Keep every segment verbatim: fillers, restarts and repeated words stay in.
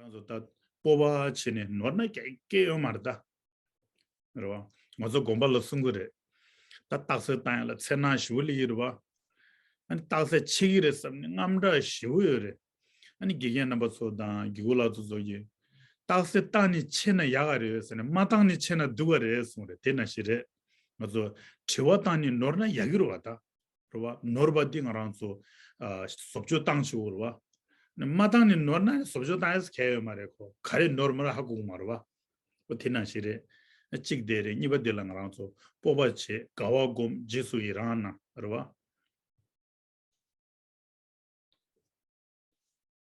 ང་ཚོ་ད་སྤོབས་པ་བྱས་ནས་ནོར་ན་སྐྱེ་སྐྱེ་ཡོད་མ་རེད་ད། རེད་བ། ང་ཚོ་དགོན་པ་ལ་གསུང་གི་རེད། ད་རྟགས་གསལ་བཏང་ཡ་ལ་འཚེར་སྣང་ཞེ་པོ་སླེབས་ཀྱི་རེད་བ། ཨ་ནི་རྟགས་གསལ་ཆེ་གི་རེད་བསམ་ནས་དངངས་སྐྲག་ཞེ་པོ་ཡོད་རེད། ཨ་ནི་དགེ་རྒན་རྣམ་པ་ཚོ་དང་དགེ་སྐོས་ལགས་ཚོ་ཚོ་གིས། རྟགས་གསལ་བཏང་ནས་ཆེ་ན་ཡག་ག་རེད་ཟེར་ནས་མ་བཏང་ནས་ཆེ་ན་སྡུག་ག་རེད་གསུངས་རེད། དེ་ནང་བཞིན་རེད། ང་ཚོ་དྲི་བ་བཏང་ནས་ནོར་ན་ཡག་གི་རེད་བ་ད། རེད་བ། ནོར་བ་འདི་ང་རང་ཚོ་ཨ་བཟོ་བཅོས་བཏང་ཆོག་གི་རེད་བ། མ་བཏང་ནས་ནོར་ན་བཟོ་བཅོས་བཏང་ཡས་གལ་ཡོད་མ་རེད། ཁོ་ག་རེ་ནོར་མ་རེད་ཧ་གོ་གི་མ་རེད་བ། ཨོ་དེ་ནང་བཞིན་རེད། གཅིག་དེ་རེད། གཉིས་པ་དེ་ལ་ང་རང་ཚོ་སྤོབས་པ་བྱེད། དགའ་བ་སྒོམ། རྗེས་སུ་ཡི་རང་གནང་། རེད་བ།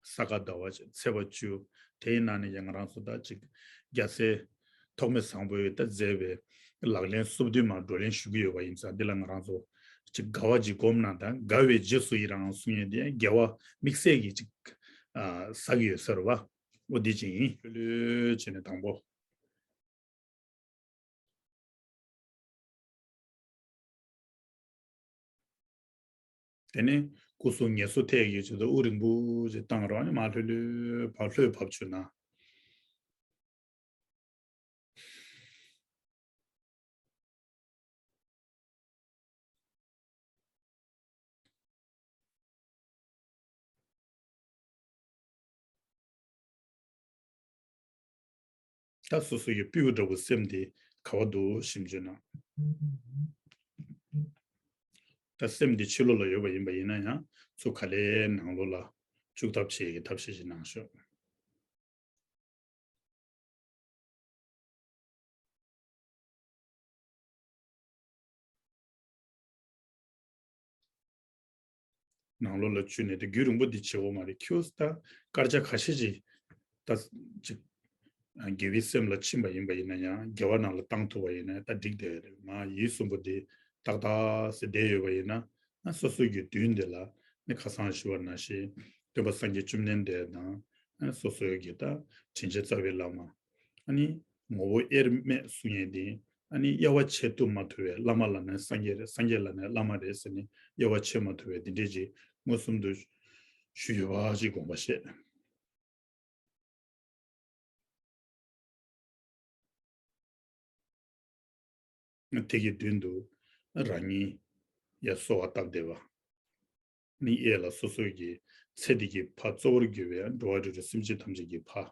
ས་ག་ཟླ་བ་བཅུ། ཚེས་པ་བཅུ། དེའི་ནང་ནས་ཡང་ང་རང་ཚོ་ད་ཅིག་རྒྱལ་སྲས་ཐོགས་མེད་བཟང་པོས་ད་མཛད་པའི་ལག་ལེན་སོ་བདུན་མར་བགྲོ་གླེང་ཞུ་གི་ཡོད་པ་ཡིན་ཙང་། འདི་ལ་ང་རང་ཚོ་ཅིག་དགའ་བ་ཅིག་སྒོམ་ན་ད། དགའ་བའི་རྗེས་སུ་ཡི་རང་གསུང་ཡས་དེ་དགེ་བ་དམིགས་བསལ་གྱི་ཅིག་ཨ་བསགས་ཀྱི་ཡོད་ས་རེད་བ། ཨོ་འདི་ཅིག་ཡིན། ལྷོད་ལྷོད་བྱས་ནས་དང་པོ། དེ་ནས་སྐུ་གཟུགས་ངལ་གསོ་ཐེབས་ཀྱི་ཆེད་དུ་དབུགས་རིང་པོ་ཅིག་བཏང་རོགས། ཨ་ནི་མར་ལྷོད་ལྷོད་བབས། ལྷོད་བབས་བྱུང་ན། ད་སོ་སོ་ཡི་སྤྲེའུ་འདྲ་བོ་སེམས་དེ་ག་བ་འདུག་ཞིབ་འཇུག་གནང་། ད་སེམས་དེ་ཕྱི་ལོགས་ལ་ཡོད་པ་ཡིན་པ་ཡིན་ན་ཡང་། ཚུར་ག་ལེར་ནང་ལོགས་ལ་བཅུག་ཐབས་བྱེད་ཀྱི་ཐབས་ཤེས་ཤིག་གནང་ཤོག། ནང་ལོགས་ལ་བཅུག་ནས་དེ་རྒྱུན་རིང་པོ་འདི་བྱེད་དགོས་མ་རེད། ཁྱོད་ད་སྐར་ཆ་ཁ་ཤས་ཅིག་ད་ཅིག་དགེ་བའི་སེམས་ལ་ཕྱིན་པ་ཡིན་པ་ཡིན་ན་ཡང་། དགེ་བ་ནང་ལ་བཏང་ཐུབ་པ་ཡིན་ན་ད་འགྲིག་བསྡད་རེད། མ་ཡིད་གསུམ་པོ་འདི་ཏག་ཏག་སེ་བསྡད་ཡོད་པ་ཡིན་ན། ཨ་སོ་སོ་གི་མདུན་དེ་ལ་ནི་ཁ་སང་ཞུ་བ་ནང་བཞིན་སྟོན་པ་སངས་རྒྱས་བཅོམ་ལྡན་འདས་དང་། ཨ་སོ་སོའི་གི་ད་དྲིན་ཅན་རྩ་བའི་བླ་མ། ཨ་ནི་ངོ་བོ་དབྱེར་མེད་གསུང་ཡས་དེ། ཨ་ནི་དབྱེ་བ་ཕྱེ་ཐུབ་མ་ཐུབ་པའི། བླ་མ་ལབ་ན་སངས་རྒྱས་རེད། སངས་རྒྱས་ལབ་ན་བླ་མ་རེད་ཟེར་ནས་དབྱེ་བ་ཕྱེ་མ་ཐུབ་པའི་དེ་འདྲས་ཅིག་མངོན་སུམ་དུ་ཞུས་ཡོད་པ་ཅིག་དགོངས་པ་བཞེས། དེ་གི་མདུན་དུ་རང་ཉིད་ཡ་གསོལ་བ་བཏབ་བསྡད་པ། ནི་གཡས་ལ་སོ་སོའི་གི་ཚེ་འདི་གི་ཕ་གཙོ་བོར་གྱུར་པའི་འགྲོ་བ་རིགས་དྲུག་སེམས་ཅན་ཐམས་ཅད་ཀྱི་ཕ།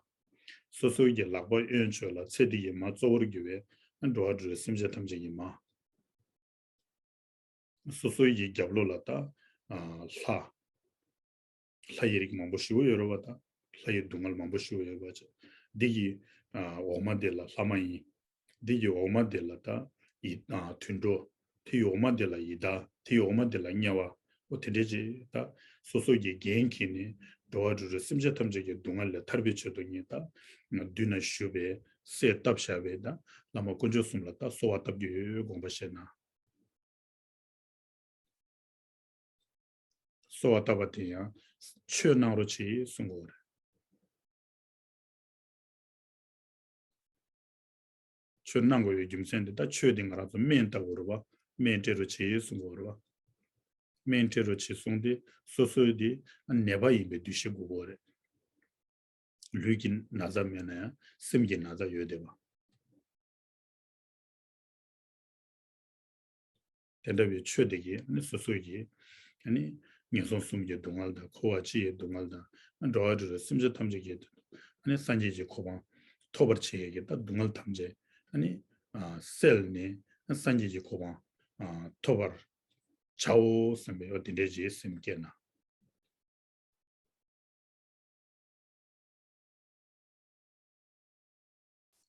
སོ་སོའི་གི་ལག་པ་གཡོན་ཕྱོགས་ལ་ཚེ་འདི་གི་མ་གཙོ་བོར་གྱུར་པའི་འགྲོ་བ་རིགས་དྲུག་སེམས་ཅན་ཐམས་ཅད་ཀྱི་མ། སོ་སོའི་གི་རྒྱབ་ལོགས་ལ་ད་ཨ་ལྷ། ལྷ་ཡི་རིགས་མང་པོ་ཞེ་པོ་ཡོད་རེད་བ། ད་ལྷ་ཡི་སྡུག་བསྔལ་མང་པོ་ཞེ་པོ་ཡོད་རེད་བ། འདི་གི་ཨ་འོག་མ་འདི་ལ་ལྷ་མ་ཡིན། འདི་གི་འོག་མ་འདི་ལ་ད་ཡི་ཨ་དུད་འགྲོ། དེ་ཡི་འོག་མ་འདི་ལ་ཡི་དྭགས། དེ་ཡི་འོག་མ་འདི་ལ་དམྱལ་བ། འོ་དེ་འདྲས་ཅིག་ད་སོ་སོ་གི་འགན་འཁྱེར་ནས་འགྲོ་བ་རིགས་དྲུག་སེམས་ཅན་ཐམས་ཅད་ཀྱི་སྡུག་བསྔལ་ལས་ཐར་པའི་ཆེད་དུ་ངས་ད་མདུན་ན་བཞུགས་པའི་གསལ་བཏབ་བཞག་པའི་ད་བླ་མ་དཀོན་མཆོག་གསུམ་ལ་ད་གསོལ་བ་བཏབ་ཀྱི་ཡོད་དགོངས་པ་བཞེས་གནང་། གསོལ་བ་བཏབ་པ་དེ་ཡང་ཆོས་གནང་རོགས་བྱེད་གསུང་གི་ཡོད་རེད། ཆོས་གནང་དགོས་པའི་རྒྱུ་མཚན་དེ་ད་ཆོས་དེ་ང་རང་ཚོ་སྨན་ལྟ་བུ་རེད་བ། སྨན་སྤྲད་རོགས་བྱེད་གསུང་གི་ཡོད་རེད་བ། སྨན་སྤྲད་རོགས་བྱེད་གསུངས་ཏེ། སོ་སོའི་དེ་ནད་པ་ཡིན་པའི་འདུ་ཤེས་དགོས་ཀྱི་ཡོད་རེད། ལུས་ཀྱི་ན་ཚ་མེད་ན་ཡང་སེམས་ཀྱི་ན་ཚ་ཡོད་བསྡད་པ། དེ་འདྲ་བའི་ཆོས་དེ་གིས་ནི་སོ་སོ་ཡི་ནི་ངན་སོང་གསུམ་གྱི་སྡུག་བསྔལ་དང་། འཁོར་བ་སྤྱི་ཡི་སྡུག་བསྔལ་དང་། འགྲོ་བ་རིགས་དྲུག་སེམས་ཅན་ཐམས་ཅད་ཀྱི་ནི་སངས་རྒྱས་ཀྱི་གོ་འཕང་ཐོབ་པར་བྱེད་ཡས་ཀྱི་ད་སྡུག་བསྔལ་ཐམས་ཅད་ནི་ཨ་བསལ་ནས་སངས་རྒྱས་ཀྱི་གོ་འཕང་ཨ་ཐོབ་པར་བྱའོ་བསམ་པའི་འོ་དེ་འདྲའི་རྗེས་སེམས་བསྐྱེད་ན།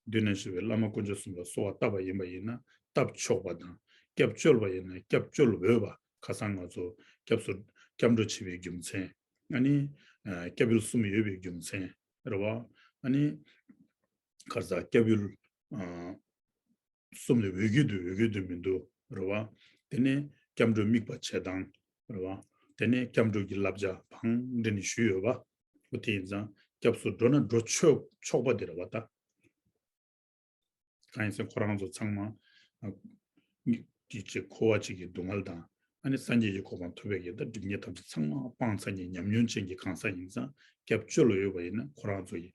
མདུན་ན་བཞུགས་པའི་བླ་མ་དཀོན་མཆོག་གསུམ་ལ་གསོལ་བ་བཏབ་པ་ཡིན་པ་ཡིན་ན། བཏབ་ཆོག་པ་དང་། སྐྱབས་བཅོལ་བ་ཡིན་ན་སྐྱབས་བཅོལ་འོས་པ། ཁ་སང་ང་ཚོ་སྐྱབས་སུ་སྐྱབས་འགྲོ་བྱེད་པའི་རྒྱུ་མཚན། ཨ་ནི་ཨ་སྐྱབས་ཡུལ་གསུམ་ཡོད་པའི་རྒྱུ་མཚན་རེད་བ། ཨ་ནི་ཁ་སང་སྐྱབས་ཡུལ་ཨ་གསུམ་ནི་འོས་ཀྱི་འདུག་འོས་ཀྱི་འདུག་མི་འདུག་རེད་བ། དེ་ནས་སྐྱབས་འགྲོའི་དམིགས་པ་བྱེད་སྟངས་རེད་བ། དེ་ནས་སྐྱབས་འགྲོ་གི་བསླབ་བྱ་བང་འདྲེན་ནས་ཞུས་ཡོད་པ། འོ་དེ་ཡིན་ཙང་སྐྱབས་སུ་འགྲོ་ན་འགྲོ་ཆོག་ཆོག་པ་དེ་རེད་བ་ད། གང་ཡིན་ཟེར་ཁོ་རང་ཚོ་ཚང་མ་ཨ་གི་ཅིག་འཁོར་བ་གཅིག་གི་སྡུག་བསྔལ་དང་། ཨ་ནི་སངས་རྒྱས་ཀྱི་གོ་འཕང་ཐོབ་པའི་གི་ད་སྒྲིབ་གཉིས་ཐམས་ཅད་ཚང་མ་སྤངས་ཚར་མཁན་ཉམས་མྱོང་ཅན་གྱི་གང་ཟག་ཡིན་ཙང་། སྐྱབས་བཅོལ་བ་ཡོད་པ་ཡིན་ན་ཁོ་རང་ཚོ་ཡི་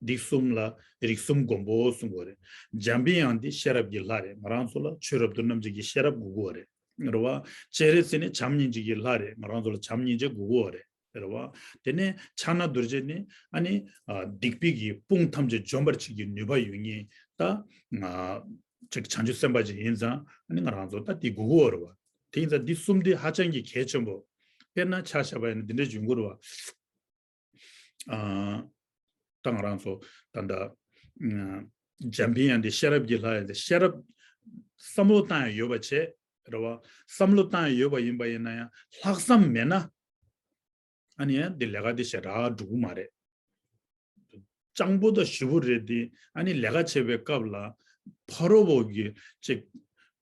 འདི་གསུམ་ལ་རིགས་གསུམ་མགོན་པོ་གསུང་གི་ཡོད་རེད། འཇམ་པའི་དབྱངས་འདི་ཤེས་རབ་ཀྱི་ལྷ་རེད། ང་རང་ཚོ་ལ་ཆོས་རབ་ཏུ་རྣམ་འབྱེད་ཀྱི་ཤེས་རབ་དགོས་ཀྱི་ཡོད་རེད། རེད་བ། སྤྱན་རས་གཟིགས་ནི་བྱམས་སྙིང་རྗེ་གི་ལྷ་རེད། ང་རང་ཚོ་ལ་བྱམས་སྙིང་རྗེ་དགོས་ཀྱི་ཡོད་རེད། རེད་བ། དེ་ནས་ཕྱག་ན་རྡོ་རྗེ་ནི་ཨ་ནི་ཨ་སྡིག་པའི་གི་དཔུང་ཐམས་ཅད་འཇོམས་པར་བྱེད་ཀྱི་ནུས་པ་ཡོད་མཁན་ད་ང་ཅིག་བྱང་ཆུབ་སེམས་དཔའ་ཅིག་ཡིན་ཙང་ཨ་ནི་ང་རང་ཚོ་ད་དེ་དགོས་ཀྱི་ཡོད་རེད་བ། དེ་ཡིན་ཙང་འདི་གསུམ་འདི་ཧ་ཅང་གི་གལ་ཆེན་པོ། དཔེར་ན་ཆ་བཞག་པ་ཡིན་ན་འདི་འདྲ་ཡོང་གི་རེད་བ། ཨ། ད་ང་རང་ཚོ་ད་ལྟ་ཨ་འཇམ་པའི་དབྱངས་འདི་ཤེས་རབ་ཀྱི་ལྷ་ཡིན་ཏེ་ཤེས་རབ་བསམ་བློ་བཏང་ཡང་ཡོད་པ་བྱས་རེད་བ། བསམ་བློ་བཏང་ཡང་ཡོད་པ་ཡིན་པ་ཡིན་ན་ཡང་ལྷག་བསམ་མེད་ན་ཨ་ནི་ཡང་འདི་ལས་ཀ་འདི་ཞེ་དྲག་འགྲུབ་ཀྱི་མ་རེད། སྤྱང་པོ་དང་ཞུ་བོ་རེད་དེ་ཨ་ནི་ལས་ཀ་བྱེད་པའི་སྐབས་ལ་ཕ་རོལ་པོ་གི་ཅིག་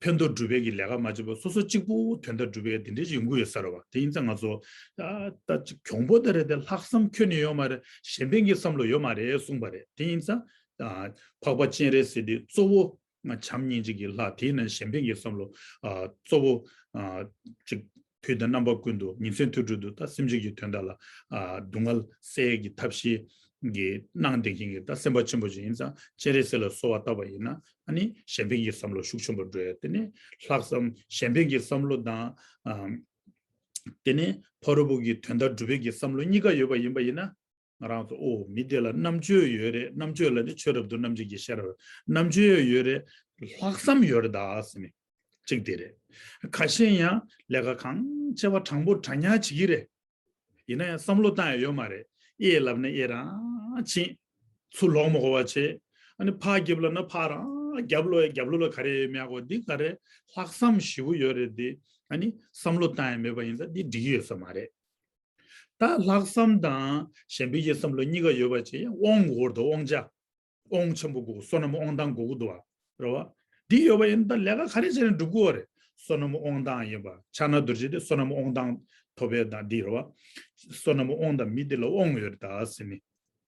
ཕན་ཐོགས་སྒྲུབ་པའི་གི་ལས་ཀ་མ་བྱེད་པར་སོ་སོ་གཅིག་པུ་དོན་དག་སྒྲུབ་པའི་དེ་འདྲའི་ཡོང་གི་ཡོད་ས་རེད་བ། དེ་ཡིན་ཙང་ང་ཚོ་ད་ད་ཅིག་གྱོང་པོ་དེ་རེད་དེ་ལྷག་བསམ་ཁྱོན་ནས་ཡོད་མ་རེད། གཞན་ཕན་གྱི་བསམ་བློ་ཡོད་མ་རེད་གསུངས་པ་རེད། དེ་ཡིན་ཙང་ཨ་འཕགས་པ་སྤྱན་རས་གཟིགས་དེ་གཙོ་བོ་ང་བྱམས་སྙིང་རྗེ་གི་ལྷ། དེས་ན་གཞན་ཕན་གྱི་བསམ་བློ་ཨ་གཙོ་བོ་ཨ་ཅིག་དུས་དང་རྣམ་པ་ཀུན་ཏུ་ཉིན་མཚན་དུས་དྲུག་ཏུ་ད་སེམས་ཅན་གྱི་དོན་དག་ལ་ཨ་སྡུག་བསྔལ་སེལ་གྱི་ཐབས་ཤེས་ཀྱི་གནང་བསྡད་མཁན་གྱི་ད་སེམས་དཔའ་ཆེན་པོ་ཅིག་ཡིན་ཙང་སྤྱན་རས་གཟིགས་ལ་གསོལ་བ་བཏབ་པ་ཡིན་ན་ཨ་ནི་གཞན་ཕན་གྱི་བསམ་བློ་ཤུགས་ཆེན་པོ་འགྲོ་ཡ། དེ་ནི་ལྷག་བསམ་གཞན་ཕན་གྱི་བསམ་བློ་དང་ཨ་དེ་ནི་ཕ་རོལ་པོ་གི་དོན་དག་སྒྲུབ་པའི་གི་བསམ་བློ་གཉིས་ཀ་ཡོད་པ་ཡིན་པ་ཡིན་ན། ང་རང་ཚོ་ཨོ་མི་དེ་ལ་རྣམ་དཔྱོད་ཡོད་རེད། རྣམ་དཔྱོད་ལ་ནི་ཆོས་རབ་ཏུ་རྣམ་འབྱེད་ཀྱི་ཤེས་རབ། རྣམ་དཔྱོད་ཡོད་རེད། ལྷག་བསམ་ཡོད་རེད་ད་ཟེར་ནས་གཅིག་དེ་རེད། ཁ་ཤས་ཡང་ལས་ཀ་གང་བྱེད་པ་དྲང་པོ་དྲང་ཉག་བྱེད་ཀྱི་རེད། ཡིན་ན་ཡང་བསམ་བློ་བཏང་ཡ་ཡོད་མ་རེད། ཨེ་ལབ་ན་ཨེ་རང་ཕྱིན། ཚུར་ལོག་མ་དགོས་པ་བྱེད། ཨ་ནི་ཕར་རྒྱབ་ལབ་ན་ཕར་རང་རྒྱབ་ལོག་ཡ། རྒྱབ་ལོག་ལ་ག་རེ་ཡོད་མེད་གོ་འདི་ག་རེ་ལྷག་བསམ་ཞེ་པོ་ཡོད་རེད་དེ། ཨ་ནི་བསམ་བློ་བཏང་ཡ་མེད་པ་ཡིན་ཙང་འདི་འགྲིག་གི་ཡོད་ས་མ་རེད། ད་ལྷག་བསམ་དང་གཞན་ཕན་གྱི་བསམ་བློ་གཉིས་ཀ་ཡོད་པ་བྱས་ཡང་དབང་དགོས་དོ། དབང་ཆ། དབང་ཆེན་པོ་དགོས། བསོད་ནམས་དབང་ཐང་དགོས་ཀྱི་འདུག་བ། རེད་བ། འདི་ཡོད་པ་ཡིན་ད་ལས་ཀ་ག་རེ་བྱས་ནས་འགྲུབ་ཀྱི་ཡོད་རེད། བསོད་ནམས་དབང་ཐང་ཡིན་པ་ཕྱག་ན་རྡོ་རྗེ་དེ་བསོད་ནམས་དབང་ཐང་ཐོབ་པའི་ད་འདི་རེད་བ། བསོད་ནམས་དབང་དང་མི་དེ་ལ་དབང་ཡོད་རེད་ད་ཟེར་ནས།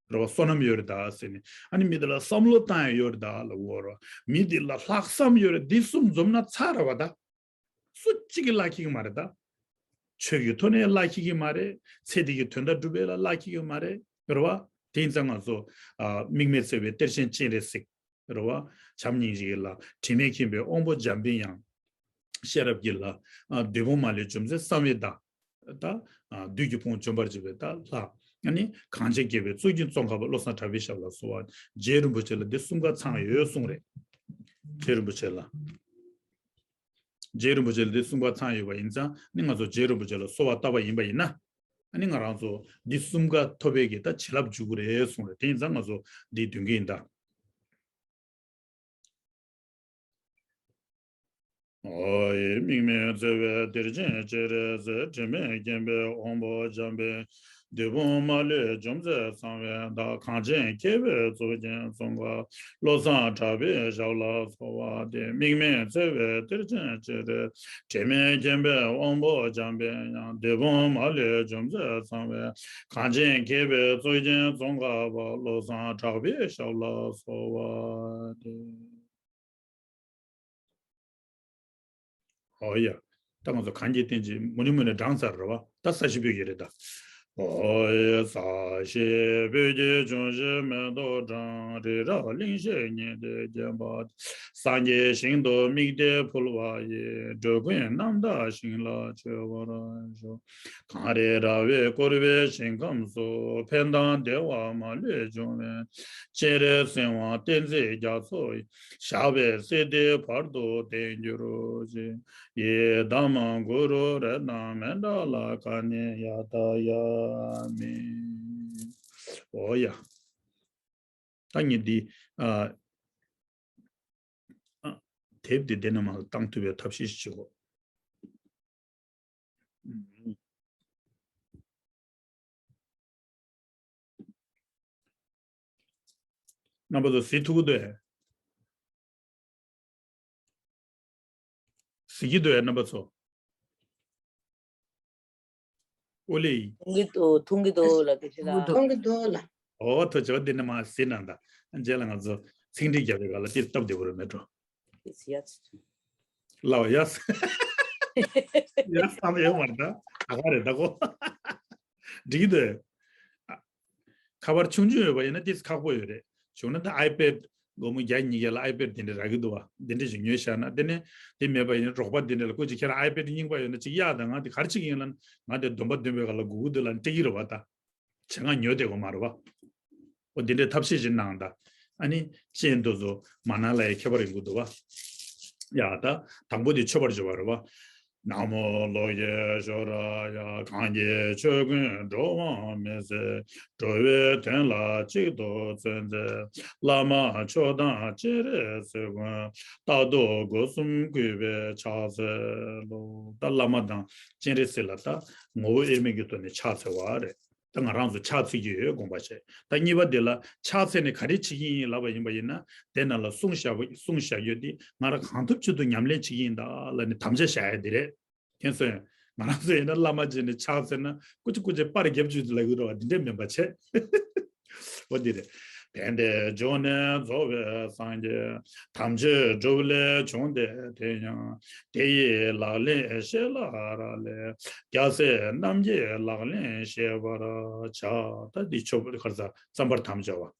རེད་བ། བསོད་ནམས་ཡོད་རེད་ད་ཟེར་ནས། ཨ་ནི་མི་དེ་ལ་བསམ་བློ་བཏང་ཡ་ཡོད་རེད་ད་ལབ་ཀྱི་ཡོད་རེད་བ། མི་དེ་ལ་ལྷག་བསམ་ཡོད་རེད། འདི་གསུམ་འཛོམས་ན་ཚར་རེད་བ་ད། སུ་གཅིག་གིས་བརླག་ཤེས་ཀྱི་མ་རེད་ད། ཆོས་ཀྱི་ཐོག་ནས་བརླག་ཤེས་ཀྱི་མ་རེད། ཚེ་འདི་གི་དོན་དག་སྒྲུབ་པ་ལ་བརླག་ཤེས་ཀྱི་མ་རེད། རེད་བ། དེ་ཡིན་ཙང་ང་ཚོ་ཨ་དམིགས་མེད་བརྩེ་བའི་གཏེར་ཆེན་སྤྱན་རས་གཟིགས། རེད་བ། བྱམས་སྙིང་རྗེ་ལ། དྲི་མེད་མཁྱེན་པའི་དབང་པོ་འཇམ་པའི་དབྱངས། ཤེས་རབ་ཀྱི་ལྷ། ཨ་བདུད་དཔུང་མ་ལུས་འཇོམས་མཛད་གསང་བའི་བདག། ད་ཨ་བདུད་ཀྱི་དཔུང་འཇོམས་པར་བྱེད་པའི་ད་ལྷ། ཨ་ནི་གངས་ཅན་རྒྱལ་པོའི་གཙུག་རྒྱན་ཙོང་ཁ་པ་བློ་བཟང་གྲགས་པའི་ཞབས་ལ་གསོལ་བ། རྗེ་རིན་པོ་ཆེ་ལ་འདི་གསུམ་ཀ་ཚང་ཡོད་གསུངས་རེད། རྗེ་རིན་པོ་ཆེ་ལ། རྗེ་རིན་པོ་ཆེ་ལ་འདི་གསུམ་ཀ་ཚང་ཡོད་པ་ཡིན་ཙང་ནི་ང་ཚོ་རྗེ་རིན་པོ་ཆེ་ལ་གསོལ་བ་བཏབ་པ་ཡིན་པ་ཡིན་ན། ཨ་ནི་ང་རང་ཚོ་འདི་གསུམ་ཀ་ཐོབ་པའི་གི་ད་བྱིན་རླབས་འཇུག་གི་རེད་གསུངས་རེད། དེ་ཡིན་ཙང་ང་ཚོ་འདི་འདོན་གི་ཡིན་ད། ཨོ་ཡེ། དམིགས་མེད་བརྩེ་བའི་གཏེར་ཆེན་སྤྱན་རས་གཟིགས། དྲི་མེད་མཁྱེན་པའི་དབང་པོ་འཇམ་པའི། བདུད་དཔུང་མ་ལུས་འཇོམས་མཛད་གསང་བའི་བདག། གངས་ཅན་མཁས་པའི་གཙུག་རྒྱན་ཙོང་ཁ་བློ་བཟང་གྲགས་པའི་ཞབས་ལ་གསོལ་བ་འདེབས། དམིགས་མེད་བརྩེ་བའི་གཏེར་ཆེན་སྤྱན་རས། དྲི་མེད་མཁྱེན་པའི་དབང་པོ་འཇམ་པའི་དབྱངས། བདུད་དཔུང་མ་ལུས་འཇོམས་མཛད་གསང་བའི། གངས་ཅན་མཁས་པའི་གཙུག་རྒྱན་ཙོང་ཁ་པ། བློ་བཟང་གྲགས་པའི་ཞབས་ལ་གསོལ་བ་འདེབས། ཨོ་ཡ། ད་ང་ཚོ་གངས་ཀྱི་རྟེན་ཅིག་མུ་ནི་མུ་ནི་བགྲངས་ཚར་རེད་བ། ད་ས་གཞི་སྤོས་ཀྱི་རེད་ད། ཨོ་ཡ། ས་གཞི་སྤོས་ཀྱི་འབྱུང་བཞི་མེ་ཏོག་བཀྲམ། རི་རབ་གླིང་བཞི་ཉི་ཟླས་བརྒྱན་པ། སངས་རྒྱས་ཞིང་དུ་དམིགས་ཏེ་ཕུལ་བ་ཡིས། འགྲོ་ཀུན་རྣམ་དག་ཞིང་ལ་སྤྱོད་པར་ཤོག། གངས་རི་ར་བས་བསྐོར་བའི་ཞིང་ཁམས་སུ། ཕན་དང་བདེ་བ་མ་ལུས་འབྱུང་བའི། སྤྱན་རས་གཟིགས་དབང་བསྟན་འཛིན་རྒྱ་མཚོ་ཡི། ཞབས་པད་སྲིད་མཐའི་བར་དུ་བརྟན་གྱུར་ཅིག། ཡི་དམ་གུ་རུ་རཏྣ་མནྠ་ལ། ཀ་ཎེ་ཡ་ཐཱ་ཡ་མི། ཨོ་ཡ། ད་ངས་འདི་ཨ་ཨ་དེབ་འདི་འདི་ནས་མར་བཏང་ཐུབ་པའི་ཐབས་ཤེས་ཤིག་བྱེད་དགོས། རྣམ་པ་ཚོ་གཟིགས་ཐུབ་ཀྱི་འདུག་ཨེ། གཟིགས་ཀྱི་འདུག་ཨེ་རྣམ་པ་ཚོ། ཨོ་ལེ། མཐོང་གི་འདུག་མཐོང་གི་འདུག་ལ་དེ་ཕྱི་ལ། མཐོང་གི་འདུག་ལ། ཨོ་ཐུགས་རྗེ་ཆེ། འདི་ནས་མར་གཟིགས་གནང་དང་། རྗེས་ལ་ང་ཚོ་ཚིག་འགྲེལ་རྒྱབ་པའི་སྐབས་ལ་དེ་སྟབས་བདེ་པོ་རེད་མེད་འགྲོ། ཡ། ལའོ་ཡ། ཡ་བསམ་ཡོད་མ་རེད་ད། ད་ག་རེད་ད་གོ། འགྲིག་གི་འདུག་ཨ། ཁ་པར་ཆུང་ཆུང་ཡོད་པ་ཡིན་ན་ཏིས་ཁག་པོ་ཡོད་རེད། བྱུང་ན་ད་ཨའི་པེ་ཌི་སྒོར་མོ་བརྒྱ་ཉིས་བརྒྱ་ལ་ཨའི་པེ་ཌི་དེ་འདྲ་རག་གི་འདུག་བ། དེ་འདྲ་ཞིག་ཉོས་བཞག་ན། དེ་ནས་དེ་མེད་པ་ཡིན་ན་རོགས་པ་དེ་འདྲ་ལ་སྐུ་མཁྱེན་ཁྱེད་རང་ཨའི་པེ་ཌི་རྙིང་པ་ཡོད་ན་ཅིག་གཡར་དང་། ང་དེ་ག་རེ་བྱེད་ཀྱི་ཡིན་ལབ་ན། ང་དེ་སྡོམ་པ་འདོན་པའི་སྒང་ལ་སྒུག་གི་འདུག་ལབ་ནས་སྤྲད་ཀྱི་རེད་བ་ད། བྱེད་ང་ཉོ་བསྡད་དགོས་མ་རེད་བ། འོ་འདི་འདྲའི་ཐབས་ཤེས་ཤིག་གནང་དང་། ཨ་ནི་ཅན་དུ་ཚོ་མ་གནང་ལ་ཡ་ཁྱད་པར་ཡོང་གི་འདུག་བ། ཡ་ད་དང་པོ་དེ་མཆོད་པར་བརྗོད་པ་རེད་བ། ན་མོ་ལོ་ཀེ་ཤྭ་ར་ཡ། གང་གི་ཆོས་ཀུན་འགྲོ་འོང་མི་ཟད། འགྲོ་བའི་དོན་ལ་གཅིག་ཏུ་བརྩོན་མཛད། བླ་མ་མཆོག་དང་སྤྱན་རས་གཟིགས་མགོན། རྟག་ཏུ་སྒོ་གསུམ་གུས་པས་ཕྱག་འཚལ་ལོ། ད་བླ་མ་དང་སྤྱན་རས་གཟིགས་ལ་ད་ངོ་བོ་དབྱེར་མེད་ཀྱི་ཐོག་ནས་ཕྱག་འཚལ་བ་རེད། ད་ང་རང་ཚོ་ཕྱག་འཚལ་གྱི་ཡོད་དགོངས་པ་བཞེས། ད་གཉིས་པ་དེ་ལ་ཕྱག་འཚལ་ནས་ག་རེ་བྱེད་ཀྱི་ཡིན་ལབ་པ་ཡིན་པ་ཡིན་ན། དེ་ནང་ལ་གསུངས་བཞག་པ་གསུངས་བཞག་ཡོད་དེ། ང་རང་གང་ཐུབ་ཅི་ཐུབ་ཉམས་ལེན་བྱེད་ཀྱི་ཡིན་ད་ལབ་ནས་དམ་བཅའ་བཞག་ཡ་དེ་རེད། མཁྱེན་སོང་། ང་རང་ཚོ་ཡིན་ན་བླ་མ་མཇལ་ནས་ཕྱག་འཚལ་ན་སྐུ་མཁྱེན་སྐུ་མཁྱེན་པར་རྒྱབ་བཅུག་ལབ་ཀྱི་རེད་བ། འདི་འདྲ་མིན་པ་བྱས། འོ་འདི་རེད། དེ་འདྲའི་འབྱུང་གནས་རྫོགས་པའི་སངས་རྒྱས། དམ་ཆོས་སྒྲུབ་ལས་བྱུང་སྟེ་དེ་ཡང་། དེ་ཡི་ལག་ལེན་ཤེས་ལ་རག་ལས། རྒྱལ་སྲས་རྣམས་ཀྱི་ལག་ལེན་ཤེས་པར་བྱ། ད་འདི་ཆོས་པ་གར་ས་བརྩམ་པར་དམ་བཅའ་བ།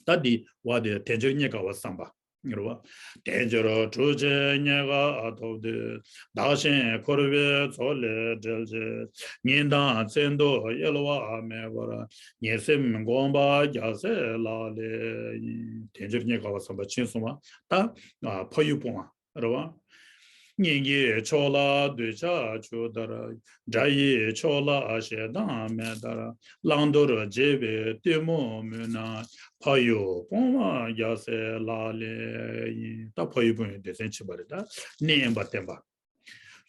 ད་འདི་བ་དེ་དལ་འབྱོར་རྙེད་དཀའ་བ་བསམ་པ་རེད་བ། དལ་འབྱོར་གྲུབ་ཆེན་རྙེད་དཀའ་ཐོབ་དུས། བདག་གཞན་འཁོར་བའི་མཚོ་ལས་བསྒྲལ་ཕྱིར། ཉིན་དང་མཚན་དུ་གཡེལ་བ་མེད་པར། ཉེར་སེམས་སྒོམ་པ་རྒྱལ་སྲས་ལག་ལེན་ཡིན། དལ་འབྱོར་རྙེད་དཀའ་བ་བསམ་པ་ཕྱིན་སོང་བ། ད་ཕ་ཡུལ་སྤོང་བ་རེད་བ། སྙིང་གི་ཕྱོགས་ལ་གདུལ་བྱ་ཆུ་ལྟར། དགྲ་ཡི་ཕྱོགས་ལ་ཞེ་སྡང་མེ་ལྟར། བླང་དོར་བརྗེད་པའི་གཏི་མུག་མུན་ནག་ཕ་ཡུལ་སྤོང་བ་རྒྱལ་སྲས་ལག་ལེན་ཡིན། ད་ཕ་ཡུལ་སྤོང་བའི་སྡེ་ཚན་ཕྱིན་པ་རེད། ད་གནས་དབེན་པ་བསྟེན་པ།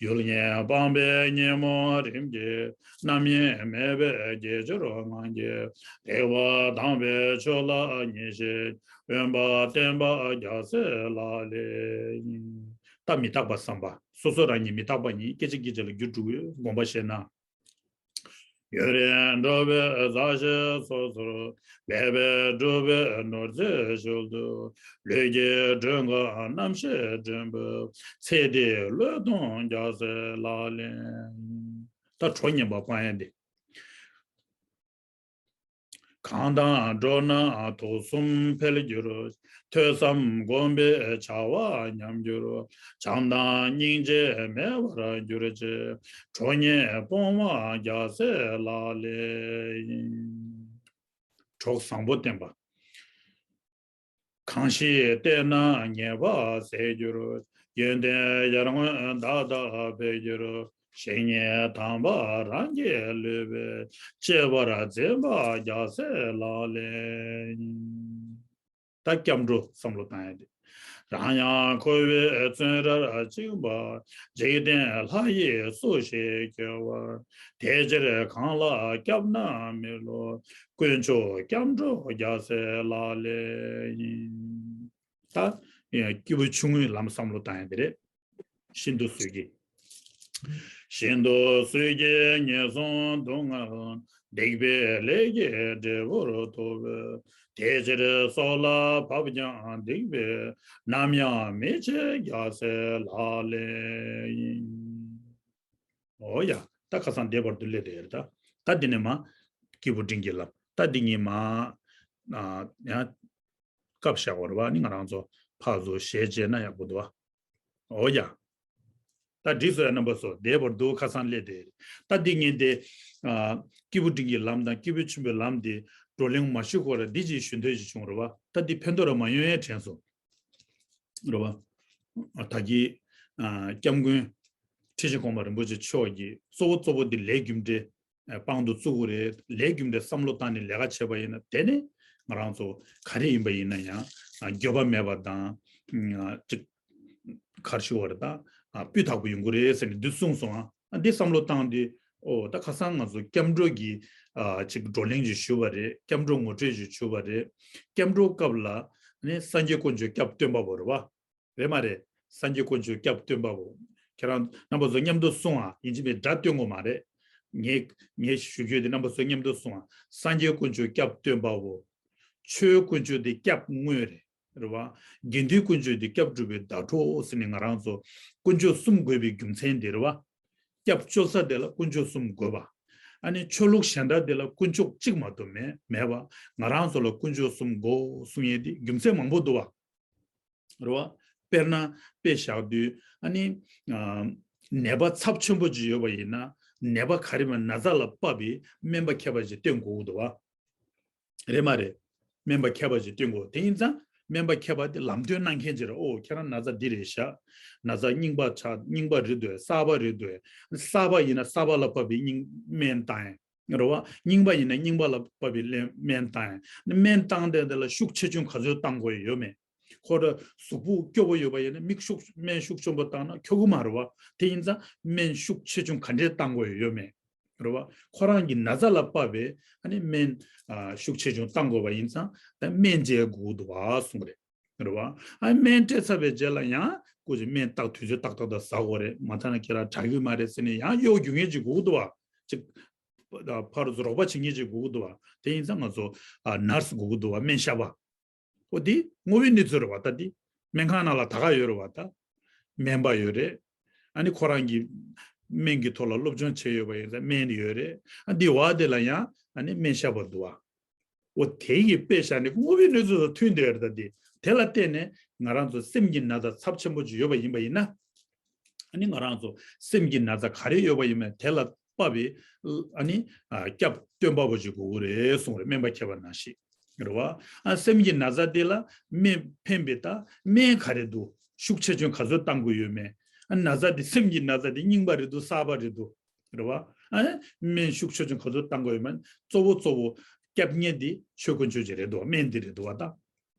ཡུལ་ངན་སྤངས་པའི་ཉོན་མོངས་རིམ་གྱིས། རྣམ་གཡེང་མེད་པའི་དགེ་སྦྱོར་ངང་གིས། རིག་པ་དྭངས་པའི་ཆོས་ལ་ངེས་ཤེས། དབེན་པ་བསྟེན་པ་རྒྱལ་སྲས་ལག་ལེན་ཡིན། ད་མི་རྟག་པ་བསམ་པ། སོ་སོ་རང་ཉིད་མི་རྟག་པ་ཉིད་སྐད་ཅིག་སྐད་ཅིག་ལ་འགྱུར་འགྲོ་བའི་དགོངས་པ་བཞེས་ན། ཡུན་རིང་འགྲོ་བའི་མཛའ་བཤེས་སོ་སོར། འབད་པས་བསྒྲུབས་པའི་ནོར་རྫས་ཞལ་དུ། ལུས་ཀྱི་མགྲོན་ཁང་རྣམ་ཤེས་སྒྲོན་པོས། ཚེ་འདིའི་བློས་གཏོང་རྒྱལ་སྲས་ལག་ལེན་ཡིན། ད་གྲོགས་ངན་པ་སྤང་ཡ་འདི། གང་དང་འགྲོགས་ན་དུག་གསུམ་འཕེལ་འགྱུར། ཐོས་བསམ་སྒོམ་པའི་བྱ་བ་ཉམས་འགྱུར། བྱམས་དང་སྙིང་རྗེ་མེད་པར་གྱུར་ཅིག་གྲོགས་ངན་སྤོང་བ་རྒྱལ་སྲས་ལག་ལེན་ཡིན། གྲོགས་བཟང་པོ་བསྟེན་པ། གང་ཞིག་བསྟེན་ན་ཉེས་པ་ཟད་འགྱུར། ཡོན་ཏན་ཡར་ངོའི་ཟླ་ལྟར་འཕེལ་འགྱུར། བཤེས་གཉེན་དམ་པ་རང་གི་ལུས་པའི། གཅེས་པར་འཛིན་པ་རྒྱལ་སྲས་ལག་ལེན་ཡིན། ད་སྐྱབས་འགྲོ་བསམ་བློ་བཏང་ཡ་དེ། རང་ཡང་འཁོར་བའི་བཙོན་རར་བཅིངས་པ། འཇིག་རྟེན་ལྷ་ཡིས་སུ་ཞིག་སྐྱོབ་པར། དེ་ཕྱིར་གང་ལ་སྐྱབས་ན་མི་བསླུ། དཀོན་མཆོག་སྐྱབས་འགྲོ་རྒྱལ་སྲས་ལག་ལེན་ཡིན། ད་སྐྱེས་བུ་ཆུང་ངུའི་ལམ་བསམ་བློ་བཏང་ཡ་དེ་རེད། ཤིན་ཏུ་གསོད་ཀྱི། ཤིན་ཏུ་གསོད་ཀྱི་ངན་སོང་སྡུག་བསྔལ། སྡིག་པའི་ལས་ཀྱི་འབྲས་བུར་ཐུབ། དེ་ཕྱིར་སྲོག་ལ་བབ་ཀྱང་སྡིག་པའི། ནམ་ཡང་མི་བྱེད་རྒྱལ་སྲས་ལག་ལེན་ཡིན། འོ་ཡ། ད་ཁ་སང་བདེ་བར་དུ་སླེབས་དེ་ཡོད་རེད་ད། ད་འདི་ནས་མ། སྐྱེས་བུ་འབྲིང་གི་ལམ། ད་འདི་ངས་མ། ཨ། ཡང་། སྐབས་བཞག་པ་རེད་བ། ནི་ང་རང་ཚོ་ཕར་ཚུར་ཞལ་མཇལ་ན་ཡག་པོ་འདུག་བ། འོ་ཡ། ད་འགྲིག་སོང་ཡ། རྣམ་པ་ཚོ་བདེ་བར་འདུག་ཁ་སང་སླེབས་དེ། ད་འདི་ངས་དེ། ཨ། སྐྱེས་བུ་འབྲིང་གི་ལམ་དང་སྐྱེས་བུ་ཆེན་པོའི་ལམ་དེ་བགྲོ་གླེང་མ་ཞུ་གོང་ལ་འདི་ཅིག་ཞུ་འདོད་ཅིག་བྱུང་རེད་བ། ད་འདི་ཕན་ཐོགས་ར་མ་ཡོང་ཡ་དྲན་སོང་། རེད་བ། ད་གི། ཨ། སྐྱབས་མགོན་ཁྲི་བཞི་གོང་མ་རིན་པོ་ཆེ་མཆོག་གིས་གཙོ་བོ་གཙོ་བོ་འདི་ལས་རྒྱུ་འབྲས་དཔང་དུ་བཙུགས་དགོས་རེད། ལས་རྒྱུ་འབྲས་བསམ་བློ་བཏང་ནས་ལས་ཀ་བྱས་པ་ཡིན་ན། དེ་ནི་ང་རང་ཚོ་ག་རེ་ཡིན་པ་ཡིན་ན་ཡང་འགྱོད་པ་མེད་པ་དང་། ཅིག་ག་རེ་ཞུ་བ་རེད། ད་སྤུས་དག་པོ་ཡོང་གི་རེད་ཟེར་ནས་འདི་གསུངས་སོང་ཨ། འདི་བསམ་བློ་བཏང་དུས། ཨོ། ད་ཁ་སང་ང་ཚོ་སྐྱབས་འགྲོ་གི་ཅིག་བགྲོ་གླེང་ཅིག་ཞུ་བ་རེད། སྐྱབས་འགྲོ་ངོ་སྤྲོད་ཅིག་ཞུ་བ་རེད། སྐྱབས་འགྲོ་སྐབས་ལ་ནི་སངས་རྒྱས་དཀོན་མཆོག་སྐྱབས་སྟོན་པ་པོ་རེད་བ། རེད་མ་རེད། སངས་རྒྱས་དཀོན་མཆོག་སྐྱབས་སྟོན་པ་པོ། ཁྱེད་རང་རྣམ་པ་ཚོ་མཉམ་དུ་གསུང་ཨ། ཡིན་གཅིག་མིན་སྒྲ་སྟོན་དགོས་མ་རེད། ངས་ངས་ཞུ་རྒྱུ་དེ་རྣམ་པ་ཚོ་མཉམ་དུ་གསུང་ཨ། སངས་རྒྱས་དཀོན་མཆོག་སྐྱབས་སྟོན་པ་པོ། ཆོས་དཀོན་མཆོག་དེ་སྐྱབས་དངོས་རེད། རེད་བ། དགེ་འདུན་དཀོན་མཆོག་དེ་སྐྱབས་སྒྲུབ་པའི་ཟླ་གྲོགས་ཟེར་ནས་ང་རང་ཚོ་དཀོན་མཆོག་གསུམ་དགོས་པའི་རྒྱུ་མཚན་དེ་རེད་བ། སྐྱབས་བཅོལ་ས་དེ་ལ་དཀོན་མཆོག་གསུམ་དགོས་པ། ཨ་ནི་ཆོས་ལུགས་གཞན་དག་དེ་ལ་དཀོན་མཆོག་གཅིག་མ་གཏོགས་མེད་མེད་པ། ང་རང་ཚོ་ལ་དཀོན་མཆོག་གསུམ་དགོས་གསུང་ཡས་དེ་རྒྱུ་མཚན་མང་པོ་འདུག་བ། རེད་བ། དཔེར་ན་དཔེ་བཞག་དུས་ཨ་ནི། ཨ། ནད་པ་ཚབས་ཆེན་པོ་ཅིག་ཡོད་པ་ཡིན་ན་ནད་པ་ག་རེ་མ་ན་ཚ་ལ་དཔག་པའི་སྨན་པ་མཁས་པ་ཅིག་བསྟེན་དགོས་ཀྱི་འདུག་བ། རེད་མ་རེད། སྨན་པ་མཁས་པ་ཅིག་བསྟེན་དགོས། དེ་ཡིན་ཙང་སྨན་པ་མཁས་པ་དེ་ལམ་སྟོན་གནང་མཁན་ཅིག་རེད། ཨོ་ཁྱེད་རང་ན་ཚ་འདི་རེད་ཤག་ན་ཚ་རྙིང་པ་ཆགས། རྙིང་པ་རེད་འདུག་གསར་པ་རེད་འདུག་གསར་པ་ཡིན་ན་གསར་པ་ལ་དཔག་པའི་རྙིང་སྨན་བཏང་ཡ། རེད་བ། རྙིང་པ་ཡིན་ན་རྙིང་པ་ལ་དཔག་པའི་སྨན་བཏང་ཡ། སྨན་བཏང་དེ་དེ་ལ་ཤུགས་ཆེ་ཆུང་ག་ཚོད་བཏང་དགོས་ཡོད་མེད། ཁོ་ར་གཟུགས་པོ་སྐྱོ་པོ་ཡོད་པ་ཡིན་ན་མིག་ཤུགས་སྨན་ཤུགས་ཆེན་པོ་བཏང་ན་སྐྱོ་གི་མ་རེད་བ། དེ་ཡིན་ཙང་སྨན་ཤུགས་ཆེ་ཆུང་ག་འདྲས་བཏང་དགོས་ཡོད་མེད། རེད་བ། ཁོ་རང་གི་ན་ཚ་ལ་དཔག་པའི་ཨ་ནི་སྨན་ཨ་ཤུགས་ཆེ་ཆུང་བཏང་དགོས་པ་ཡིན་ཙང་ད་སྨན་བཅོས་དགོས་འདུག་བ་གསུངས་རེད། རེད་བ། ཨ་སྨན་སྤྲད་ཚར་བའི་རྗེས་ལ་ཡང་སྐུ་མཁྱེན་སྨན་ཏག་དུས་ཚོད་ཏག་ཏག་ཏག་ཟ་དགོས་རེད། མ་ཚར་ན་ཁྱེད་རང་དྲག་གི་མ་རེད་ཟེར་ནས་ཡང་གཡོག་རྒྱུག་མཁན་ཅིག་དགོས་འདུག་བ། ཅིག་ཕར་ཚུར་རོགས་པ་བྱེད་མཁན་ཅིག་དགོས་འདུག་བ། དེ་ཡིན་ཙང་ང་ཚོ་ཨ་ནར་སི་དགོས་འདུག་བ། སྨན་ཞབས་པ། ཨོ་དེ་དངོས་པོའི་གནས་ཚུལ་རེད་བ། ད་དེ་སྨན་ཁང་ནང་ལ་ད་ག་ཡོད་རེད་བ། ད་སྨན་པ་ཡོད་རེད། ཨ་ནི་ཁོ་རང་གི་སྨན་གྱི་ཐོག་ལ་སློབ་སྦྱོང་བྱས་ཡོད་པ་ཡིན་ཙང་སྨན་ཡོད་རེད། ཨ་འདི་བ་དེ་ལ་ཡང་ཨ་ནི་སྨན་ཞབས་པ་འདུག་བ། ཨོ་དེ་ཡི་དཔེ་བཞག་ནས་དངོས་པོའི་གནས་ཚུལ་དང་མཐུན་བསྡད་ཡོད་རེད། ད་དེ་དེ་ལ་བརྟེན་ནས་ང་རང་ཚོ་སེམས་ཀྱི་ན་ཚ་ཚབས་ཆེན་པོ་ཅིག་ཡོད་པ་ཡིན་པ་ཡིན་ན། ཨ་ནི་ང་རང་ཚོ་སེམས་ཀྱི་ན་ཚ་ག་རེ་ཡོད་པ་ཡིན་མིན་དེ་ལ་དཔག་པའི་ཨ་ནི་ཨ་སྐྱབས་སྟོན་པ་པོ་ཅིག་དགོས་ཀྱི་རེད་གསུངས་རེད། སྨན་པ་མཁས་པ་ནང་བཞིན། རེད་བ། ཨ་སེམས་ཀྱི་ན་ཚ་དེ་ལ་སྨན་ཕན་པའི་ད་སྨན་ག་རེ་འདུག་ཤུགས་ཆེ་ཆུང་ག་ཚོད་བཏང་དགོས་ཡོད་མེད། ཨ་ན་ཚ་དེ་སེམས་ཀྱི་ན་ཚ་དེ་རྙིང་པ་རེད་འདུག་གསར་པ་རེད་འདུག་རེད་བ། ཨ་སྨན་ཤུགས་ཆེ་ཆུང་ག་ཚོད་བཏང་དགོས་ཡོད་མེད། གཙོ་བོ་གཙོ་བོ་སྐྱབས་མཁན་དེ་ཆོས་དཀོན་མཆོག་ཅིག་རེད་འདུག་བ། སྨན་དེ་རེད་འདུག་བ་ད།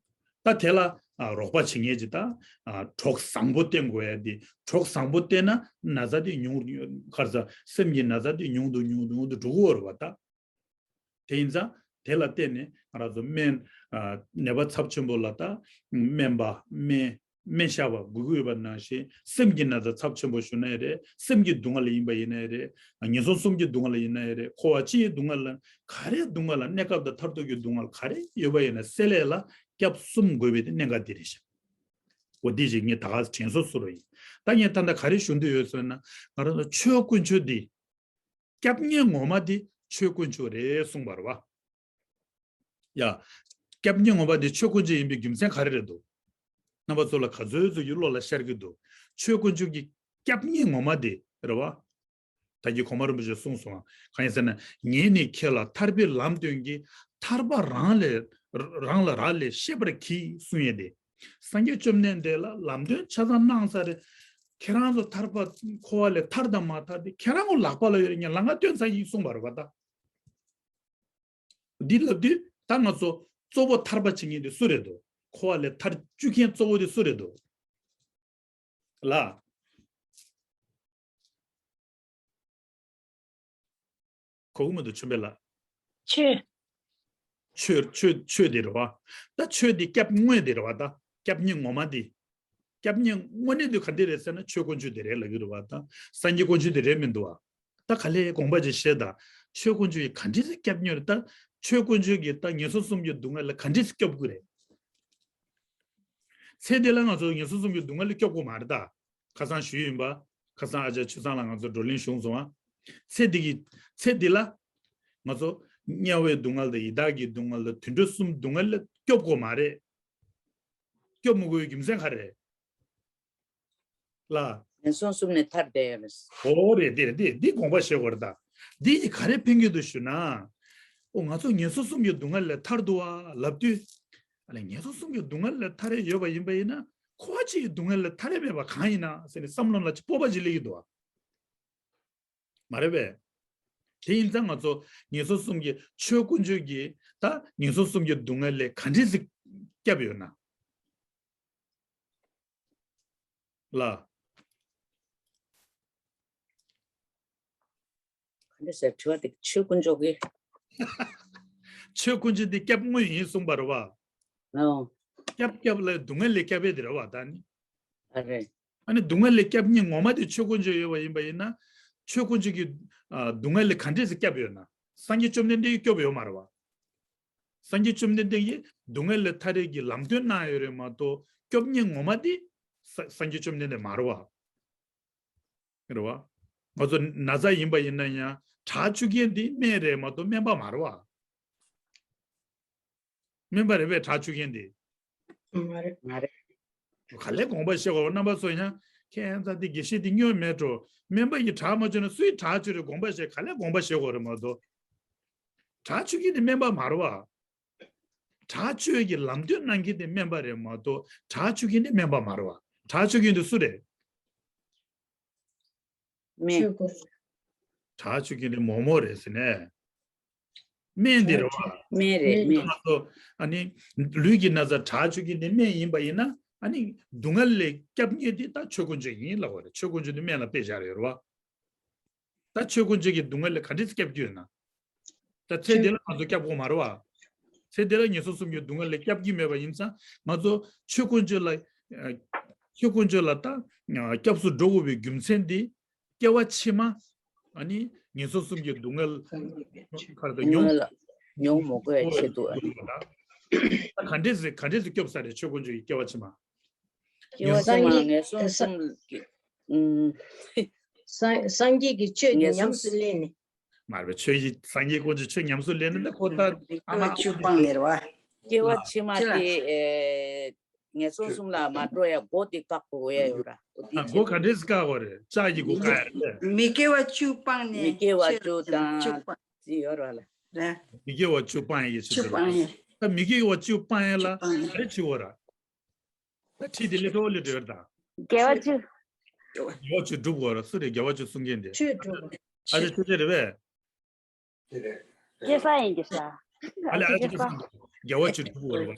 ད་དེ་ལ་ཨ་རོགས་པ་བྱེད་མཁན་ཅིག་ད་ཨ་གྲོགས་བཟང་པོ་བསྟེན་དགོས་ཡ་དེ། གྲོགས་བཟང་པོ་བསྟེན་ན་ན་ཚ་དེ་ཉུང་། ག་རེ་ཟ། སེམས་ཀྱི་ན་ཚ་དེ་ཉུང་དུ་ཉུང་དུ་ཉུང་དུ་འགྲོ་གི་ཡོད་རེད་བ་ད། དེ་ཡིན་ཙང་དེ་ལ་བརྟེན་ནས་ང་རང་ཚོ་སྨན་ཨ་ནད་པ་ཚབས་ཆེན་པོ་ལ་ད་སྨན་པ་སྨན་སྨན་ཞབས་པ་དགོས་ཀྱི་ཡོད་པ་ནང་བཞིན་སེམས་ཀྱི་ན་ཚ་ཚབས་ཆེན་པོ་ཞུ་ན་ཡང་རེད། སེམས་ཀྱི་སྡུག་བསྔལ་ཡིན་པ་ཡིན་ན་ཡང་རེད། ངན་སོང་གསུམ་གྱི་སྡུག་བསྔལ་ཡིན་ན་ཡང་རེད། འཁོར་བ་སྤྱིའི་སྡུག་བསྔལ་ལ་ག་རེ་སྡུག་བསྔལ་ལ་གནས་སྐབས་དང་མཐར་ཐུག་གི་སྡུག་བསྔལ་ག་རེ་ཡོད་པ་ཡིན་ན་སེལ་ཡས་ལ་སྐྱབས་གསུམ་དགོས་པའི་དེ་གནད་འགག་འདི་རེད་ཤག་འོ་འདི་ཞིག་ངས་ད་ག་དྲན་གསོ་ཞུ་རོགས་ཡིན། ད་ངས་ད་ལྟ་ག་རེ་ཞུ་འདོད་ཡོད་ཟེར་ན་ང་རང་ཚོ་ཆོས་དཀོན་མཆོག་འདི། སྐྱབས་མཁན་ངོ་མ་དེ་ཆོས་དཀོན་མཆོག་རེད་གསུངས་པ་རེད་བ། ཡ། སྐྱབས་མཁན་ངོ་མ་དེ་ཆོས་དཀོན་མཆོག་ཡིན་པའི་རྒྱུ་མཚན་ག་རེ་རེད་འདུག་རྣམ་པ་ཚོ་ལ་ག་ཚོད་ཚོད་ཀྱི་བློ་ལ་ཤར་གྱི་འདུག་ཆོས་དཀོན་མཆོག་གི་སྐྱབས་མཁན་ངོ་མ་དེ་རེད་བ། ད་གིན་གོང་མ་རིན་པོ་ཆེས་གསུངས་སོང་བ། གང་ཡིན་ཟེར་ན། ངས་ནི་ཁྱེད་ལ་ཐར་པའི་ལམ་སྟོན་གྱི། ཐར་པ་རང་ལས། རང་ལ་རག་ལས་ཤེས་པར་གྱིས་གསུང་ཡས་དེ། སངས་རྒྱས་བཅོམ་ལྡན་འདས་ལ་ལམ་སྟོན་ཆ་ཚང་གནང་ཚར་རེད། ཁྱེད་རང་ཚོ་ཐར་པ་འཁོར་བ་ལས་ཐར་དང་མ་ཐར་དེ་ཁྱེད་རང་ངོ་ལག་པ་ལ་ཡོད་རེད། ངས་ལམ་ཁ་སྟོན་ཚར་ཡིན་གསུངས་པ་རེད་བ་ད། འདི་ལབ་དུས་ད་ང་ཚོ་གཙོ་བོ་ཐར་པ་བྱེད་མཁན་དེ་སུ་རེད་འདུག་འཁོར་བ་ལས་ཐར་བཅུག་མཁན་གཙོ་བོ་དེ་སུ་རེད་འདུག་ལ། གོ་གི་མི་འདུག་ཆོས་འཕེལ་ལགས། ཆོས། ཆོས་ཆོས་ཆོས་དེ་རེད་བ། ད་ཆོས་དེ་སྐྱབས་དངོས་དེ་རེད་བ་ད། སྐྱབས་མཁན་ངོ་མ་དེ། སྐྱབས་མཁན་དངོས་གནས་དེ་ག་འདྲ་རེད་ཟེར་ན་ཆོས་དཀོན་མཆོག་དེ་རེད་ལབ་ཀྱི་རེད་བ་ད། སངས་རྒྱས་དཀོན་མཆོག་དེ་རེད་མི་འདུག་བ། ད་ག་ལེ་དགོངས་པ་ཅིག་བཞེས་དང་། ཆོས་དཀོན་མཆོག་གིས་ག་འདྲ་སེ་སྐྱབས་མཁན་རེད་ད། ཆོས་དཀོན་མཆོག་གིས་ད་ངན་སོང་གསུམ་གྱི་སྡུག་བསྔལ་ལས་ག་འདྲ་སེ་སྐྱོབ་དགོས་རེད། ཚེ་འདི་ལ་ང་ཚོ་ངན་སོང་གསུམ་གྱི་སྡུག་བསྔལ་ལས་སྐྱོབ་དགོས་མ་རེད་ད། ཁ་སང་ཞུས་ཡིན་པ། ཁ་སང་ཨ་ཅག་ཆོས་བཟང་ལགས་ང་ཚོ་བགྲོ་གླེང་བྱུང་སོང་ཨ། ཚེ་འདི་གི། ཚེ་འདི་ལ། ང་ཚོ་དམྱལ་བའི་སྡུག་བསྔལ་དང་ཡི་དྭགས་ཀྱི་སྡུག་བསྔལ་དང་དུད་འགྲོ་གསུམ་སྡུག་བསྔལ་ལས་སྐྱོབ་དགོས་མ་རེད། སྐྱོབ་མི་དགོས་པའི་རྒྱུ་མཚན་ག་རེ་རེད། ལ། ངན་སོང་གསུམ་ནས་ཐར་བསྡད་ཡོད་རེད། ཨོ་རེད། འདི་རེད། འདི་འདི་དགོངས་པ་བཞེས་དགོས་རེད་ད། འདི་ཡིས་ག་རེ་ཕན་གྱི་འདུག་ཞུ་ན། ཨོ་ང་ཚོ་ངན་སོང་གསུམ་གྱི་སྡུག་བསྔལ་ལས་ཐར་འདུག་ཨ་ལབ་དུས། ཨ་ལས་ངན་སོང་གསུམ་གྱི་སྡུག་བསྔལ་ལས་ཐར་ཡས་ཡོད་པ་ཡིན་པ་ཡིན་ན། འཁོར་བ་སྤྱིའི་སྡུག་བསྔལ་ལས་ཐར་ཡས་མེད་པ་གང་ཡིན་ན་ཟེར་ནས་བསམ་བློ་ལ་སྤོབས་པ་ཅིག་སླེབས་ཀྱི་འདུག་ཨ། མ་རེད་པས། དེ་ཡིན་ཙང་ང་ཚོ་ངན་སོང་གསུམ་གྱི་ཆོས་དཀོན་མཆོག་གིས་ད་ངན་སོང་གསུམ་གྱི་སྡུག་བསྔལ་ལས་ག་འདྲས་ཟིག་སྐྱབས་ཡོད་ན། ལ། ག་འདྲས་ཟེར་དྲི་བ་དེ་ཆོས་དཀོན་མཆོག་གིས། ཆོས་དཀོན་མཆོག་དེ་སྐྱབས་དངོས་ཡིན་གསུངས་པ་རེད་བ། ཨོ། སྐྱབས་སྐྱབས་ལ་སྡུག་བསྔལ་ལས་སྐྱབས་ཡས་དེ་རེད་བ་ད་ནི། ཨ་རེད། ཨ་ནི་སྡུག་བསྔལ་ལས་སྐྱབས་མཁན་ངོ་མ་དེ་ཆོས་དཀོན་མཆོག་ཡོད་པ་ཡིན་པ་ཡིན་ན། ཆོས་དཀོན་མཆོག་གིས་ཨ་སྡུག་བསྔལ་ལས་ག་འདྲས་སེ་སྐྱབས་ཡོད་ན། སངས་རྒྱས་བཅོམ་ལྡན་འདས་ཀྱིས་སྐྱོབ་ཡོད་མ་རེད་བ། སངས་རྒྱས་བཅོམ་ལྡན་འདས་ཀྱིས་སྡུག་བསྔལ་ལས་ཐར་ཡས་ཀྱི་ལམ་སྟོན་གནང་ཡོད་རེད་མ་གཏོགས་སྐྱོབ་མཁན་ངོ་མ་དེ་ས་སངས་རྒྱས་བཅོམ་ལྡན་འདས་མ་རེད་བ། རེད་བ། ང་ཚོ་ན་ཚ་ཡིན་པ་ཡིན་ན་ཡང་ དྲག་བཅུག་མཁན་དེ་སྨན་རེད་མ་གཏོགས་སྨན་པ་མ་རེད་བ། སྨན་པ་རེད་པས་དྲག་བཅུག་མཁན་དེ། མ་རེད། མ་རེད། ག་ལེར་དགོངས་པ་བཞེས་དགོས་རྣམ་པ་ཚོ་ཡང་ཁྱེད་ཡང་ཚ་འདི་དགེ་བཤེས་འདི་སྨྱོ་མེད་འགྲོ། སྨན་པ་ཡིས་དྲག་མ་བཅུག་ན་སུས་དྲག་བཅུག་རེད། དགོངས་པ་བཞེས་ག་ལེར་དགོངས་པ་བཞེས་དགོས་རེད་མ་གཏོགས། དྲག་བཅུག་མཁན་དེ་སྨན་པ་མ་རེད་བ། དྲག་བཅུག་གི་ལམ་སྟོན་གནང་མཁན་དེ་སྨན་པ་རེད་མ་གཏོགས་དྲག་བཅུག་མཁན་དེ་སྨན་པ་མ་རེད་བ། དྲག་བཅུག་མཁན་དེ་སུ་རེད། སྨན། ཆོས་སྐུ། དྲག་བཅུག་མཁན་དེ་མོག་མོག་རེད་ཟེར་ནས། སྨན་དེ་རེད་བ། སྨན་རེད། སྨན། ང་ཚོ་ཨ་ནི་ལུས་ཀྱི་ན་ཚ་དྲག་བཅུག་མཁན་དེ་སྨན་ཡིན་པ་ཡིན་ན་ཨ་ནི་སྡུག་བསྔལ་ལས་སྐྱབས་མཁན་དེ་ད་ཆོས་དཀོན་མཆོག་ཡིན་ལབ་པ་རེད། ཆོས་དཀོན་མཆོག་དེ་སྨན་ལ་དཔེ་བཞག་རེད་བ། ད་ཆོས་དཀོན་མཆོག་གིས་སྡུག་བསྔལ་ལས་ག་འདྲས་སེ་སྐྱབས་རྒྱུ་ཡོད་ན། ད་ཚེ་འདི་ལ་ང་ཚོ་སྐྱབས་དགོས་མ་རེད་བ། ཚེ་འདི་ལ་ངན་སོང་གསུམ་གྱི་སྡུག་བསྔལ་ལས་སྐྱབས་ཀྱི་མེད་པ་ཡིན་ཙང་ང་ཚོ་ཆོས་དཀོན་མཆོག་ལ་ཨ། ཆོས་དཀོན་མཆོག་ལ་ད་ཨ། སྐྱབས་སུ་འགྲོ་དགོས་པའི་རྒྱུ་མཚན་འདི་སྐྱེ་བ་ཕྱི་མ་ཨ་ནི་ངན་སོང་གསུམ་གྱི་སྡུག་བསྔལ་ག་རེ་ད་མྱོང་། མྱོང་མྱོང་མ་དགོས་པའི་ཆེད་དུ་ཨ་ནི། ད་ག་འདྲས་སེ་ག་འདྲས་སེ་སྐྱོབ་ས་རེད་ཆོས་དཀོན་མཆོག་གིས་སྐྱེ་བ་ཕྱི་མ། སྐྱེ་བ་ཕྱི་མ་ངན་སོང་གསུམ་གྱི་ཨུམ། སངས་སངས་རྒྱས་ཀྱི་ཆོས་ཀྱི་ཉམས་སུ་ལེན་ནས། མ་རེད་པས་ཆོས་ཀྱི་སངས་རྒྱས་དཀོན་མཆོག་ཆོས་ཉམས་སུ་ལེན་ནས་ཁོ་ད་ཨ་མ་བཅུ་སྤངས་ནས་རེད་བ། སྐྱེ་བ་ཕྱི་མ་དེ་ཨེ། ངན་སོང་གསུམ་ལ་མ་འགྲོ་ཡ་སྒོ་དེ་བཀག་དགོས་ཡ་ཡོད་ར། སྒོ་དེ་ཨ་སྒོ་ག་འདྲས་སེ་བཀག་དགོས་རེད། ལྕགས་ཀྱི་སྒོ་བཀག་ཡ་རེད། མི་དགེ་བ་བཅུ་སྤངས་ནས་མི་དགེ་བ་བཅུ་དང་བཅུ་སྤངས་ཅི་ཡོད་ར་ལ། རེད། མི་དགེ་བ་བཅུ་སྤང་ཡས་ཀྱི་ཆེད་དུ་རེད། ད་མི་དགེ་བ་བཅུ་སྤང་ཡས་ལ་ག་རེ་བྱེད་དགོས་ར། ད་ཁྲིད་དེ་ལས་འཕྲོ་ལས་འགྲོ་ཡོད་ད། དགེ་བ་བཅུ། དགེ་བ་བཅུ་སྒྲུབ་དགོས་ར། སུ་རེད་དགེ་བ་བཅུ་གསུང་མཁན་དེ། ཆོས་སྒྲུབ། ཨ་ཅེ་ཆོས་རྗེ་རེད་པས། སྐྱེ་ས་ཡིན་གྱི་ས། ཨ་ལས་ཨ་ཅེ་ཆོས་སྒྲུབ། དགེ་བ་བཅུ་སྒྲུབ་དགོས་རེད་པ།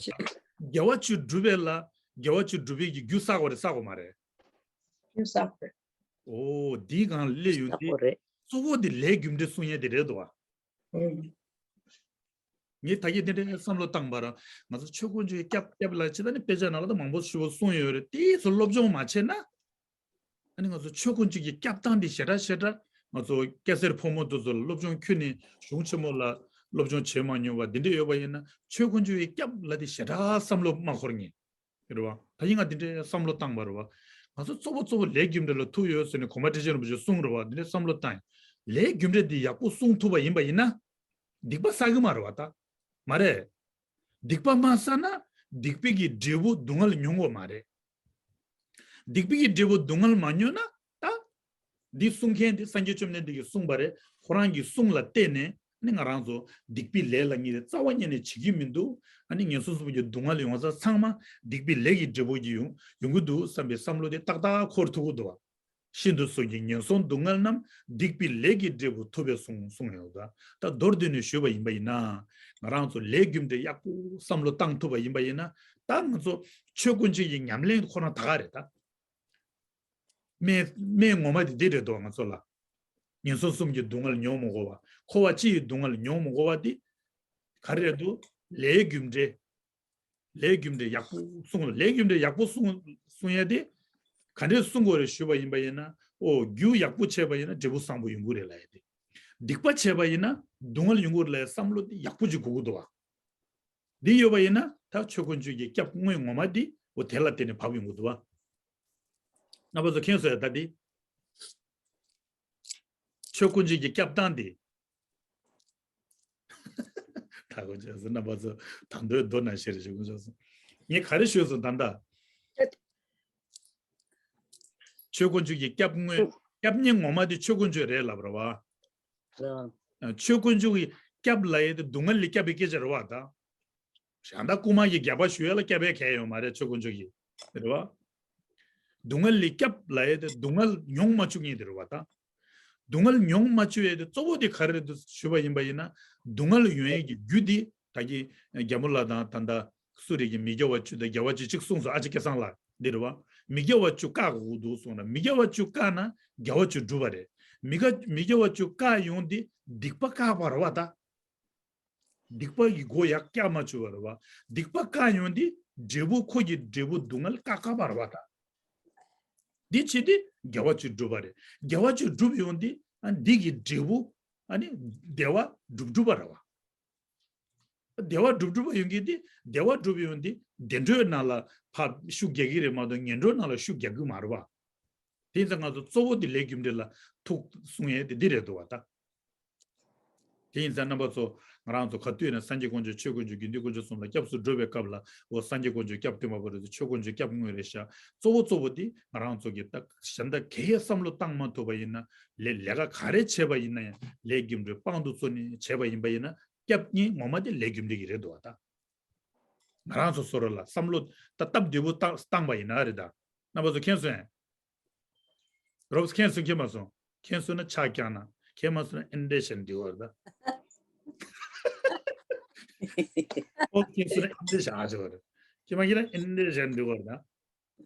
དགེ་བ་བཅུ་སྒྲུབ་པས་ལ་དགེ་བ་བཅུ་སྒྲུབ་པའི་གི་རྒྱུ་བསགས་དགོས་རེད་བསགས་དགོས་མ་རེད། རྒྱུ་བསགས་དགོས་རེད། ཨོ་འདིའི་སྒང་སླེབས་ཡོང་དུས་གཙོ་བོ་འདི་ལས་རྒྱུ་འབྲས་གསུང་ཡས་དེ་རེད་དོ། ངས་ད་གིན་དེ་འདྲའི་བསམ་བློ་བཏང་པ་ར་ང་ཚོ་ཆོས་དཀོན་མཆོག་གི་སྐྱབས་སྐྱབས་ལ་ཅི་ད་ནི་དཔེ་ཆ་ནང་ལ་ད་མང་པོ་ཞུ་བ་གསུངས་ཡོད་རེད། དེའི་ཚོ་སློབ་སྦྱོང་མ་བྱས་ན། ཨ་ནི་ང་ཚོ་ཆོས་དཀོན་མཆོག་གི་སྐྱབས་སྟངས་འདི་ཞེ་དྲག་ཞེ་དྲག་ང་ཚོ་སྐྱ་སེར་ཕོ་མོ་དེ་ཚོ་ལ་སློབ་སྦྱོང་ཁྱོན་ནས་གཞུང་ཆེན་མོ་ལ་སློབ་སྦྱོང་བྱེད་མ་མྱོང་བ་འདི་འདྲ་ཡོད་པ་ཡིན་ན་ཆོས་དཀོན་མཆོག་གི་སྐྱབས་ལ་དེ་ཞེ་དྲག་བསམ་བློ་མ་འཁོར་ངེས། རེད་བ། ད་ཡིན་ང་འདི་འདྲའི་བསམ་བློ་བཏང་བ་རེད་བ། ང་ཚོ་གཙོ་བོ་གཙོ་བོ་ལས་རྒྱུ་འབྲས་ལ་ཐུག་ཡོད་ཟེར་ནས་གོང་མ་ཁྲི་ཆེན་རིན་པོ་ཆེས་གསུངས་རེད་བ། འདི་འདྲའི་བསམ་བློ་བཏང་ཡིན། ལས་རྒྱུ་འབྲས་འདི་ཡག་པོ་གསུངས་ཐུབ་པ་ཡིན་པ་ཡིན་ན། སྡིག་པ་བསགས་གི་མ་རེད་བ་ད། མ་རེད། སྡིག་པ་མ་བསགས་ན་སྡིག་པའི་གི་འབྲས་བུ་སྡུག་བསྔལ་མྱོང་དགོས་མ་རེད། སྡིག་པའི་གི་འབྲས་བུ་སྡུག་བསྔལ་མ་མྱོང་ན་ད། འདི་གསུང་མཁན་དེ་སངས་རྒྱས་བཅོམ་ལྡན་འདས་ཀྱིས་གསུངས་པ་རེད། ཁོ་རང་གི་གསུང་ལ་བརྟེན་ནས་ནི་ང་རང་ཚོ་སྡིག་པའི་ལས་ལ་ངེས་ཏེ་རྩ་བ་ཉིད་ནས་བྱེད་ཀྱི་མི་འདུག་ཨ་ནི་ངན་སོང་གསུམ་གྱི་སྡུག་བསྔལ་ཡོང་ས་ཚང་མ་སྡིག་པའི་ལས་ཀྱི་འབྲས་བུ་གྱིས་ཡོང་ཡོང་གི་འདུག་བསམ་པའི་བསམ་བློ་དེ་ཏག་ཏག་འཁོར་ཐུབ་ཀྱི་འདུག་བ། ཤིན་ཏུ་གསོད་ཅིང་ངན་སོང་སྡུག་བསྔལ་རྣམས་སྡིག་པའི་ལས་ཀྱི་འབྲས་བུ་ཐུབ་པས་གསུངས་གསུངས་ཡོད་ད། ད་མདོར་བསྡུས་ནས་ཞུས་པ་ཡིན་པ་ཡིན་ན། ང་རང་ཚོ་ལས་རྒྱུ་འབྲས་ཡག་པོ་བསམ་བློ་བཏང་ཐུབ་པ་ཡིན་པ་ཡིན་ན། ད་ང་ཚོ་ཆོས་དཀོན་མཆོག་གི་ཉམས་ལེན་ཁོ་རང་ད་ག་རེད་ད། སྨན་སྨན་ངོ་མ་དེ་འདི་རེད་དོ་ང་ཚོ་ལ། ངན་སོང་གསུམ་གྱི་སྡུག་བསྔལ་མྱོང་མི་དགོས་པ། འཁོར་བ་སྤྱི་ཡི་སྡུག་བསྔལ་མྱོང་མི་དགོས་པ་དེ། ག་རེ་རེད་དོ། ལས་རྒྱུ་འབྲས། ལས་རྒྱུ་འབྲས་ཡག་པོ་གསུངས། ལས་རྒྱུ་འབྲས་ཡག་པོ་གསུངས་གསུང་ཡ་དེ། ག་འདྲས་གསུང་དགོས་རེད་ཞུས་པ་ཡིན་པ་ཡིན་ན། ཨོ་རྒྱུ་ཡག་པོ་བྱས་པ་ཡིན་ན་འབྲས་བུ་བཟང་པོ་ཡོང་གི་རེད་ལབ་ཡ་དེ། སྡིག་པ་བྱས་པ་ཡིན་ན་སྡུག་བསྔལ་ཡོང་གི་རེད་ལབ་ཡ་བསམ་བློ་དེ་ཡག་པོ་ཅིག་དགོས་ཀྱི་འདུག་བ། འདི་ཡོད་པ་ཡིན་ན་ད་ཆོས་དཀོན་མཆོག་གི་སྐྱབས་དངོས་ངོ་མ་འདི་འོ་དེ་ལ་བརྟེན་ནས་བབས་ཡོང་གི་འདུག་བ། རྣམ་པ་ཚོ་མཁྱེན་སོང་ཡ་ད་འདི། ཆོས་དཀོན་མཆོག་གི་སྐྱབས་སྟངས་འདི། ད་གོ་ཅེས་སུ་རྣམ་པ་ཚོ་ད་འདོད་མདོ་ན་ཤེར་ཞུ་དགོས་ཅེས་སུ། ངས་ག་རེ་ཞུས་སོང་ད་ལྟ། ཆོས་དཀོན་མཆོག་གི་སྐྱབས་དངོས་སྐྱབས་གནས་ངོ་མ་དེ་ཆོས་དཀོན་མཆོག་རེད་ལབ་ར་བ། ཆོས་དཀོན་མཆོག་གི་སྐྱབས་ལ་ཡེ་དེ་སྡུག་བསྔལ་ལས་སྐྱབས་པའི་སྐད་ཆ་རེད་བ་ད། ཞང་ད་རྐུན་མ་གི་སྒལ་པ་གཞུ་ཡ་ལ་སྐྱབས་པའི་གལ་ཡོད་མ་རེད་ཆོས་དཀོན་མཆོག་གི། རེད་བ། སྡུག་བསྔལ་ལས་སྐྱབས་ལ་ཡེ་དེ་སྡུག་བསྔལ་མྱོང་མ་བཅུག་མཁན་དེ་རེད་བ་ད། སྡུག་བསྔལ་མྱོང་མ་བཅུག་ཡ་དེ་གཙོ་བོ་དེ་ག་རེ་རེད་འདུག་ཞུས་པ་ཡིན་པ་ཡིན་ན། སྡུག་བསྔལ་ཡོང་ཡ་གི་རྒྱུ་དེ་ད་གི་རྒྱ་མོ་ལ་དང་ད་ད་སུ་རེད་ཀྱི་མི་དགེ་བ་བཅུ་དང་དགེ་བ་བཅུ་གཅིག་གསུངས་སོང་ཨ་ཅེ་སྐལ་བཟང་ལགས་འདི་རེད་བ། མི་དགེ་བ་བཅུ་བཀག་དགོས་འདུག་གསུངས་ན་མི་དགེ་བ་བཅུ་བཀག་ན་དགེ་བ་བཅུ་འགྲུབ་པ་རེད། མི་དགེ་མི་དགེ་བ་བཅུ་བཀག་ཡོང་དེ་སྡིག་པ་བཀག་པ་རེད་བ་ད། སྡིག་པ་ཡི་སྒོ་ཡར་བཀྱག་མ་བཅུག་པ་རེད་བ། སྡིག་པ་བཀག་ཡོང་དེ་འབྲས་བུ་ཁོ་གི་འབྲས་བུ་སྡུག་བསྔལ་བཀག་བཀག་པ་རེད་བ་ད། འདི་བྱེད་དེ་དགེ་བ་བཅུ་འགྲུབ་པ་རེད། དགེ་བ་བཅུ་འགྲུབ་ཡོང་དེ་ཨ་འདི་གི་འབྲས་བུ་ཨ་ནི་བདེ་བ་འགྲུབ་འགྲུབ་པ་རེད་བ། བདེ་བ་འགྲུབ་འགྲུབ་པ་ཡོང་གི་དེ་བདེ་བ་འགྲུབ་ཡོང་དེ་བདེ་འགྲོའི་ནང་ལ་ཕར་ཤུགས་རྒྱག་གི་རེད་མ་གཏོགས་ངན་འགྲོའི་ནང་ལ་ཤུགས་རྒྱག་གི་མ་རེད་བ། དེ་ཡིན་ཙང་ང་ཚོ་གཙོ་བོ་དེ་ལས་རྒྱུ་འབྲས་ལ་ཐུག་གསུང་ཡས་དེ་འདི་རེད་འདུག་བ་ད། དེ་ཡིན་ཙང་རྣམ་པ་ཚོ། ང་རང་ཚོ་ག་དུས་ན་སངས་རྒྱས་དཀོན་མཆོག་ཆོས་དཀོན་མཆོག་དགེ་འདུན་དཀོན་མཆོག་གསུམ་ལ་སྐྱབས་སུ་འགྲོ་བའི་སྐབས་ལ། འོ་སངས་རྒྱས་དཀོན་མཆོག་སྐྱབས་སྟོན་པ་པོ་རེད། ཆོས་དཀོན་མཆོག་སྐྱབས་དངོས་རེད་ཤག་གཙོ་བོ་གཙོ་བོ་དེ་ང་རང་ཚོ་གི་ད་གཞན་དག་གལ་བསམ་བློ་བཏང་མ་ཐུབ་པ་ཡིན་ན། ལས་ལས་ཀ་ག་རེ་བྱས་པ་ཡིན་ན་ཡང་ལས་རྒྱུ་འབྲས་དཔང་དུ་ཚུགས་ནས་བྱས་པ་ཡིན་པ་ཡིན་ན། སྐྱབས་རྙིང་ངོ་མ་དེ་ལས་རྒྱུ་འབྲས་ཀྱི་རེད་འདུག་བ་ད། ང་རང་ཚོ་བཟོ་རོགས་ལ་བསམ་བློ་ད་སྟབས་བདེ་པོ་བཏང་བཏང་པ་ཡིན་ན་རེད་ད། རྣམ་པ་ཚོ་མཁྱེན་སོང་ངས། རོབ་མཁྱེན་སོང་མཁྱེན་མ་སོང་། མཁྱེན་སོང་ན་ཕྱག་བརྐྱངས་ན། མཁྱེན་མ་སོང་ན་ཨེ་འདྲས་བྱས་འདི་བར་ད། ཨོ་མཁྱེན་སོང་ན་ཨེ་འདྲས་བྱས་ཨ་ཅོ་བར། མཁྱེན་མ་མཁྱེན་ན་ཨེ་འདྲས་བྱས་འདི་བར་ད།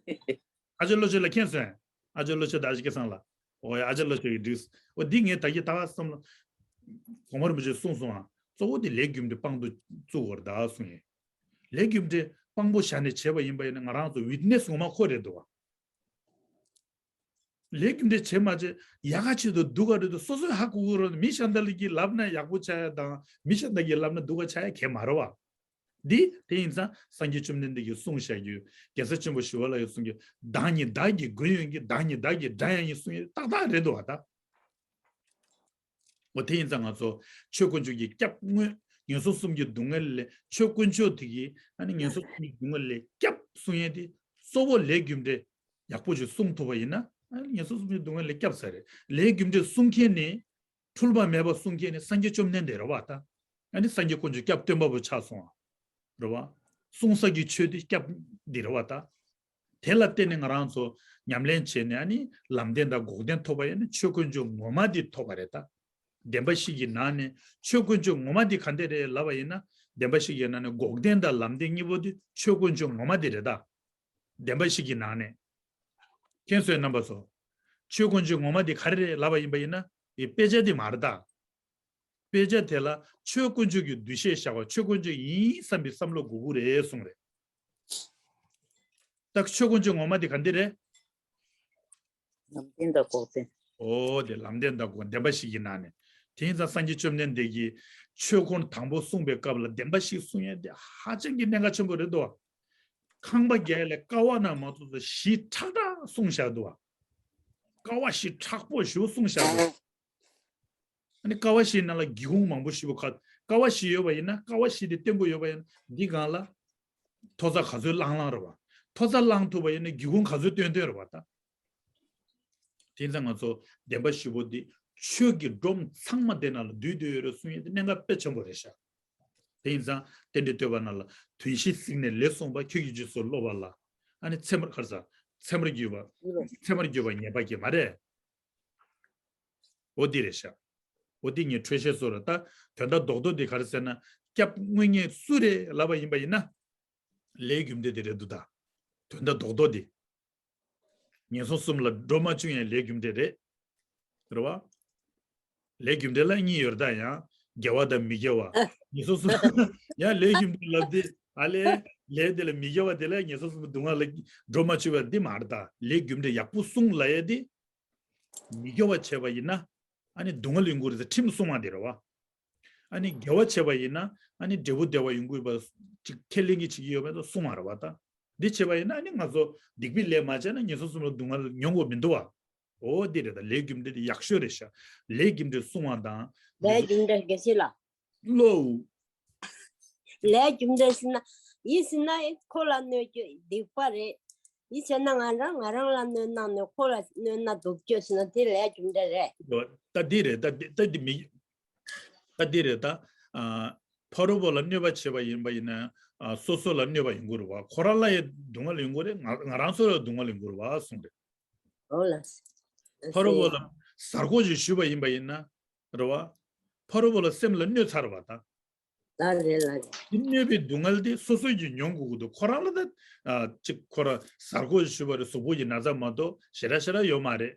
ཨ་ཅོ་བློ་ཆོས་ལ་མཁྱེན་སོང་ངས། ཨ་ཅོ་བློ་ཆོས་ད་ཨ་ཅོ་སྐལ་བཟང་ལ། ཨོ་ཡ་ཨ་ཅོ་བློ་ཆོས་ཀྱི་འགྲིགས། ཨོ་འདི་ངས་ད་གི་ད་ག་བསམ་ལ། གོང་མ་རིན་པོ་ཆེས་གསུངས་སོང་ཨ། གཙོ་བོ་དེ་ལས་རྒྱུ་འབྲས་དཔང་དུ་བཙུགས་བར་ད་གསུངས་ཡིན། ལས་རྒྱུ་འབྲས་དཔང་པོ་བཞག་ནས་བྱས་པ་ཡིན་པ་ཡིན་ན་ང་རང་ཚོ་ཝིཊ་ནེ་སི་ངོ་མ་ཁོ་རེད་འདུག་བ། ལས་རྒྱུ་འབྲས་བྱེད་མ་བྱེད་ཡག་ག་ཆེད་དུ་སྡུག་ག་རེད་དུ་སོ་སོས་ཧ་གོ་གི་རོགས། མི་གཞན་དག་ལ་གིས་ལབ་ན་ཡག་པོ་ཆགས་ཡ་དང་མི་གཞན་དག་གིས་ལབ་ན་སྡུག་ག་ཆགས་ཡ་གལ་མ་རེད་བ། འདི་དེ་ཡིན་ཙང་སངས་རྒྱས་བཅོམ་ལྡན་འདས་ཀྱིས་གསུངས་བཞག་རྒྱུ། རྒྱལ་སྲས་ཆེན་པོ་ཞི་བ་ལྷ་ཡིས་གསུངས་རྒྱུ། བདག་ཉིད་བདག་གི་མགོན་ཡིན་གྱི། བདག་ཉིད་བདག་གི་དགྲ་ཡང་ཡིན་གསུངས་ཡ་ཏག་ཏག་རེད་འདུག་བ་ད། འོ་དེ་ཡིན་ཙང་ང་ཚོ་ཆོས་དཀོན་མཆོག་གི་སྐྱབས་དངོས། ངན་སོང་གསུམ་གྱི་སྡུག་བསྔལ་ལས་ཆོས་དཀོན་མཆོག་དེ་གིས་ཨ་ནི་ངན་སོང་གསུམ་གྱི་སྡུག་བསྔལ་ལས་སྐྱབས་གསུང་ཡས་དེ་གཙོ་བོ་ལས་རྒྱུ་འབྲས་ཡག་པོ་ཞིག་གསུང་ཐུབ་པ་ཡིན་ན་ཨ་ནི་ངན་སོང་གསུམ་གྱི་སྡུག་བསྔལ་ལས་སྐྱབས་ས་རེད། ལས་རྒྱུ་འབྲས་གསུང་མཁན་ནི་འཁྲུལ་པ་མེད་པ་གསུང་མཁན་ནི་སངས་རྒྱས་བཅོམ་ལྡན་འདས་རེད་བ་ད། ཨ་ནི་སངས་རྒྱས་དཀོན་མཆོག་སྐྱབས་སྟོན་པ་པོ་ཆགས་སོང་བ་རེད་བ། གསུང་ས་གི་ཆོས་དེ་སྐྱབས་འདི་རེད་བ་ད། དེ་ལ་བརྟེན་ནས་ང་རང་ཚོ་ཉམས་ལེན་བྱས་ནས་ཨ་ནི་ལམ་བདེན་དང་འགོག་བདེན་ཐོབ་པ་ཡིན་ན་ཆོས་དཀོན་མཆོག་ངོ་མ་འདི་ཐོབ་པ་རེད་ད། བདེན་པ་བཞི་གི་ནང་ནས་ཆོས་དཀོན་མཆོག་ངོ་མ་འདི་ག་འདྲ་རེད་ལབ་པ་ཡིན་ན། བདེན་པ་བཞི་གི་ནང་ནས་འགོག་བདེན་དང་ལམ་བདེན་གཉིས་པོ་འདི་ཆོས་དཀོན་མཆོག་ངོ་མ་འདི་རེད་ད། བདེན་པ་བཞི་གི་ནང་ནས། མཁྱེན་སོང་རྣམ་པ་ཚོ། ཆོས་དཀོན་མཆོག་ངོ་མ་འདི་ག་རེ་རེད་ལབ་པ་ཡིན་པ་ཡིན་ན། འདི་དཔེ་ཆ་འདི་མ་རེད་ད། དཔེ་ཆ་དེ་ལ་ཆོས་དཀོན་མཆོག་གི་འདུ་ཤེས་བཞག་པ། ཆོས་དཀོན་མཆོག་ཡིན་བསམ་པའི་བསམ་བློ་དགོས་ཀྱི་རེད་གསུངས་རེད། ད་ཆོས་དཀོན་མཆོག་ངོ་མ་དེ་ག་འདི་རེད། ལམ་བདེན་དང་འགོག་བདེན། འོ་དེ་ལམ་བདེན་དང་འགོག་བདེན་པ་བཞི་གི་ནང་ནས། དེ་ཡིན་ཙང་སངས་རྒྱས་བཅོམ་ལྡན་འདས་ཀྱིས་ཆོས་འཁོར་དང་པོ་གསུངས་པའི་སྐབས་ལ་བདེན་པ་བཞི་གསུང་ཡས་དེ་ཧ་ཅང་གི་གནད་འགག་ཆེན་པོ་རེད་དོ། ཁང་པ་བརྒྱད་ལས་ཀ་བ་ན་མ་གཏོགས་བཞི་ཁྲག་ཁྲག་གསུངས་བཞག་འདུག་བ། ཀ་བ་བཞི་མཁྲེགས་པོ་ཞེ་པོ་གསུངས་བཞག་འདུག་ཨ་ནི་ཀ་བ་བཞིའི་ནང་ལ་སྒེའུ་ཁུང་མང་པོ་ཞེ་པོ་ཁ། ཀ་བ་བཞི་ཡོད་པ་ཡིན་ན་ཀ་བ་བཞི་དེ་བརྟན་པོ་ཡོད་པ་ཡིན་ན་འདི་སྒང་ལ་མཐོ་ས་ག་ཚོད་བསླང་བསླང་རེད་བ། མཐོ་ས་བསླང་ཐུབ་པ་ཡིན་ན་སྒེའུ་ཁུང་ག་ཚོད་བཏོན་བཏོན་རེད་བ་ད། དེ་ཡིན་ཙང་ང་ཚོ་བདེན་པ་བཞི་པོ་འདི་ཆོས་ཀྱི་སྒྲོམ་ཚང་མ་དེ་ནང་ལ་འདུས་བསྡད་ཡོད་རེད་གསུང་ཡས་དེ་གནད་འགག་དཔེ་ཆེན་པོ་རེད་ཤག་དེ་ཡིན་ཙང་རྟེན་འབྲེལ་བསྟོད་པ་ནང་ལ་དོན་བཞི་གཟིགས་ནས་ལེགས་གསུངས་པ། ཁྱོད་ཀྱི་རྗེས་སུ་སློབ་པ་ལ། ཨ་ནི་ཚད་མར་ཁར་ས། ཚད་མར་གྱུར་པ། ཚད་མར་གྱུར་པ་ཉེས་པ་སྐྱེ་མ་རེད། འོ་འདི་རེད་ཤག་འོ་འདི་ངས་འཕྲོས་བཤད་བཟོ་ར་ད། དོན་དག་རྡོག་རྡོག་འདི་ག་རེ་ཟེར་ན། སྐྱབས་དངོས་ངེས་སུ་རེད་ལབ་པ་ཡིན་པ་ཡིན་ན། ལས་རྒྱུ་འབྲས་འདི་རེད་འདུག་ད། དོན་དག་རྡོག་རྡོག་འདི། ངན་སོང་གསུམ་ལ་འགྲོ་མ་བཅུག་ཡང་ལས་རྒྱུ་འབྲས་རེད། རེད་བ། ལས་རྒྱུ་འབྲས་ལ་གཉིས་ཡོད་ད་ཡང་། དགེ་བ་དང་མི་དགེ་བ། ངན་སོང་གསུམ། ཡང་ལས་རྒྱུ་འབྲས་ལབ་དེ་ཨ་ལས། ལས་དེ་ལ་མི་དགེ་བ་དེ་ལ་ངན་སོང་གསུམ་སྡུག་བསྔལ་ལ་འགྲོ་མ་བཅུག་པ་འདི་མ་རེད་ད། ལས་རྒྱུ་འབྲས་ཡག་པོ་གསུངས་ལབ་ཡ་དེ། མི་དགེ་བ་བྱས་པ་ཡིན་ན། ཨ་ནི་སྡུག་བསྔལ་ཡོང་གི་རེད་ཟེར་ཁྲིམས་སྲུང་བ་དེ་རེད་བ། ཨ་ནི་དགེ་བ་བྱས་པ་ཡིན་ན་ཨ་ནི་འབྲས་བུ་བདེ་བ་ཡོང་གི་ཡོད་པ་ཅིག་ཁས་ལེན་གྱི་བྱེད་ཀྱི་ཡོད་པ་དང་སྲུང་བ་རེད་བ་ད། འདི་བྱས་པ་ཡིན་ན་ཨ་ནི་ང་ཚོ་སྡིག་པའི་ལས་མ་བྱས་ན་ངན་སོང་གསུམ་ལ་སྡུག་བསྔལ་མྱོང་དགོས་མི་འདུག་བ། འོ་འདི་རེད་ད། ལས་རྒྱུ་འབྲས་དེ་ཡག་ཤོས་རེད་ཤག་ལས་རྒྱུ་འབྲས་སྲུང་བ་དང་། ལས་རྒྱུ་འབྲས་དགེ་བཤེས་ལགས། ལོ། ལས་རྒྱུ་འབྲས་ཟེར་ན། ཡིན་ཟེར་ན་ཁོ་ལ་གནོད་རྒྱུ་སྡིག་པ་རེད། ཡིན་ཟེར་ན་ང་རང་ང་རང་ལ་གནོད་ན་གནོད། ཁོ་ལ་གནོད་ན་སྡུག་སྤྱོད་ཟེར་ན་དེ་ལས་རྒྱུ་འབྲས་རེད། ད་འདི་རེད་ད། འདི་ད་འདི་མི། ད་འདི་རེད་ད། ཨ། ཕ་རོལ་པོ་ལ་གནོད་པ་བྱས་པ་ཡིན་པ་ཡིན་ན། ཨ། སོ་སོ་ལ་གནོད་པ་ཡོང་གི་རེད་བ། ཁོ་རང་ལ་ཡང་སྡུག་བསྔལ་ཡོང་གི་རེད། ང་ང་རང་ཚོ་ལ་སྡུག་བསྔལ་ཡོང་གི་རེད་བ་གསུངས་རེད། འོ་ལགས། ཕ་རོལ་པོ་ལ་གཟའ་སྒོར་ཞིག་ཞུས་པ་ཡིན་པ་ཡིན་ན། རེད་བ། ཕ་རོལ་པོ་ལ་སེམས་ལ་གནོད་ཚར་བ་དང་། ལགས་རེད་ལགས་རེད། དེ་གནོད་པའི་སྡུག་བསྔལ་དེ་སོ་སོ་གིས་མྱོང་དགོས་ཀྱི་འདུག་ཁོ་རང་ལ་ད། ཨ། ཅིག་ཁོ་རང་གཟའ་སྒོར་ཞུས་པ་རེད། གཟུགས་པོ་ཡི་ན་ཚ་མ་གཏོགས་ཞེ་དྲག་ཞེ་དྲག་ཡོད་མ་རེད།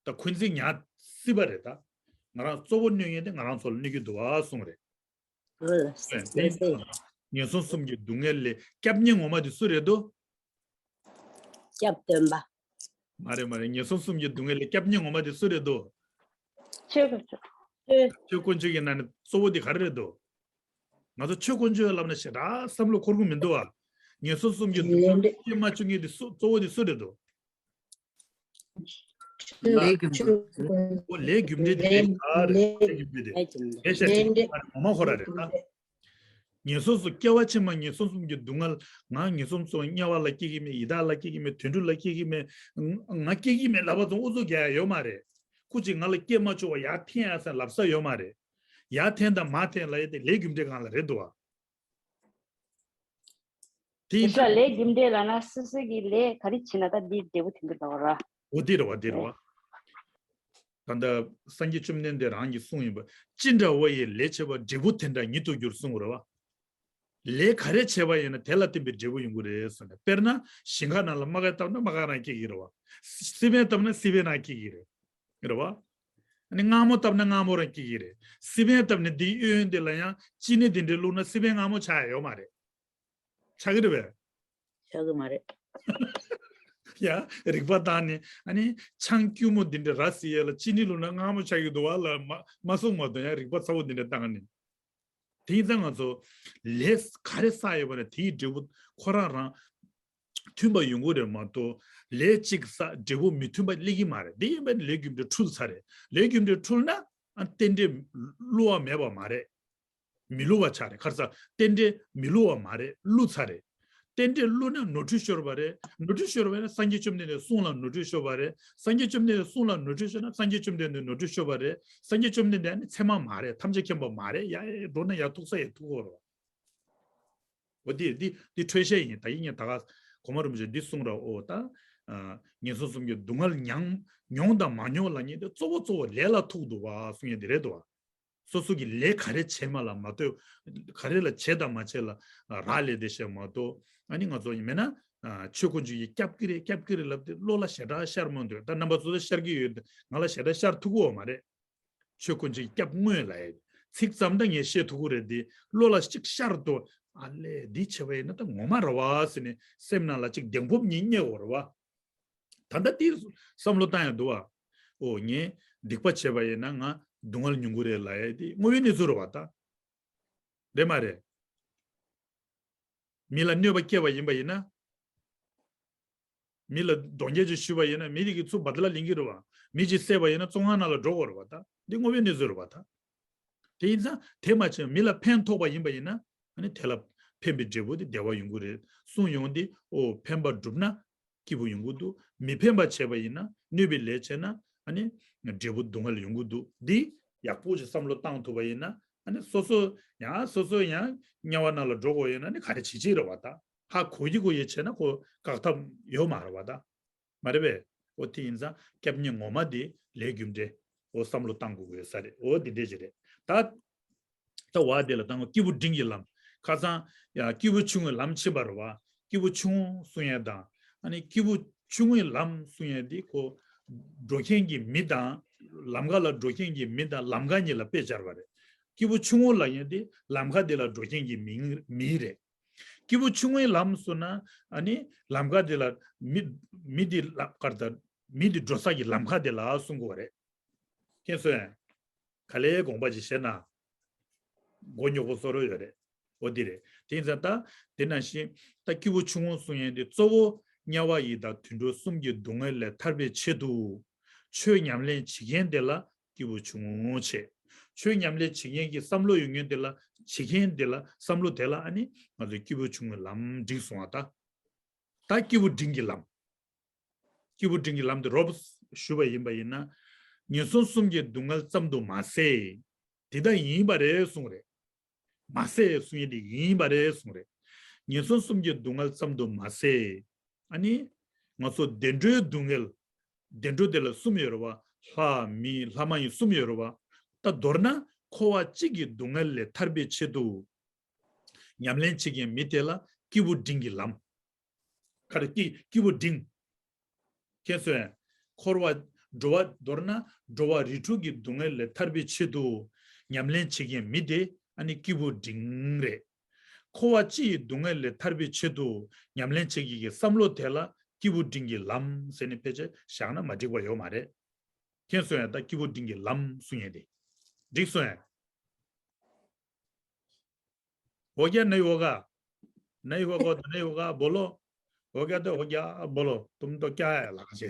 ད་འཁོན་འཛིན་ཉར་སྲིད་པ་རེད་ད། ང་རང་གཙོ་བོ་གནོད་མཁན་དེ་ང་རང་ཚོ་ལ་གནོད་ཀྱི་འདུག་ཨ་གསུངས་རེད། ཨ་ལགས། དེ་ཡིན་ཙང་ངན་སོང་གསུམ་གྱི་སྡུག་བསྔལ་ལས་སྐྱབས་མཉེས་ངོ་མ་དེ་སུ་རེད་འདུག་སྐྱབས་སྟོན་པ། མ་རེད་མ་རེད། ངན་སོང་གསུམ་གྱི་སྡུག་བསྔལ་ལས་སྐྱབས་མཉེས་ངོ་མ་དེ་སུ་རེད་འདུག་ཆོས་དཀོན་མཆོག་ཆོས་དཀོན་མཆོག་གི་ནང་ནས་གཙོ་བོ་དེ་ག་རེ་རེད་འདུག་ང་ཚོ་ཆོས་དཀོན་མཆོག་ལབ་ན་ཞེ་དྲག་བསམ་བློ་འཁོར་གྱི་མི་འདུག་བ། ངན་སོང་གསུམ་གྱི་སྡུག་བསྔལ་ལས་སྐྱབས་མ་བཅུག་མཁན་དེ་སུ། གཙོ་བོ་དེ་སུ་རེད་འདུག་ལས་རྒྱུ་འབྲས། ཨོ་ལས་རྒྱུ་འབྲས་དེ་ལས་ག་རེད། ལས་རྒྱུ་འབྲས་དེ། ལས་རྒྱུ་འབྲས། ལས་རྒྱུ་འབྲས། ལས་བྱས་ངོ་མ་ཁོ་ར་རེད་ད། ངན་སོང་གསུམ། སྐྱེ་བ་ཕྱི་མ་ངན་སོང་གསུམ་གྱི་སྡུག་བསྔལ། ང་ངན་སོང་གསུམ་དམྱལ་བ་ལ་སྐྱེ་གི་མེད། ཡི་དྭགས་ལ་སྐྱེ་གི་མེད། དུད་འགྲོ་ལ་སྐྱེ་གི་མེད། ང་སྐྱེ་གི་མེད་ལབ་པ་ཙམ་ཨུ་ཚུགས་རྒྱག་ཡ་ཡོད་མ་རེད། སྐུ་མཁྱེན་ང་ལ་སྐྱེ་མ་བཅུག་པ་ཡར་འཐེན་ཡ་ཟེར་ལབ་ས་ཡོད་མ་རེད། ཡར་འཐེན་དང་མར་འཐེན་ལབ་ཡ་དེ་ལས་རྒྱུ་འབྲས་སྒང་ལ་རེད་འདུག་བ། དེ་ཡིན་དུས་ལས་རྒྱུ་འབྲས་ལབ་ན་སོ་སོ་གི་ལས་ག་རེ་བྱས་ན་ད་འདི་འབྲས་བུ་དེ་འདྲ་འདྲ་བ་ར། འོ་དེ་རེད་བ། དེ་རེད་བ། ད་ལྟ་སངས་རྒྱས་བཅོམ་ལྡན་འདས་རང་གིས་གསུངས་ཡིན་པ། ཅི་འདྲ་བ་ཡི་ལས་བྱས་པ། འབྲས་བུ་དེ་འདྲ་ཉིད་དུ་འགྱུར་གསུངས་རེད་བ། ལས་ག་རེ་བྱས་པ་ཡིན་ན་དེ་ལ་བརྟེན་པའི་འབྲས་བུ་ཡོང་གི་རེད་ཟེར་ནས། དཔེར་ན་ཞིང་ཁ་ནང་ལ་རྨ་ཁ་བཏབ་ན་རྨ་ཁ་རང་སྐྱེ་གི་རེད་བ། སི་པན་བཏབ་ན་སི་པན་རང་སྐྱེ་གི་རེད། རེད་བ། ཨ་ནི་མངར་མོ་བཏབ་ན་མངར་མོ་རང་སྐྱེ་གི་རེད། སི་པན་བཏབ་ནས་འདིའི་གཡོན་དེ་ལ་ཡང་ཅི་ནི་དེ་འདྲའི་བླུགས་ན་སི་པན་མངར་མོ་ཆགས་ཡ་ཡོད་མ་རེད། ཆགས་ཀྱི་རེད་པས། ཆགས་ཀྱི་མ་རེད། ཡ། རིག་པ་བཏང་ནས་ཨ་ནི་ཆང་སྐྱུར་མོ་འདི་འདྲ་ར་བཟི་ཡས་ལ་ཅི་ནི་བླུགས་ན་མངར་མོ་ཆགས་ཀྱི་འདུག་བ་ལ་མ་མ་གསུངས་མ་གཏོགས། ཡ་རིག་པ་ཚ་བོ་འདི་འདྲ་བཏང་ནས། དེ་ཡིན་ཙང་ང་ཚོ་ལས་ག་རེ་བསགས་ཡོད་པ་ན་དེའི་འབྲས་བུ་ཁོ་རང་རང་མཐུན་པ་ཡོང་གི་རེད་མ་གཏོགས། ལས་གཅིག་བསགས་འབྲས་བུ་མི་མཐུན་པ་སླེབས་ཀྱི་མ་རེད། དེ་ཡིན་པ་ན་ལས་རྒྱུ་འབྲས་འཁྲུལ་ཚར་རེད། ལས་རྒྱུ་འབྲས་འཁྲུལ་ན་ཨ་རྟེན་འབྲེལ་བསླུ་བ་མེད་པ་མ་རེད། མི་བསླུ་བ་ཆགས་རེད། ཁ་སང་རྟེན་འབྲེལ་མི་བསླུ་བ་མ་རེད། བསླུ་ཚར་རེད། རྟེན་འབྲེལ་བསླུ་ན་ནོར་འཁྲུལ་ཤོར་བ་རེད། ནོར་འཁྲུལ་ཤོར་བ་ཡིན་ན་སངས་རྒྱས་བཅོམ་ལྡན་འདས་གསུང་ལ་ནོར་འཁྲུལ་ཤོར་བ་རེད། སངས་རྒྱས་བཅོམ་ལྡན་འདས་གསུང་ལ་ནོར་འཁྲུལ་ཤོར་ན་སངས་རྒྱས་བཅོམ་ལྡན་འདས་ནོར་འཁྲུལ་ཤོར་བ་རེད། སངས་རྒྱས་བཅོམ་ལྡན་འདས་ནི་མཚན་མ་མ་རེད། ཐམས་ཅད་མཁྱེན་པ་མ་རེད། ཡ་ཡ་འགྲོ་ན་ཡ་ཐུག་ས་ཡ་ཐུག་གོ་རོ། འོ་དེ་དེ་དེ་འཕྲོས་བཤད་ཡིན། ད་ཡིན་ཡང་ད་ག་གོང་མ་རིན་པོ་ཆེ་འདི་གསུང་ར། ཨོ་ད་ངན་སོང་གསུམ་གྱི་སྡུག་བསྔལ་མྱང་མྱོང་དང་མ་མྱོང་ལབ་མཁན་དེ་གཙོ་བོ་གཙོ་བོ་ལས་ལ་ཐུག་འདུག་བ་གསུང་ཡ་དེ་རེད་འདུག་བ། སོ་སོ་གི་ལས་ག་རེ་བྱས་མ་ལ་མ་ལྟོས། ག་རེ་ལ་བྱས་དང་མ་བྱས་ལ་རག་ལས་དེ་བཤད་མ་གཏོགས། ཨ་ནི་ང་ཚོ་ཡིན་མེད་ན་ཆོས་དཀོན་མཆོག་གིས་སྐྱབས་ཀྱི་རེད་སྐྱབས་ཀྱི་རེད་ལབ་དེ་བློ་ལ་ཞེ་དྲག་ཤར་མ་འདུག་ད་རྣམ་པ་ཚོ་ལ་ཤར་གྱི་ཡོད། ང་ལ་ཞེ་དྲག་ཤར་ཐུབ་ཀྱི་ཡོད་མ་རེད། ཆོས་དཀོན་མཆོག་གིས་སྐྱབས་དངོས་ལ་ཡ་ཚིག་ཙམ་ད་ངས་བཤད་ཐུབ་ཀྱི་རེད་དེ། བློ་ལ་གཅིག་ཤར་དུ་ཨ་ལས་འདི་བྱས་པ་ཡིན་ན་ད་ངོ་མ་རེད་བ་ཟེར་ནས་སེམས་ནང་ལ་གཅིག་གདེང་སྤོབས་གཉིས་རྙེད་དགོས་རེད་བ། ད་ལྟ་དེ་བསམ་བློ་བཏང་ཡ་འདུག་བ། ཨོ་ངས་སྡིག་པ་བྱས་པ་ཡིན་ན་ང་སྡུག་བསྔལ་མྱོང་གི་རེད་ལབ་ཡ་དེ་དངོས་ཡོད་གནས་ཚུལ་རེད་བ་ད། རེད་མ་རེད། མི་ལ་གནོད་པ་བསྐྱལ་བ་ཡིན་པ་ཡིན་ན། མི་ལ་གདོན་བགེགས་ཅིག་ཞུས་པ་ཡིན་ན་མི་དེ་གི་ཚུར་བ་དེ་ལ་ལེན་གྱི་རེད་བ། མི་གཅིག་བསད་པ་ཡིན་ན་བཙོན་ཁང་ནང་ལ་འགྲོ་དགོས་རེད་བ་ད། འདི་དངོས་ཡོད་གནས་ཚུལ་རེད་བ་ད། དེ་ཡིན་ཙང་དེ་མ་བྱས་མི་ལ་ཕན་ཐོགས་པ་ཡིན་པ་ཡིན་ན། ཨ་ནི་དེ་ལ་ཕན་པའི་འབྲས་བུ་དེ་བདེ་བ་ཡོང་གི་རེད། གསུང་ཡོང་དེ་ཨོ་ཕན་པ་བསྒྲུབས་ན་སྐྱིད་པོ་ཡོང་གི་འདུག་མི་ཕན་པ་བྱས་པ་ཡིན་ན་གནོད་པའི་ལས་བྱས་ན་ཨ་ནི་འབྲས་བུ་སྡུག་བསྔལ་ཡོང་གི་འདུག་འདི་ཡག་པོ་ཞིག་བསམ་བློ་བཏང་ཐུབ་པ་ཡིན་ན། ཨ་ནི་སོ་སོ་ཡང་སོ་སོ་ཡང་དམྱལ་བ་ནང་ལ་འགྲོ་དགོས་ཡོད་ན་ནི་ག་རེ་བྱེད་ཀྱི་རེད་བ་ད། ཧ་གོ་གི་གོ་ཡི་བྱས་ན་ཁོ་བཀག་ཐབས་ཡོད་མ་རེད་བ་ད། མ་རེད་པས། ཨོ་དེ་ཡིན་ཙང་སྐྱབས་གནས་ངོ་མ་དེ་ལས་རྒྱུ་འབྲས། ཨོ་བསམ་བློ་བཏང་དགོས་ཀྱི་ཡོད་ས་རེད། ཨོ་དེ་འདྲས་ཅིག་རེད་ད། ད་བ་དེ་ལ་བཏང་སྐྱེས་བུ་འབྲིང་གི་ལམ། ཁ་སང་ཡ་སྐྱེས་བུ་ཆུང་ངུའི་ལམ་ཕྱིན་པ་རེད་བ། སྐྱེས་བུ་ཆུང་ངུ་གསུང་ཡས་དང་། ཨ་ནི་སྐྱེས་བུ་ཆུང་ངུའི་ལམ་གསུང་ཡས་དེ་ཁོ་འགྲོ་མཁན་གྱི་མི་དང་། ལམ་ཁ་ལ་འགྲོ་མཁན་གྱི་མི་དང་ལམ་ཁ་གཉིས་ལ་དཔེ་སྦྱར་བ་རེད། སྐྱེས་བུ་ཆུང་ངུ་ལབ་ཡས་དེ་ལམ་ཁ་དེ་ལ་འགྲོ་མཁན་གྱི་མི་མི་རེད། སྐྱེས་བུ་ཆུང་ངུའི་ལམ་གསུངས་ན་ཨ་ནི་ལམ་ཁ་དེ་ལ་མི་མི་དེ་ལམ་ཁར་ད་མི་དེ་འགྲོ་ས་ཀྱི་ལམ་ཁ་དེ་ལ་གསུང་དགོས་རེད། མཁྱེན་སོང་ངས། ག་ལེ་དགོངས་པ་ཅིག་བཞེས་ན། མགོ་རྙོག་པོ་བཟོ་རོགས་ཡོད་རེད། འོ་འདི་རེད། དེ་ཡིན་ཙང་ད་དེ་ནང་བཞིན་ད་སྐྱེས་བུ་ཆུང་ངུ་གསུང་ཡས་འདི་གཙོ་བོ་དམྱལ་བ་ཡི་དྭགས་དུད་འགྲོ་གསུམ་གྱི་སྡུག་བསྔལ་ལས་ཐར་པའི་ཆེད་དུ། ཆོས་ཉམས་ལེན་བྱེད་མཁན་དེ་ལ་སྐྱེས་བུ་ཆུང་ངུ་བྱེད། ཆོས་ཉམས་ལེན་བྱེད་མཁན་གྱི་བསམ་བློ་ཡོད་མཁན་དེ་ལ་བྱེད་མཁན་དེ་ལ་བསམ་བློ་དེ་ལ་ཨ་ནི་ང་ཚོས་སྐྱེས་བུ་ཆུང་ངུའི་ལམ་འགྲིག་སོང་བ་ད། ད་སྐྱེས་བུ་འབྲིང་གི་ལམ། སྐྱེས་བུ་འབྲིང་གི་ལམ་དེ་རོབ་ཞུས་པ་ཡིན་པ་ཡིན་ན། ངན་སོང་གསུམ་གྱི་སྡུག་བསྔལ་ཙམ་དུ་མ་ཟད། དེ་ལྟ་ཡིན་པ་རེད་གསུངས་རེད། མ་ཟད་གསུང་ཡས་དེ་ཡིན་པ་རེད་གསུངས་རེད། ངན་སོང་གསུམ་གྱི་སྡུག་བསྔལ་ཙམ་དུ་མ་ཟད། ཨ་ནི། ང་ཚོ་བདེ་འགྲོའི་སྡུག་བསྔལ། བདེ་འགྲོ་དེ་ལ་གསུམ་ཡོད་རེད་བ། ལྷ་མི་ལྷ་མ་ཡིན་གསུམ་ཡོད་རེད་བ། ད་མདོར་ན་འཁོར་བ་གཅིག་གི་སྡུག་བསྔལ་ལས་ཐར་པའི་ཆེད་དུ། ཉམས་ལེན་བྱེད་མཁན་མི་དེ་ལ་སྐྱེས་བུ་འབྲིང་གི་ལམ། ག་རེ་སྐྱེས་སྐྱེས་བུ་འབྲིང་། མཁྱེན་སོང་ངས། འཁོར་བ་འགྲོ་བ་མདོར་ན་འགྲོ་བ་རིགས་དྲུག་གི་སྡུག་བསྔལ་ལས་ཐར་པའི་ཆེད་དུ་ཉམས་ལེན་བྱེད་མཁན་མི་དེ་ཨ་ནི་སྐྱེས་བུ་འབྲིང་རེད། འཁོར་བ་སྤྱི་ཡི་སྡུག་བསྔལ་ལས་ཐར་པའི་ཆེད་དུ་ཉམས་ལེན་བྱེད་མཁན་གྱི་བསམ་བློ་དེ་ལ་སྐྱེས་བུ་འབྲིང་གི་ལམ་ཟེར་ནས་ཕལ་ཆེར་བཞག་ན་མ་འགྲིག་པ་ཡོད་མ་རེད། མཁྱེན་སོང་ངས། ད་སྐྱེས་བུ་འབྲིང་གི་ལམ་གསུང་ཡས་དེ། འགྲིག་སོང་ངས། हो गया, नहीं होगा? नहीं होगा तो नहीं होगा, बोलो। हो गया तो हो गया, बोलो। तुम तो क्या है, लागा से।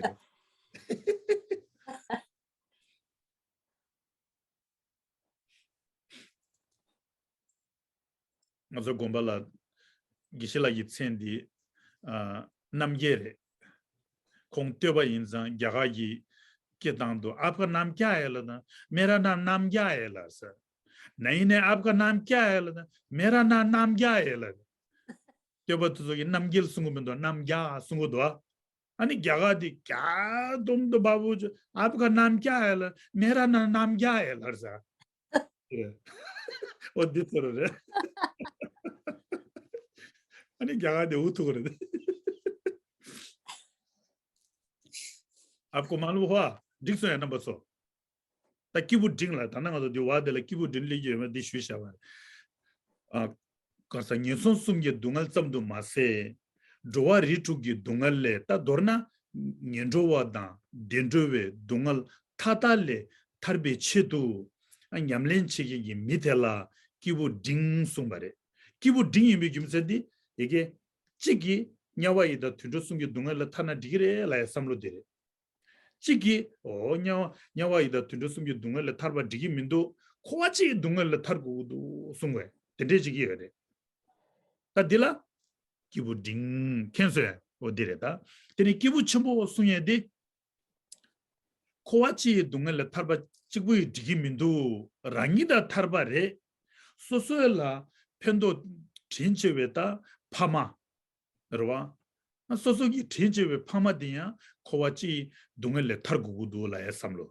ང་ཚོ་དགོན་པ་ལ་དགེ་བཤེས་ལགས་ཀྱི་མཚན་འདི་ཨ་རྣམ་རྒྱལ་རེད། ཁོང་བསྟོད་པ་ཡིན་ཙང་རྒྱ་གར་གྱི་སྐད་བཏང་དུས། आपका नाम क्या है ལབ་ན། मेरा नाम नामग्या है ལབ་ཟེར། नहीं नहीं, आपका नाम क्या है ལབ་ན། मेरा नाम नामग्या है ལབ། བསྟོད་པ་དེ་ཚོ་གི་རྣམ་རྒྱལ་གསུང་གི་མི་འདུག་རྣམ་རྒྱལ་གསུང་གི་འདུག་ཨ་ནི་རྒྱ་གར་དེ་क्या तुम तो बाबू जी, आपका नाम क्या है ལབ། मेरा नाम नामग्या है ལབ་ཟེར། ཨོ་འདི་ཚོ་རེད། ཨ་ནི་རྒྱ་གར་དེ་འུ་ཐུག་རེད། आपको मालूम हुआ? འགྲིག་སོང་ཡ་རྣམ་པ་ཚོ། ད་སྐྱེས་བུ་འབྲིང་ལ། ད་ནང་ང་ཚོ་འདི་བ་དེ་ལ་སྐྱེས་བུ་འབྲིང་སླེབས་ཀྱི་ཡོད་མེད་འདི་ཞུས་བཞག་པ་རེད། ཨ། གང་ཟག་ངན་སོང་གསུམ་གྱི་སྡུག་བསྔལ་ཙམ་དུ་མ་ཟད། འགྲོ་བ་རིགས་དྲུག་གི་སྡུག་བསྔལ་ལས། ད་མདོར་ན་ངན་འགྲོ་བ་དང་བདེ་འགྲོ་བའི་སྡུག་བསྔལ་མཐའ་དག་ལས་ཐར་པའི་ཆེད་དུ། ཨ། ཉམས་ལེན་བྱེད་མཁན་གྱི་མི་དེ་ལ་སྐྱེས་བུ་འབྲིང་གསུངས་པ་རེད། སྐྱེས་བུ་འབྲིང་ཡིན་པའི་རྒྱུ་མཚན་དེ། ཡ་གི་གཅིག་གིས་དམྱལ་བ་ཡི་དྭགས་དུད་འགྲོ་གསུམ་གྱི་སྡུག་བསྔལ་ལས་ཐར་ན་འགྲིག་གི་རེད་ལབ་ཡ་བསམ་བློ་དེ་རེད། གཅིག་གིས་ཨོ་དམྱལ་བ་དམྱལ་བ་ཡི་དྭགས་དུད་འགྲོ་གསུམ་གྱི་སྡུག་བསྔལ་ལས་ཐར་པ་འགྲིག་གི་མི་འདུག་འཁོར་བ་སྤྱིའི་སྡུག་བསྔལ་ལས་ཐར་དགོས་ཀྱི་འདུག་གསུང་བས་དེ་འདྲས་བྱེད་ཀྱི་ཡོད་རེད། ད་འདི་ལ་སྐྱེས་བུ་འབྲིང་མཁྱེན་སོང་། ཨོ་འདི་རེད་ད། དེ་ནི་སྐྱེས་བུ་ཆེན་པོ་གསུང་ཡས་དེ། འཁོར་བ་སྤྱིའི་སྡུག་བསྔལ་ལས་ཐར་པ་གཅིག་པུ་ཡིས་འགྲིག་གི་མི་འདུག་རང་ཉིད་ད་ཐར་པ་རེད། སོ་སོ་ལ་ཕན་ཐོགས་དྲིན་ཆེ་བའི་ད་ཕ་མ། རེད་བ། སོ་སོ་གི་དྲིན་ཆེ་བའི་ཕ་མ་དེ་ཡང་འཁོར་བ་སྤྱིའི་སྡུག་བསྔལ་ལས་ཐར་དགོས་ཀྱི་འདུག་ལབ་ཡ་བསམ་བློ་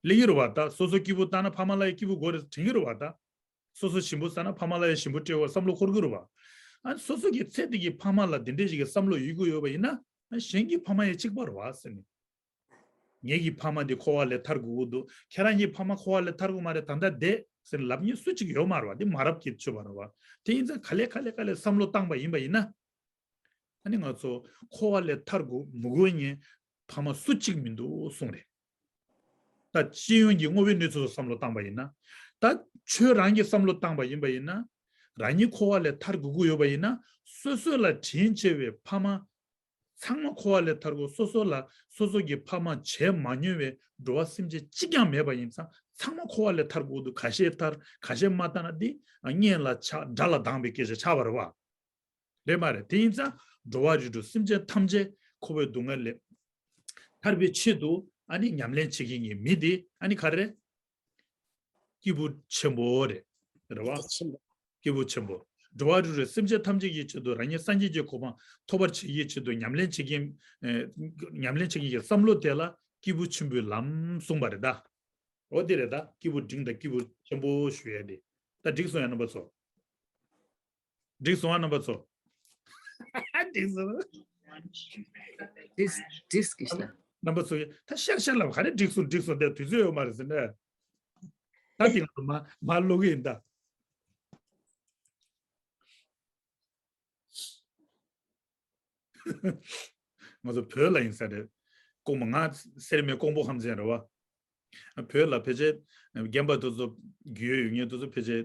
སླེབས་ཀྱི་རེད་བ། ད་སོ་སོ་སྐྱིད་པོ་བཏང་ན་ཕ་མ་ལ་ཡང་སྐྱིད་པོ་དགོས་རེད་དྲན་གྱི་རེད་བ། ད་སོ་སོ་ཞིམ་པོ་ཟ་ན་ཕ་མ་ལ་ཡང་ཞིམ་པོ་སྤྲད་དགོས་བསམ་བློ་འཁོར་གྱི་རེད་བ། ཨ་ནི་སོ་སོ་གི་ཚེ་འདི་གི་ཕ་མ་ལ་འདི་འདྲས་ཞིག་གི་བསམ་བློ་ཡོད་ཀྱི་ཡོད་པ་ཡིན་ན། ཨ་གཞན་གྱི་ཕ་མ་ཡང་གཅིག་པ་རེད་བ་ཟེར་ནས། ངེད་ཀྱི་ཕ་མ་འདི་འཁོར་བ་ལས་ཐར་དགོས་ཀྱི་འདུག་ཁྱེད་རང་གི་ཕ་མ་འཁོར་བ་ལས་ཐར་དགོས་མ་རེད་ད་ལྟ་བསྡད་ཟེར་ལབ་མཁན་སུ་གཅིག་ཡོད་མ་རེད་བ། འདི་མ་རབས་ཀྱི་ཆོས་པ་རེད་བ། དེ་ཡིན་ཙང་ག་ལེ་ག་ལེ་ག་ལེ་བསམ་བློ་བཏང་པ་ཡིན་པ་ཡིན་ན། ཨ་ནི་ང་ཚོ་འཁོར་བ་ལས་ཐར་དགོས་མི་དགོས་ངས་ཕ་མ་སུ་གཅིག་མི་འདུག་གསུངས་རེད། ད་སྤྱི་ཡོངས་ཀྱི་དངོས་པོའི་གནས་ཚུལ་སོགས་བསམ་བློ་བཏང་པ་ཡིན་ན། ད་ཁྱོད་རང་གིས་བསམ་བློ་བཏང་པ་ཡིན་པ་ཡིན་ན། རང་ཉིད་འཁོར་བ་ལས་ཐར་དགོས་ཀྱི་ཡོད་པ་ཡིན་ན། སོ་སོ་ལ་དྲིན་ཆེ་བའི་ཕ་མ་ཚང་མ་འཁོར་བ་ལས་ཐར་དགོས། སོ་སོ་ལ་སོ་སོ་གི་ཕ་མ་བྱས་མ་མྱོང་བའི་འགྲོ་བ་སེམས་ཅན་གཅིག་ཀྱང་མེད་པ་ཡིན་ཙང་ཚང་མ་འཁོར་བ་ལས་ཐར་དགོས་འདུག་ཁ་ཤས་ཐར་ཁ་ཤས་མ་ཐར་ན་འདི་གཉེན་ལ་ཆགས་དགྲ་ལ་སྡང་བའི་སྐད་ཆ་ཆགས་པ་རེད་བ། རེད་མ་རེད། དེ་ཡིན་ཙང་འགྲོ་བ་རིགས་དྲུག་སེམས་ཅན་ཐམས་ཅད་འཁོར་བའི་སྡུག་བསྔལ་ལས་ཐར་པའི་ཆེད་དུ་ཨ་ནི་ཉམས་ལེན་བྱེད་མཁན་གྱི་མི་དེ་ཨ་ནི་ག་རེ་རེད། སྐྱེས་བུ་ཆེན་པོ་རེད། རེད་བ། སྐྱེས་བུ་ཆེན་པོ། འགྲོ་བ་རིགས་དྲུག་སེམས་ཅན་ཐམས་ཅད་ཀྱི་ཆེད་དུ་རང་ཉིད་སངས་རྒྱས་ཀྱི་གོ་འཕང་ཐོབ་པར་བྱེད་ཀྱི་ཆེད་དུ་ཉམས་ལེན་བྱེད་མཁན། ཨེ། ཉམས་ལེན་བྱེད་མཁན་གྱི་བསམ་བློ་དེ་ལ་སྐྱེས་བུ་ཆེན་པོའི་ལམ་གསུངས་པ་རེད་ད། འོ་དེ་རེད་ད། སྐྱེས་བུ་འབྲིང་དང་སྐྱེས་བུ་ཆེན་པོ་ཞུ་ཡ་དེ། ད་འགྲིག་སོང་ཡ་རྣམ་པ་ཚོ། འགྲིག་སོང་ཨ་རྣམ་པ་ཚོ། འགྲིག་སོང་། འགྲིག་འགྲིག་གི་ཤ། རྣམ་པ་ཚོ་ད་ཤར་ཤར་ལབ་ག་རེ་འགྲིག་སོང་འགྲིག་སོང་དེ་དུས་ཚོད་ཡོད་མ་རེད་ཟེར་ནས། ད་དེ་ལ་མ་མ་ལོག་གི་ཡིན་ད། ང་ཚོ་བོད་ལ་ཡིན་ས་རེད། ཀོང་པོ་ང་སེར་སྨད་ཀོང་པོ་ཁམས་ཚན་རེད་བ། བོད་ལ་ཕལ་ཆེར་རྒན་པ་དེ་ཚོ་རྒྱུས་ཡོད་ཡོད་མཁན་དེ་ཚོ་ཕལ་ཆེར་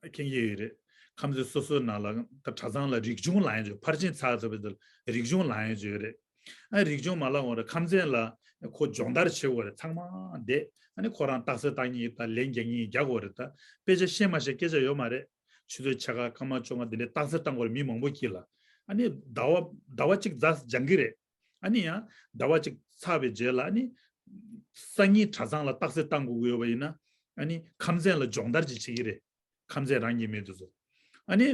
མཁྱེན་གྱི་ཡོད་རེད། ཁམས་ཚན་སོ་སོའི་ནང་ལ་ད་གྲྭ་ཚང་ལ་རིག་གཞུང་ལབ་ཡ་ཅིག་ཕར་ཕྱིན་ཚར་ཚར་བའི་དེར་རིག་གཞུང་ལབ་ཡ་ཅིག་ཡོད་རེད། ཨ་རིག་གཞུང་མ་ལབ་འོང་རེད། ཁམས་ཚན་ལ་ཁོ་སྦྱོང་བརྡར་བྱེད་དགོས་རེད། ཚང་མ་བསྡད། ཨ་ནི་ཁོ་རང་རྟགས་གསལ་བཏང་མཁན་དང་ལན་རྒྱག་མཁན་རྒྱག་དགོས་རེད། ད་དཔེ་ཆ་ཤེས་མ་ཤེས་སྐད་ཆ་ཡོད་མ་རེད། ཆུ་ཚོད་ཕྱེད་ཀ་སྐར་མ་བཅོ་ལྔ་འདི་འདྲའི་རྟགས་གསལ་བཏང་དགོས་རེད། མི་མང་པོ་དཀྱིལ་ལ། ཨ་ནི་ཟླ་བ་ཟླ་བ་གཅིག་ཛ་སྦྱང་གི་རེད། ཨ་ནི་ཡང་ཟླ་བ་གཅིག་ཚར་བའི་རྗེས་ལ་ཨ་ནི་སང་ཉིན་གྲྭ་ཚང་ལ་རྟགས་གསལ་བཏང་དགོས་ཀྱི་ཡོད་པ་ཡིན་ན། ཨ་ནི་ཁམས་ཚན་ལ་སྦྱོང་བརྡར་ཅིག་བྱེད་ཀྱི་རེད། ཁམས་ཚན་རང་གི་མི་དེ་ཚོ། ཨ་ནི་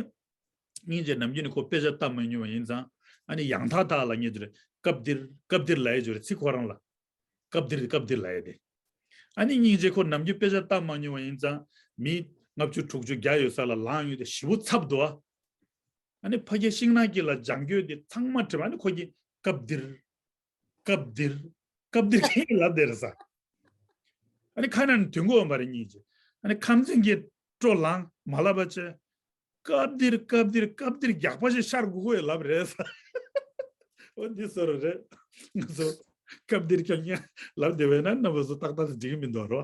སྙིང་རྗེ་ནམ་རྒྱུན་ནས་ཁོ་དཔེ་ཆ་ལྟ་མ་མྱོང་བ་ཡིན་ཙང་། ཨ་ནི་ཡང་དག་དག་ལ་ངས་དེ་རེད། སྐབས་འདིར་སྐབས་འདིར་ལབ་ཡ་ཅིག་ཡོད་རེད། ཚིག་ཁོ་རང་ལ། སྐབས་འདིར་སྐབས་འདིར་ལབ་ཡ་དེ། ཨ་ནི་སྙིང་རྗེ་ཁོ་ནམ་རྒྱུན་དཔེ་ཆ་ལྟ་མ་མྱོང་བ་ཡིན་ཙང་། མི་ལྔ་བཅུ་དྲུག་ཅུ་བརྒྱ་ཡོད་ས་ལ་ལངས་ཡོང་དུས་ཞེ་པོ་འཚབ་འདུག་ཨ། ཨ་ནི་ཕ་གིའི་ཤིང་ནགས་དཀྱིལ་ལ་སྦྱང་རྒྱུ་དེ་ཚང་མ་དྲན། ཨ་ནི་ཁོ་གིས་སྐབས་འདིར། སྐབས་འདིར། སྐབས་འདིར་ཁྱེད་ཀྱིས་ལབ་བསྡད་རེད་ས། ཨ་ནི་ཁ་ནང་ནས་དོན་གོ་ཡོང་བ་རེད། སྙིང་རྗེ། ཨ་ནི་ཁམས་ཚན་གྱིས་སྤྲོ་ལངས་མ་ལབ་པ་བྱས། སྐབས་འདིར་སྐབས་འདིར་སྐབས་འདིར་རྒྱག་པ་ཞིག་ཤར་དགོས་ཀྱི་ཡོད་ལབ་རེད་ས། འོ་འདི་བཟོ་འདྲ་རེད། ང་ཚོ་སྐབས་འདིར་ཀྱང་ཡང་ལབ་བསྡད་པས་ན་རྣམ་པ་ཚོ་ཏག་ཏག་ཅིག་འགྲིག་གི་མི་འདུག་རོ།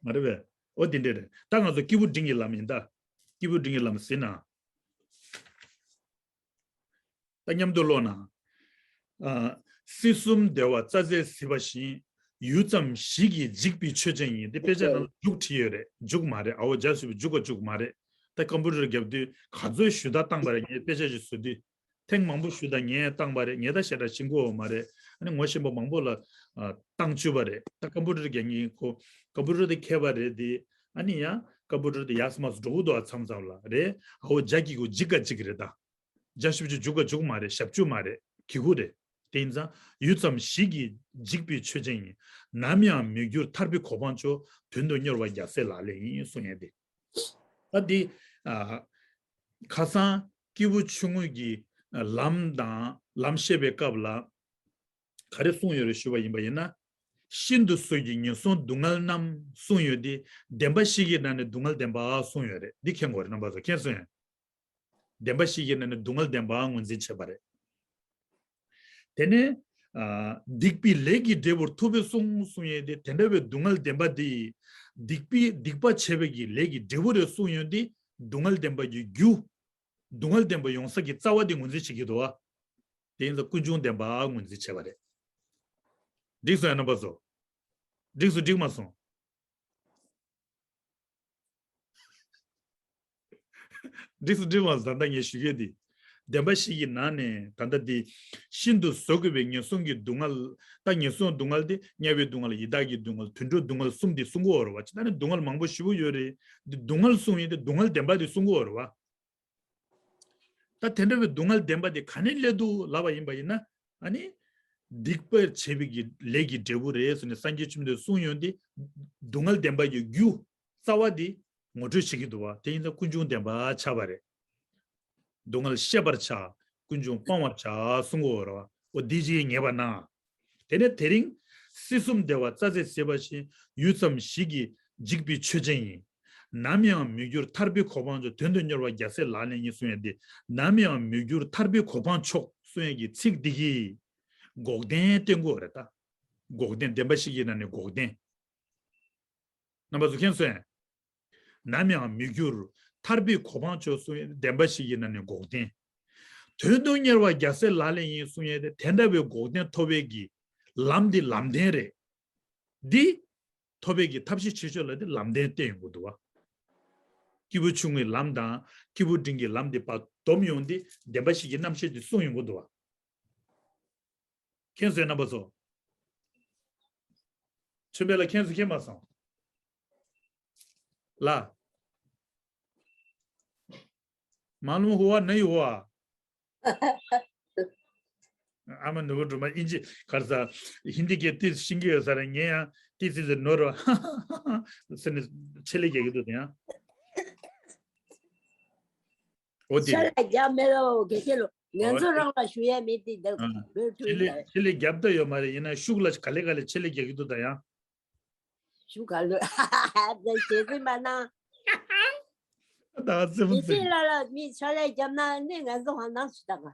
མ་རེད་པས། འོ་འདི་འདྲ་རེད། ད་ང་ཚོ་སྐྱེས་བུ་འབྲིང་གི་ལམ་ཡིན་ད། སྐྱེས་བུ་འབྲིང་གི་ལམ་ཟེར་ན། ད་མཉམ་དུ་ཀློག་ན། ཨ། སྲིད་གསུམ་བདེ་བ་རྩྭ་རྩེར་གཟིགས་པ་བཞིན། ཡུད་ཙམ་ཞིག་གིས་འཇིག་པའི་ཆོས་ཅན་ཡིན། འདི་དཔེ་ཆ་ནང་ལ་འཇུག་བྲིས་ཡོད་རེད། འཇུག་མ་རེད། ཨའོ་རྒྱ་ཞུ་བའི་འཇུག་ག་འཇུག་མ་རེད། ད་ཀམ་པུ་ཊར་རྒྱབ་དུས་ག་ཚོད་ཞུ་དག་བཏང་པ་རེད། ངས་དཔེ་ཆ་ཞིག་བཟོ་དུས་ཐེངས་མང་པོ་ཞུ་དག་ངས་བཏང་པ་རེད། ངས་ད་ཞེ་དྲག་ཤེས་ཀྱི་ཡོད་མ་རེད། ཨ་ནི་ངོ་ཤེས་པ་མང་པོ་ལ་ཨ་བཏང་བཅུག་པ་རེད། ད་ཀམ་པུ་ཊར་རྒྱག་མཁན་ཁོ་ཀམ་པུ་ཊར་དེ་མཁས་པ་རེད་དེ། ཨ་ནི་ཡང་ཀམ་པུ་ཊར་དེ་ཡག་སོ་མ་སོ་འགྲོ་གི་འདུག་ཨ། མཚམས་མཚམས་ལ་རེད། ཨ་འོ་རྒྱ་སྐྱིད་ཀྱི་འཇིགས་ག་འཇིགས་རེད་ད། རྒྱ་ཞབས་ཀྱུ་འཇུག་ག་འཇུག་མ་རེད། ཞབས་ཀྱུ་མ་རེད། གི་གུ་རེད། དེ་ཡིན་ཙང་ཡུད་ཙམ་ཞིག་གིས་འཇིག་པའི་ཆོས་ཅན་ཡིན། ནམ་ཡང་མི་འགྱུར་ཐར་པའི་གོ་འཕང་མཆོག་དོན་དུ་གཉེར་བ་རྒྱལ་སྲས་ལག་ལེན་ཡིན་གསུང་ཡས་དེ། ད་འདི་ཨ་ཁ་སང་སྐྱེས་བུ་ཆུང་ངུ་གི་ལམ་དང་ལམ་བཤད་པའི་སྐབས་ལ་ག་རེ་གསུངས་ཡོད་རེད་ཞུས་པ་ཡིན་པ་ཡིན་ན། ཤིན་ཏུ་བཟོད་ཀྱི་ངན་སོང་སྡུག་བསྔལ་རྣམས་གསུངས་ཡོད་དེ། བདེན་པ་བཞི་གི་ནང་ནས་སྡུག་བསྔལ་བདེན་པ་གསུངས་ཡོད་རེད། འདི་མཁྱེན་དགོས་རེད། རྣམ་པ་ཚོ་མཁྱེན་སོང་ཡང་། བདེན་པ་བཞི་གི་ནང་ནས་སྡུག་བསྔལ་བདེན་པ་ངོས་འཛིན་བྱས་པ་རེད། དེ་ནས་ཨ་སྡིག་པའི་ལས་ཀྱི་འབྲས་བུར་ཐུབ་པས་གསུངས་གསུངས་ཡོད་དེ། དེ་འདྲ་བའི་སྡུག་བསྔལ་བདེན་པ་འདི་སྡིག་པའི་སྡིག་པ་བྱས་པའི་གི་ལས་ཀྱི་འབྲས་བུ་རེད་གསུངས་ཡོད་དེ། སྡུག་བསྔལ་བདེན་པ་གི་རྒྱུ། སྡུག་བསྔལ་བདེན་པ་ཡོང་ས་གི་རྩ་བ་དེ་ངོས་འཛིན་བྱེད་ཀྱི་འདུག་བ། དེ་ཡིན་ཙང་ཀུན་འབྱུང་བདེན་པ་ངོས་འཛིན་བྱས་པ་རེད། འགྲིག་སོང་ཡ་རྣམ་པ་ཚོ། འགྲིག་སོང་འགྲིག་མ་སོང་། འགྲིག་སོང་འགྲིག་མ་སོང་། ད་ལྟ་ངས་ཞུ་གི་འདི། བདེན་པ་བཞི་གི་ནང་ནས་ད་ལྟ་འདི་ཤིན་ཏུ་བཟོད་དགོས་པའི་ངན་སོང་གི་སྡུག་བསྔལ། ད་ངན་སོང་སྡུག་བསྔལ་དེ་དམྱལ་བའི་སྡུག་བསྔལ། ཡི་དྭགས་ཀྱི་སྡུག་བསྔལ། དུད་འགྲོའི་སྡུག་བསྔལ་གསུམ་དེ་གསུང་གི་ཡོད་རེད་བ། ཅི་ད་ནི་སྡུག་བསྔལ་མང་པོ་ཞེ་པོ་ཡོད་རེད། འདི་སྡུག་བསྔལ་གསུངས་ཡིན་དེ་སྡུག་བསྔལ་བདེན་པ་དེ་གསུང་གི་ཡོད་རེད་བ། ད་དེ་འདྲ་བའི་སྡུག་བསྔལ་བདེན་པ་དེ་ག་ནས་སླེབས་འདུག་ལབ་པ་ཡིན་པ་ཡིན་ན། ཨ་ནི། སྡིག་པ་བྱས་པའི་གི་ལས་ཀྱི་འབྲས་བུ་རེད་ཟེར་ནས་སངས་རྒྱས་བཅོམ་ལྡན་འདས་གསུངས་ཡོང་དེ། སྡུག་བསྔལ་བདེན་པ་གི་རྒྱུ་རྩ་བ་དེ་ངོ་སྤྲོད་བྱེད་ཀྱི་འདུག་བ། དེ་ཡིན་ཙང་ཀུན་འབྱུང་བདེན་པ་ཆགས་པ་རེད། སྡུག་བསྔལ་ཤེས་པར་བྱ། ཀུན་འབྱུང་སྤང་བར་བྱ་གསུང་གི་ཡོད་རེད་བ། འོ་འདི་ཅིག་ངེས་པར་གནང་། དེ་ནས་དེ་རིང་སྲིད་གསུམ་བདེ་བ་རྩ་ཚད་ཟད་པ་བཞིན། ཡུད་ཙམ་ཞིག་གིས་འཇིག་པའི་ཆོས་ཅན་ཡིན། ནམ་ཡང་མི་འགྱུར་ཐར་པའི་གོ་འཕང་མཆོག་དོན་དུ་གཉེར་བ་རྒྱལ་སྲས་ལག་ལེན་ཡིན་གསུང་ཡས་འདི། ནམ་ཡང་མི་འགྱུར་ཐར་པའི་གོ་འཕང་མཆོག་གསུང་ཡས་ཀྱི་ཚིག་འདི་གིས་འགོག་བདེན་བསྟན་དགོས་རེད་ད། འགོག་བདེན་བདེན་པ་བཞི་གི་ནང་ནས་འགོག་བདེན། རྣམ་པ་ཚོ་མཁྱེན་སོང་ངས། ནམ་ཡང་མི་འགྱུར་ཐར་པའི་གོ་འཕང་མཆོག་གསུང་ཡས་བདེན་པ་བཞི་གི་ནང་ནས་འགོག་བདེན། དོན་དུ་གཉེར་བ་རྒྱལ་སྲས་ལག་ལེན་ཡིན་གསུང་ཡས་དེ། དེ་འདྲ་བའི་འགོག་བདེན་ཐོབ་པའི་གི་ལམ་འདི་ལམ་བདེན་རེད། འདི་ཐོབ་པའི་གི་ཐབས་ཤེས་ཆེ་ཤོས་ལ་དེ་ལམ་བདེན་བསྟན་ཡོང་གི་འདུག་བ། སྐྱེས་བུ་ཆུང་ངུའི་ལམ་དང་སྐྱེས་བུ་འབྲིང་གི་ལམ་འདི་བར་སྡོམ་ཡོང་སྟེ་བདེན་པ་བཞི་གི་རྣམ་བཤད་འདི་གསུངས་ཡོང་གི་འདུག་བ། མཁྱེན་སོང་ངས་རྣམ་པ་ཚོ། ཆོས་འཕེལ་ལགས་མཁྱེན་སོང་མཁྱེན་མ་སོང་། ལགས། मालूम हुआ नहीं हुआ? ཨ་མ་ནོར་བུ་སྒྲོལ་མ་ཨིན་ཇི་གར་ས་ཧིན་དི་སྐད་ཏིས་ཤེས་ཀྱི་ཡོད་ས་རེད། ངས་ཡང་ཏིས་ཏིས་ནོར་བ་ཟེར་ནས་ཆེད་ལས་རྒྱག་གི་འདུག་ཡང་། འོ་དེ་ཆེད་ལས་རྒྱག་མེད་ལོ་དགེ་རྒན་ལོ། ང་ཚོ་རང་ལ་ཞུ་ཡ་མེད་དེ་འདུག་བོད་ཕྲུག་ཆེད་ལས་ཡིན་ལ། ཆེད་ལས་རྒྱབ་ད་ཡོད་མ་རེད། ཡིན་ན་ཤུགས་ལ་ག་ལེ་ག་ལེ་ཆེད་ལས་རྒྱག་གི་འདུག་ད་ཡང་། ཞུ་ག་ལོས། ད་ཞེ་ཚིག་མ་གནང་། ད་ཙེ་མོ་ཙེ། ལ་ལ་མི་ཆ་ལས་རྒྱབ་ན་ནི་ང་ཚོ་ཧ་ནང་ཞུ་ད་ག་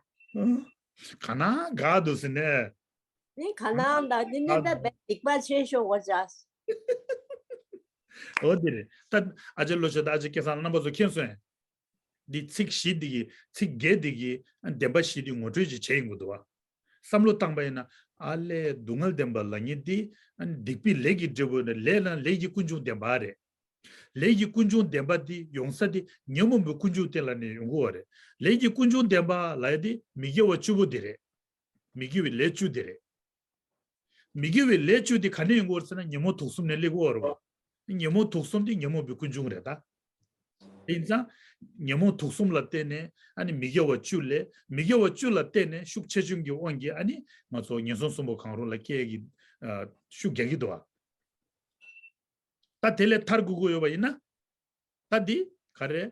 ག་ན་ག་འདུག་ཟེར་ནས། ནི་ག་ནང་ད་ནི་ནི་ད་བས་སྡིག་པ་ཆེ་ཤོས་འོ་ཅག་འོ་དེ་རེད། ད་ཨ་ཅེ་ལོ་ཤོད་ད་ཨ་ཅེ་སྐལ་བཟང་རྣམ་པ་ཚོ་མཁྱེན་སོང་ངས། འདི་ཚིག་བཞི་འདི་གི་ཚིག་བརྒྱད་འདི་གི་བདེན་པ་བཞི་འདི་ངོ་སྤྲོད་ཅིག་བྱས་ཡིན་དགོས་འདུག་བ། བསམ་བློ་བཏང་པ་ཡིན་ན། ཨ་ལས་སྡུག་བསྔལ་བདེན་པ་ལབ་མཁན་འདི་སྡིག་པའི་ལས་ཀྱི་འབྲས་བུ་ནི་ལས་ལ་ལས་ཀྱི་ཀུན་འབྱུང་བདེན་པ་རེད། ལས་ཀྱི་ཀུན་འབྱུང་བདེན་པ་འདི་ཡོང་ས་འདི་ཉོན་མོངས་པའི་ཀུན་འབྱུང་སྟེང་ལ་ནས་ཡོང་གི་ཡོད་རེད། ལས་ཀྱི་ཀུན་འབྱུང་བདེན་པ་ལབ་ཡ་འདི་མི་དགེ་བ་བཅུ་པོ་འདི་རེད། མི་དགེ་བའི་ལས་བཅུ་འདི་རེད། མི་དགེ་བའི་ལས་བཅུ་དེ་ག་ནས་ཡོང་གི་ཡོད་རེད་ཟེར་ན་ཉོན་མོངས་དུག་གསུམ་ནས་སླེབས་ཀྱི་ཡོད་རེད་བ། ཉོན་མོངས་དུག་གསུམ་དེ་ཉོན་མོངས་པའི་ཀུན་འབྱུང་རེད་ད། དེ་ཡིན་ཙང་ཉོན་མོངས་དུག་གསུམ་ལ་བརྟེན་ནས་ཨ་ནི་མི་དགེ་བ་བཅུ་ལས། མི་དགེ་བ་བཅུ་ལ་བརྟེན་ནས་ཤུགས་ཆེ་ཆུང་གི་དབང་གིས་ཨ་ནི་ང་ཚོ་ངན་སོང་གསུམ་པོ་གང་རུང་ལ་སྐྱེ་གི་ཨ་ཤུགས་རྒྱག་གི་འདུག་བ། ད་དེ་ལས་ཐར་དགོས་ཀྱི་ཡོད་པ་ཡིན་ན། ད་འདི་ག་རེ།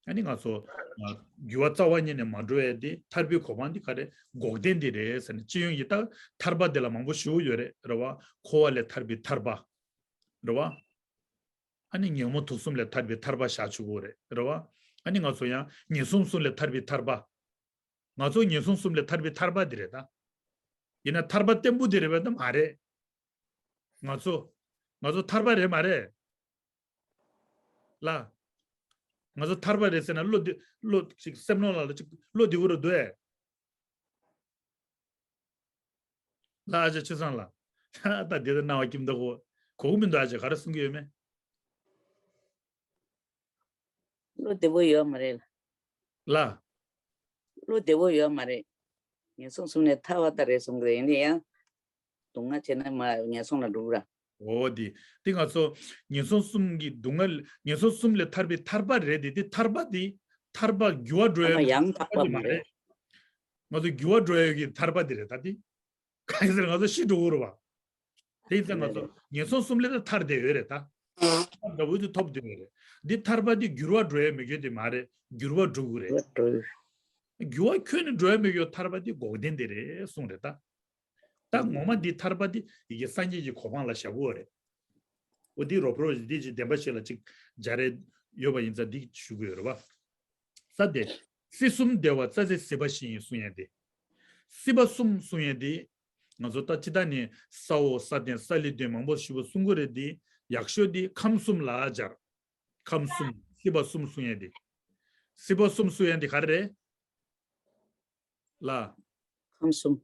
ཨ་ནི་ང་ཚོ་ཨ་འགྱུར་བ་རྩ་བ་ཉིད་ནས་མ་འགྲོ་བའི་འདི་ཐར་པའི་གོ་འཕང་འདི་ག་རེ། འགོག་བདེན་འདི་རེད་ཟེར་ནས་སྤྱི་ཡོངས་ཀྱི་ད་ཐར་པ་འདི་ལ་མང་པོ་ཞུ་གི་ཡོད་རེད་རེད་བ། འཁོར་བ་ལས་ཐར་པའི་ཐར་པ་རེད་བ། ཨ་ནི་ཉོན་མོངས་དུག་གསུམ་ལས་ཐར་པའི་ཐར་པ་བཞག་ཆོག་གི་རེད་རེད་བ། ཨ་ནི་ང་ཚོ་ཡང་ངན་སོང་གསུམ་ལས་ཐར་པའི་ཐར་པ། ང་ཚོ་ངན་སོང་གསུམ་ལས་ཐར་པའི་ཐར་པ་འདི་རེད་ད། ཡིན་ན་ཐར་པ་བརྟན་པོ་འདི་རེད་པས་ད་མ་རེད། ང་ཚོ། ང་ཚོ་ཐར་པ་རེད་མ་རེད། ལ། ང་ཚོ་ཐར་པ་རེད་ཟེར་ན་བློ་བདེ་བློ་ཅིག་སེམས་ནང་ལ་ཅིག་བློ་བདེ་བོ་རུ་འདུག་ཨེ། ལ་ཨ་ཅག་ཆོས་བཟང་ལ། ད་དེ་ལྟར་སྣང་བ་སྐྱིད་མདོག་གོ་གོ་གི་མི་འདུག་ཨ་ཅག་ག་རེ་གསུང་གི་ཡོད་མེད། བློ་བདེ་པོ་ཡོད་མ་རེད། ལ། བློ་བདེ་པོ་ཡོད་མ་རེད། ངན་སོང་གསུམ་ནས་ཐར་བ་ལྟ་རེད་གསུང་གི་རེད། ཡིན་ན་ཡང་སྡུག་བསྔལ་བྱས་ན་མ་ངན་སོང་ལ་འགྲོ་ར། འོ་དེ། དེ་ང་ཚོ་ངན་སོང་གསུམ་གྱི་སྡུག་བསྔལ་ངན་སོང་གསུམ་ལས་ཐར་པའི་ཐར་པ་རེད་དེ། དེ་ཐར་པ་དེ་ཐར་པ་འགྱུར་བ་འགྲོ་ཡ་མ་ཡང་དག་པ་མ་རེད། ང་ཚོ་འགྱུར་བ་འགྲོ་ཡ་གི་ཐར་པ་དེ་རེད་ད་དེ། གང་ཡིན་ཟེར་ང་ཚོ་ཤི་འགྲོ་གི་རེད་བ། དེ་ཡིན་ཙང་ང་ཚོ་ངན་སོང་གསུམ་ལས་ད་ཐར་བསྡད་ཡོད་རེད་ད། ཐར་འདྲ་བོ་དེ་ཐོབ་བསྡད་ཡོད་རེད། འདི་ཐར་པ་དེ་འགྱུར་བ་འགྲོ་ཡ་མི་འགྱུར་དེ་མ་རེད། འགྱུར་བ་འགྲོ་གི་རེད། འགྱུར་བ་ཁྱོན་ནས་འགྲོ་ཡ་མི་འགྱུར་ཐར་པ་དེ་འགོག་བདེན་དེ་རེད་གསུངས་རེད་ད། ད་ངོ་མ་འདི་ཐར་པ་དེ་ཡི་གེ་སངས་རྒྱས་ཀྱི་གོ་འཕང་ལ་བཞག་གི་ཡོད་རེད། འོ་འདི་རོ་པོ་རོ་འདི་ཅིག་བདེན་པ་ཞིག་ལ་ཅིག་སྦྱར་རེ་ཡོད་པ་ཡིན་ཙང་འདི་ཞུ་གི་ཡོད་རེད་བ། ས་དེ། སྲིད་གསུམ་བདེ་བ་རྩ་ཚེ་སྲིད་པ་བཞི་ཡིན་གསུང་ཡ་དེ། སྲིད་པ་གསུམ་གསུང་ཡ་དེ། ང་ཚོ་ད་ཅི་ད་ནི་ས་འོག་ས་སྟེང་ས་བླི་སྟེང་མང་པོ་ཞིག་པོ་གསུང་གི་རེད་དེ། ཡག་ཤོས་དེ་ཁམས་གསུམ་ལ་སྦྱར། ཁམས་གསུམ་སྲིད་པ་གསུམ་གསུང་ཡ་དེ། སྲིད་པ་གསུམ་གསུང་ཡ་དེ་ག་རེ་རེད། ལ། ཁམས་གསུམ།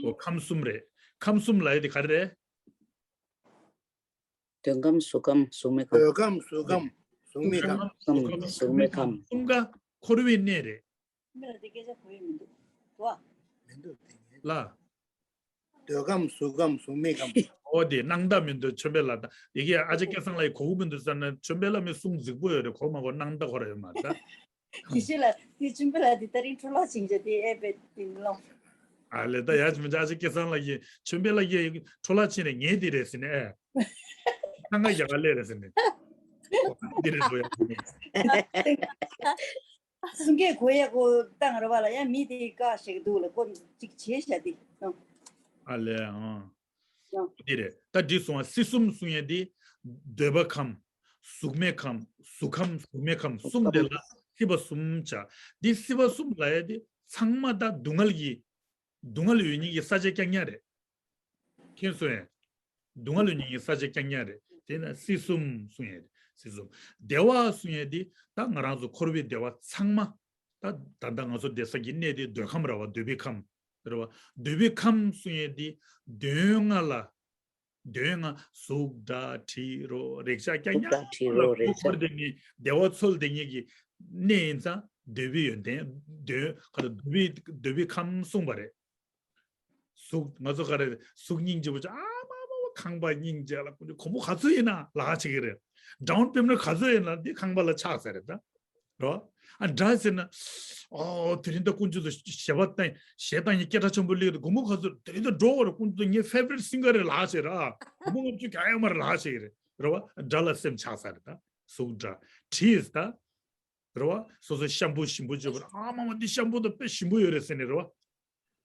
འོ་ཁམས་གསུམ་རེད། ཁམས་གསུམ་ལ་ཡ་དེ་ག་རེ་རེད། འདོད་ཁམས་གཟུགས་ཁམས་གཟུགས་མེད་ཁམས། འདོད་ཁམས་གཟུགས་ཁམས་གཟུགས་མེད་ཁམས། ཁམས་གཟུགས་མེད་ཁམས། གསུམ་ཀ་འཁོར་བའི་གནས་རེད། མི་ལ་དེ་སྐད་ཆ་གོ་ཡི་མི་འདུག་གོ། མི་འདུག་དེ་ངའི། ལ། འདོད་ཁམས་གཟུགས་ཁམས་གཟུགས་མེད་ཁམས། འོ་དེ་སྣང་དག་མི་འདུག་མཆོད་འབེལ་ལ་ད་ཡི་གེ་ཨ་ཅག་སྐལ་བཟང་ལ་ཡི་གོ་བོ་མི་འདུག་ཟེར་ན་མཆོད་འབེལ་ལ་མི་གསུང་རྫིག་པོ་ཡོད་རེད། གོ་མ་གོ་སྣང་དག་ཁོ་ར་ཡོད་མ་རེད་ད། དེ་ཤེས་ལ་དེ་མཆོད་འབེལ་ལ་དེ་ད་རིང་འཕྲོ་བརླག་ཕྱིན་ཅེས་དེ་ཨེ་བེད་དེ་མི་ལོང་། ཨ་ལེ་ད་ཡ་ཅི་མི་ཅག་ཅི་སྐལ་བཟང་ལ་ཡི་མཆོད་འབེལ་ལ་ཡི་འཕྲོ་བརླག་ཕྱིན་རེད་ངས་དེ་རེད་ཟེར་ནས་ཨེ། ཐང་ག་ཡ་ག་ལེ་རེད་ཟེར་ནས། འདི་རེད་འགྲོ་ཡ་ཟེར་ནས། གསུང་སྐད་གོ་ཡ་གོ་བཏང་རེ་བ་ལ་ཡ་མི་དེ་བཀག་ཞིག་འདུག་ལ་ཀོ་ཅིག་བྱས་བཞག་དེ། ཨ་ལེ་ཨང་། འདི་རེད་ད་འདི་གསུང་བ་སྲིད་གསུམ་གསུང་ཡ་འདི། འདོད་པ་ཁམས། གཟུགས་མེད་ཁམས། གཟུགས་ཁམས་གཟུགས་མེད་ཁམས་གསུམ་དེ་ལ་སྲིད་པ་གསུམ་བྱ། འདི་སྲིད་པ་གསུམ་ལ་ཡ་འདི་ཚང་མ་ད་སྡུག་བསྔལ་གྱི། སྡུག་བསྔལ་ཡོད་མཁན་གྱི་ས་ཆ་རྐྱང་རྐྱང་རེད། མཁྱེན་སོང་ངས། སྡུག་བསྔལ་ཡོད་མཁན་གྱི་ས་ཆ་རྐྱང་རྐྱང་རེད། དེ་ན་སྲིད་གསུམ་གསུང་ཡ་རེད། སྲིད་གསུམ། བདེ་བ་གསུང་ཡ་དེ་ད་ང་རང་ཚོ་འཁོར་བའི་བདེ་བ་ཚང་མ། ད་ད་ལྟ་ང་ཚོ་བསྡད་ས་ཀྱི་གནས་དེ་འདོད་ཁམས་རེད་བ། འདོད་པའི་ཁམས་རེད་བ། འདོད་པའི་ཁམས་གསུང་ཡ་དེ་འདོད་ཡོན་ལྔ་ལ། འདོད་ཡོན་ལྔ་གཟུགས་སྒྲ་དྲི་རོ་རེག་བྱ་རྐྱང་རྐྱང་ལ་སྒུག་འཁོར་བསྡད་མཁན་བདེ་བ་འཚོལ་བསྡད་མཁན་གྱི་གནས་ཡིན་ཙང་འདོད་པའི་ཡོན་ཏན་འདོད་ག་ལ་འདོད་པའི་འདོད་པའི་ཁམས་གསུངས་པ་རེད། གཟུགས་ང་ཚོ་ག་རེ་གཟུགས་སྙིང་རྗེ་པོ་ཅིག་ཨ་མ་མ་མ་ཁང་པ་སྙིང་རྗེ་ལ་ཀུན་སྤྱོད་གོང་མོ་ག་ཚོད་ཡིན་ན་ལག་ཆ་གི་རེད། འགྲམ་པེམ་ན་ག་ཚོད་ཡིན་ན་འདི་ཁང་པ་ལ་ཆགས་ཟེར་རེད་ད། རོ། ཨ་འདྲ་ཟེར་ན། ཨོ་དེ་རིང་ད་ཀུན་སྤྱོད་དུ་ཞེ་པོ་བཏང་ཞེ་བཏང་ཡིན་སྐད་གྲགས་ཆེན་པོ་ལེགས་དུ་གོང་མོ་ག་ཚོད་དེ་རིང་ད་འགྲོ་བར་ཀུན་སྤྱོད་ངའི་ཕེ་ཝ་རི་ཊི་སིང་གར་རེད་ལག་ཆ་ར། གོང་མོ་ང་ཚོ་ག་ཡོད་མ་རེད་ལག་ཆ་གི་རེད། རོ། འདྲ་ལ་སེམས་ཆགས་ས་རེད་ད། གཟུགས་འདྲ། དྲི་ཡིས་ད། རེད་བ། སོ་སོ་ཤམ་པུ་ཞིམ་པོ་བརྗོད་པར་ཨ་མ་མ་འདི་ཤམ་པུ་དང་དཔེ་ཞིམ་པོ་ཡོད་རེད་ཟེར་ནས་རེད་བ།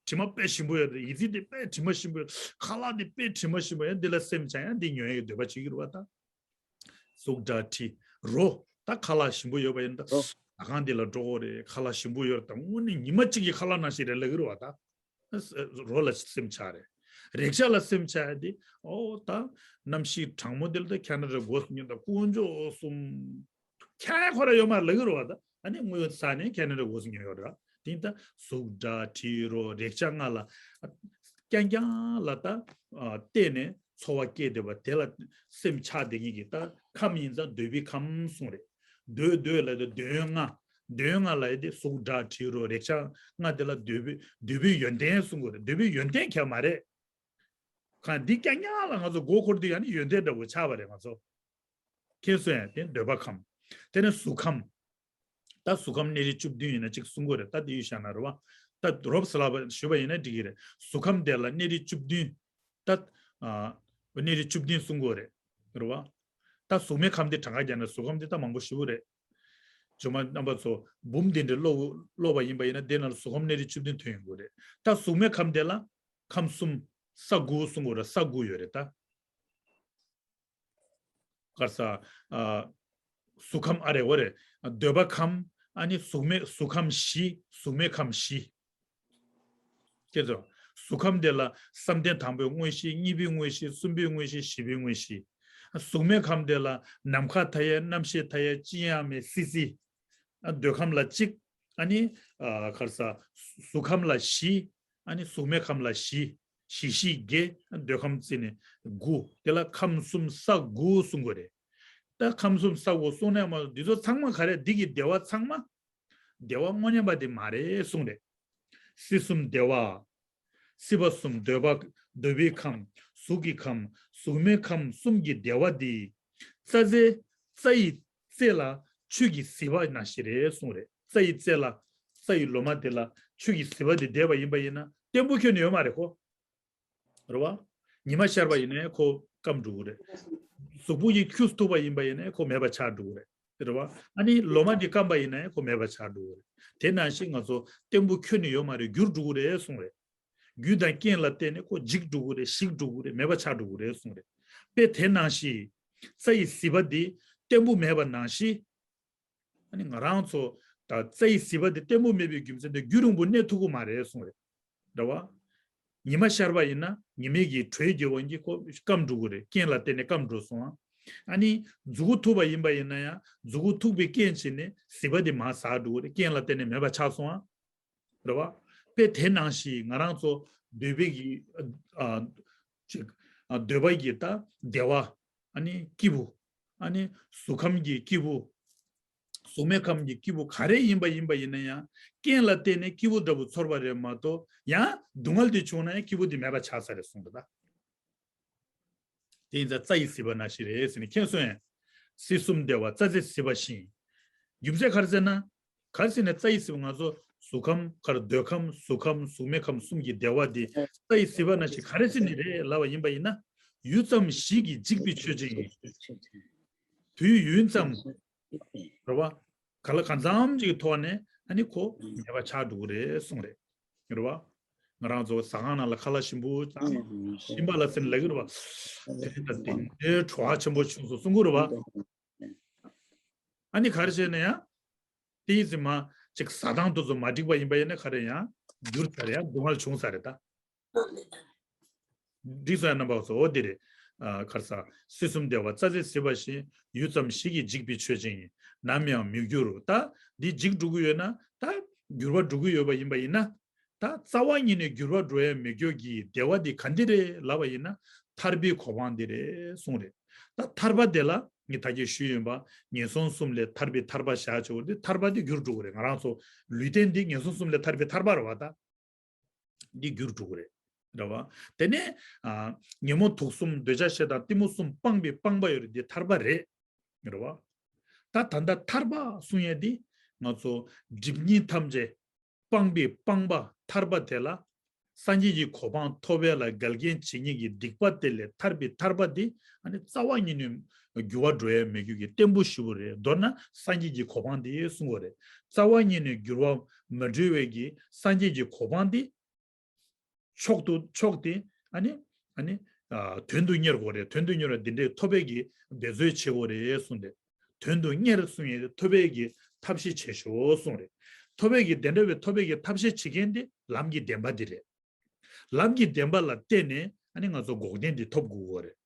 དྲི་མ་དཔེ་ཞིམ་པོ་ཡོད་རེད། ཡི་ཙི་འདི་དཔེ་དྲི་མ་ཞིམ་པོ་ཡོད། ཁ་ལག་འདི་དཔེ་དྲི་མ་ཞིམ་པོ་ཡོད། འདི་ལ་སེམས་ཆགས་ཡང་འདི་ཉོ་ཡ་གི་འདོད་པ་བྱེད་ཀྱི་རེད་བ་ད། གཟུགས་སྒྲ་དྲི། རོ། ད་ཁ་ལག་ཞིམ་པོ་ཡོད་པ་ཡིན་ད། ད་གང་འདི་ལ་འགྲོ་གོ་རེད། ཁ་ལག་ཞིམ་པོ་ཡོད་རེད་ད། དངོས་གནས་ཉི་མ་གཅིག་གི་ཁ་ལག་ནང་བཞིན་རེད་ལབ་ཀྱི་རེད་བ་ད། རོ་ལ་སེམས་ཆགས་རེད། རེག་བྱ་ལ་སེམས་ཆགས་ཡ་དེ། ཨོ་ད། གནམ་གཤིས་གྲང་མོ་དེ་ལ་ད་ཁ་ན་རེ་སྒོ་སུ་ཉོན་ད་དཀོན་མཆོག་གསུམ། ཁྱད་ཁོ་ར་ཡོད་མ་ལབ་ཀྱི་རེད་བ་ད། ཨ་ནི་དངོས་ས་ནས་ཁ་ན་རེ་སྒོ་སུ་ཉོན་ཡོད་རེད། དེ་ད་གཟུགས་སྒྲ་དྲི་རོ་རེག་བྱ་ལྔ་ལ། རྐྱང་རྐྱང་ལ་ད། བལྟས་ནས་ཚོར་བ་སྐྱེས་བསྡད་པ་དེ་ལ་སེམས་ཆགས་བསྡད་མཁན་གྱི་ད་ཁམས་ཡིན་ཙང་འདོད་པའི་ཁམས་གསུངས་རེད། འདོད་འདོད་ལ་དེ་འདོད་ཡོན་ལྔ། འདོད་ཡོན་ལྔ་ལ་ཡ་དེ་གཟུགས་སྒྲ་དྲི་རོ་རེག་བྱ་ལྔ་དེ་ལ་འདོད་པའི་འདོད་པའི་ཡོན་ཏན་གསུང་གི་རེད། འདོད་པའི་ཡོན་ཏན་ག་མ་རེད། གང་འདི་རྐྱང་རྐྱང་ལ་ང་ཚོ་མགོ་འཁོར་དུས་ཡང་ནི་ཡོན་ཏན་འདྲ་བོ་ཆགས་པ་རེད་ང་ཚོ། མཁྱེན་སོང་ངས། དེ་འདོད་པ་ཁམས། དེ་ནས་གཟུགས་ཁམས། ད་གཟུགས་ཁམས་གནས་རིས་བཅུ་བདུན་ཡིན་ན་གཅིག་གསུང་གི་རེད། ད་དེ་ཡུལ་བཞག་ན་རེད་བ། ད་རོབ་ཟ་ལ་བ་ཞུས་པ་ཡིན་ན་འགྲིག་གི་རེད། གཟུགས་ཁམས་དེ་ལ་གནས་རིས་བཅུ་བདུན། ད། ཨ། གནས་རིས་བཅུ་བདུན་གསུང་གི་རེད། རེད་བ། ད་གཟུགས་མེད་ཁམས་དེ་གྲངས་ཀ་རྒྱག་ན་གཟུགས་ཁམས་དེ་ད་མང་པོ་ཞེ་པོ་རེད། ཇོ་མ་རྣམ་པ་ཚོ་འབུམ་དེ་འདྲ་ཀློག་ཀློག་པ་ཡིན་པ་ཡིན་ན་དེ་ནང་ལ་གཟུགས་ཁམས་གནས་རིས་བཅུ་བདུན་ཐོན་ཡོང་གི་རེད། ད་གཟུགས་མེད་ཁམས་དེ་ལ་ཁམས་གསུམ། ས་དགུ་གསུང་གི་རེད། ས་དགུ་ཡོད་རེད་ད། ག་རེ་ཟ། ཨ། གཟུགས་ཁམས་ཨ་རེ་བ་རེ། འདོད་པ་ཁམས། ཨ་ནི་གཟུགས་མེད་གཟུགས་ཁམས་བཞི། གཟུགས་མེད་ཁམས་བཞི། སྐྱེ་ཚོ། གཟུགས་ཁམས་དེ་ལ་བསམ་གཏན་དང་པོའི་དངོས་གཞི། གཉིས་པའི་དངོས་གཞི། གསུམ་པའི་དངོས་གཞི། བཞི་པའི་དངོས་གཞི། གཟུགས་མེད་ཁམས་དེ་ལ་ནམ་མཁའ་མཐའ་ཡས། རྣམ་ཤེས་མཐའ་ཡས། ཅི་ཡང་མེད། སི་སི། ཨ། འདོད་ཁམས་ལ་གཅིག། ཨ་ནི། ཨ། ག་རེ་ཟ། གཟུགས་ཁམས་ལ་བཞི། ཨ་ནི་གཟུགས་མེད་ཁམས་ལ་བཞི། བཞི་བཞི་བརྒྱད། འདོད་ཁམས་བརྩིས་ནས་དགུ། དེ་ལ་ཁམས་གསུམ་ས་དགུ་གསུང་གི་རེད། ད་ཁམས་གསུམ་ས་འོག་གསུང་ནས་མ་འདི་ཚོ་ཚང་མ་ག་རེ། འདི་གི་བདེ་བ་ཚང་མ་བདེ་བ་དངོས་གནས་པ་དེ་མ་རེད་གསུངས་རེད། སྲིད་གསུམ་བདེ་བ། སྲིད་པ་གསུམ། འདོད་པ། འདོད་པའི་ཁམས། གཟུགས་ཀྱི་ཁམས། གཟུགས་མེད་ཁམས་གསུམ་གྱི་བདེ་བ་འདི། རྩྭ་རྩེ། རྩྭ་ཡི་རྩེ་ལ་ཆུ་གི་ཟིལ་པ་ནང་བཞིན་རེད་གསུངས་རེད། རྩྭ་ཡི་རྩེ་ལ། རྩྭ་ཡི་ལོ་མ་དེ་ལ་ཆུ་གི་ཟིལ་པ་དེ་བསྡད་པ་ཡིན་པ་ཡིན་ན་བརྟན་པོ་ཁྱོན་ནས་ཡོད་མ་རེད་ཁོ། རེད་བ། ཉི་མ་ཤར་བ་ཡིན་ནའི་ཁོ་སྐམ་འགྲོ་གི་རེད། གཟུགས་པོ་ཡི་ཁྱུ་ཐུག་པ་ཡིན་པ་ཡིན་ནའི་ཁོ་མེད་པ་ཆགས་འགྲོ་གི་རེད། རེད་བ། ཨ་ནི་ལོ་མ་འདི་སྐམ་པ་ཡིན་ནའི་ཁོ་མེད་པ་ཆགས་འགྲོ་གི་རེད། དེ་ནང་བཞིན་ང་ཚོ་བརྟན་པོ་ཁྱོན་ནས་ཡོད་མ་རེད། འགྱུར་འགྲོ་གི་རེད་གསུངས་རེད། རྒྱུ་དང་རྐྱེན་ལ་བརྟེན་ནས་ཁོ་འཇིག་འགྲོ་གི་རེད། ཞིག་འགྲོ་གི་རེད། མེད་པ་ཆགས་འགྲོ་གི་རེད་གསུངས་རེད། དཔེ་དེ་ནང་བཞིན་རྩྭ་ཡི་ཟིལ་པ་འདི་བརྟན་པོ་མེད་པ་ནང་བཞིན། ཨ་ནི་ང་རང་ཚོ་ད་རྩྭ་ཡི་ཟིལ་པ་འདི་བརྟན་པོ་མེད་པའི་རྒྱུ་མཚན་དེ་རྒྱུན་རིང་པོ་གནས་ཐུབ་ཀྱི་མ་རེད་གསུངས་རེད། རེད་བ། ཉི་མ་ཤར་བ་ཡིན་ན་ཉི་མའི་གི་དྲོད་ཀྱི་དབང་གིས་ཁོ་སྐམ་འགྲོ་གི་རེད། རྐྱེན་ལ་བརྟེན་ནས་སྐམ་འགྲོ་སོང་ཨ། ཨ་ནི་མཛུ་གུ་ཐུག་པ་ཡིན་པ་ཡིན་ན་ཡང་མཛུ་གུ་ཐུག་པའི་རྐྱེན་བྱས་ནས་ཟིལ་པ་དེ་མར་ཟག་འགྲོ་གི་རེད། རྐྱེན་ལ་བརྟེན་ནས་མེད་པ་ཆགས་སོང་ཨ། རེད་བ། དཔེ་དེ་ནང་བཞིན་ང་རང་ཚོ་འདོད་པའི་གི་ཨ་ཅིག་ཨ་འདོད་པ་གི་ད་བདེ་བ། ཨ་ནི་སྐྱིད་པོ། ཨ་ནི་གཟུགས་ཁམས་ཀྱི་སྐྱིད་པོ། གཟུགས་མེད་ཁམས་ཀྱི་སྐྱིད་པོ་ག་རེ་ཡིན་པ་ཡིན་པ་ཡིན་ན་ཡང་རྐྱེན་ལ་བརྟེན་ནས་སྐྱིད་པོ་འདྲ་པོ་ཚོར་བ་རེད་མ་གཏོགས་ཡང་སྡུག་བསྔལ་དེ་བྱུང་ན་ཡང་སྐྱིད་པོ་དེ་མེད་པ་ཆགས་ས་རེད་གསུངས་འདུག་ད། དེ་ཡིན་ཙང་རྩྭ་ཡི་ཟིལ་པ་ནང་བཞིན་རེད་ཟེར་ནས་མཁྱེན་སོང་ཡང་། སྲིད་གསུམ་བདེ་བ་རྩྭ་རྩེ་ཟིལ་པ་བཞིན། རྒྱུ་མཚན་ག་རེ་ཟེར་ན། ག་རེ་ཟེར་ནས་རྩྭ་ཡི་ཟིལ་པ་ང་ཚོ་གཟུགས་ཁམས་ག་རེ་འདོད་ཁམས་གཟུགས་ཁམས་གཟུགས་མེད་ཁམས་གསུམ་གྱི་བདེ་བ་དེ་རྩྭ་ཡི་ཟིལ་པ་ནང་བཞིན་ག་རེ་ཟེར་ནི་རེད་ལབ་པ་ཡིན་པ་ཡིན་ན། ཡུད་ཙམ་ཞིག་གིས་འཇིག་པའི་ཆོས་ཅན་ཡིན། དུས་ཡུན་ཙམ། རེད་བ། ག་ལ་གང་འཚམ་ཅིག་གི་ཐོག་ནས་ཨ་ནི་ཁོ་མེད་པ་ཆགས་འགྲོ་གི་རེད་གསུངས་རེད། རེད་བ། ང་རང་ཚོ་ཟ་ཁང་ནང་ལ་ཁ་ལག་ཞིམ་པོ་ཞིམ་པ་ལ་ཟེར་ནས་ལབ་ཀྱི་རེད་བ། དེ་ལྟ་དེ་འདྲའི་བྲོ་བ་ཆེན་པོ་བྱུང་སོང་གསུང་གི་རེད་བ། ཨ་ནི་ག་རེ་བྱས་ན་ཡང་། དེའི་ཚེ་མ་ཅིག་ཟ་སྟངས་དེ་ཚོ་མ་འགྲིག་པ་ཡིན་པ་ཡིན་ན་ག་རེ་ཡང་འགྱུར་ཚར་ཡང་སྡུག་བསྔལ་བྱུང་ས་རེད་ད། འགྲིག་སོང་ཡ་རྣམ་པ་ཚོ། འོ་དེ་རེད། ཨ་གར་ས། སྲིད་གསུམ་བདེ་བ་རྩྭ་རྩེ་ཟིལ་པ་བཞིན། ཡུད་ཙམ་ཞིག་གིས་འཇིག་པའི་ཆོས་ཅན་ཡིན། ནམ་ཡང་མི་འགྱུར་རོ། ད་འདི་འཇིག་འགྲོ་གི་ཡོད་ན་ད་འགྱུར་བ་འགྲོ་གི་ཡོད་པ་ཡིན་པ་ཡིན་ན། ད་རྩ་བ་ཉིད་ནས་འགྱུར་བ་འགྲོ་ཡ་མེད་རྒྱུ་གི་བདེ་བ་འདི་ག་འདི་རེད་ལབ་པ་ཡིན་ན། ཐར་པའི་གོ་འཕང་འདི་རེད་གསུངས་རེད། ད་ཐར་པ་དེ་ལ་ངས་ད་གིན་ཞུས་ཡིན་པ། ངན་སོང་གསུམ་ལས་ཐར་པའི་ཐར་པ་བཞག་ཆོག་འདི་ཐར་པ་འདི་འགྱུར་འགྲོ་གི་རེད། ང་རང་ཚོ་ལུས་རྟེན་འདི་ངན་སོང་གསུམ་ལས་ཐར་པའི་ཐར་པ་རེད་བ་ད། འདི་འགྱུར་འགྲོ་གི་རེད། རེད་བ། དེ་ནས་ཨ་ཉོན་མོངས་དུག་གསུམ་འདོད་ཆགས་ཞེ་སྡང་གཏི་མུག་གསུམ་སྤངས་པའི་སྤངས་པ་ཡོད་རེད། འདི་ཐར་པ་རེད། རེད་བ། ད་ད་ལྟ་ཐར་པ་གསུང་ཡས་འདི་ང་ཚོ་སྒྲིབ་གཉིས་ཐམས་ཅད་སྤངས་པའི་སྤངས་པ་ཐར་པ་དེ་ལ་སངས་རྒྱས་ཀྱི་གོ་འཕང་ཐོབ་པ་ལ་འགལ་རྐྱེན་བྱེད་མཁན་གྱི་སྡིག་པ་དེ་ལས་ཐར་པའི་ཐར་པ་འདི་ཨ་ནི་རྩ་བ་ཉིད་ནས་འགྱུར་བ་འགྲོ་ཡ་མེད་རྒྱུ་གི་བརྟན་པོ་ཞེ་པོ་རེད། མདོར་ན་སངས་རྒྱས་ཀྱི་གོ་འཕང་འདི་གསུང་བ་རེད། རྩ་བ་ཉིད་ནས་འགྱུར་བ་མ་འགྲོ་བའི་གི་སངས་རྒྱས་ཀྱི་གོ་འཕང་འདི་མཆོག་ཏུ་མཆོག་སྟེ་ཨ་ནི་ཨ་ནི་ཨ་དོན་དུ་གཉེར་དགོས་རེད། དོན་དུ་གཉེར་བ་འདི་འདྲའི་ཐོབ་པའི་གི་འབད་རྩོལ་བྱེད་དགོས་རེད་གསུངས་ཏེ། དོན་དུ་གཉེར་གསུང་ཡས་ཐོབ་པའི་གི་ཐབས་ཤེས་བྱེད་ཤོག་གསུངས་རེད། ཐོབ་པའི་གི་དེ་འདྲ་བའི་ཐོབ་པའི་གི་ཐབས་ཤེས་བྱེད་མཁན་དེ་ལམ་གྱི་བདེན་པ་འདི་རེད། ལམ་གྱི་བདེན་པ་ལ་བརྟེན་ནས་ཨ་ནི་ང་ཚོ་འགོག་བདེན་འདི་ཐོབ་དགོས་ཀྱི་རེད།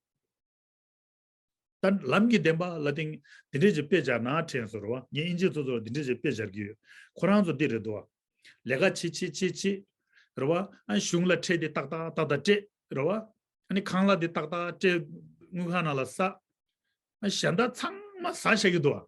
ད་ལམ་གྱི་བདེན་པ་ལ་བརྟེན་འདི་འདྲས་ཀྱི་དཔེ་སྦྱར་ན་དྲན་སོང་རེད་བ། ངས་ཨིན་ཇི་ཐོག་ཐོག་འདི་འདྲས་ཀྱི་དཔེ་སྦྱར་གྱི་ཡོད། ཁོ་རང་ཚོ་འདི་རེད་འདུག་བ། ལས་ཀ་བྱེད་བྱེད་བྱེད་བྱེད། རེད་བ། ཨ་གཞུང་ལ་ཁྲལ་འདི་ཏག་ཏག་ཏག་ཏག་སྤྲད་རེད་བ། ཨ་ནི་ཁང་གླ་འདི་ཏག་ཏག་སྤྲད། དངུལ་ཁང་ནང་ལ་བསགས། ཨ་གཞན་དག་ཚང་མ་ཟ་བཞག་གི་འདུག་བ།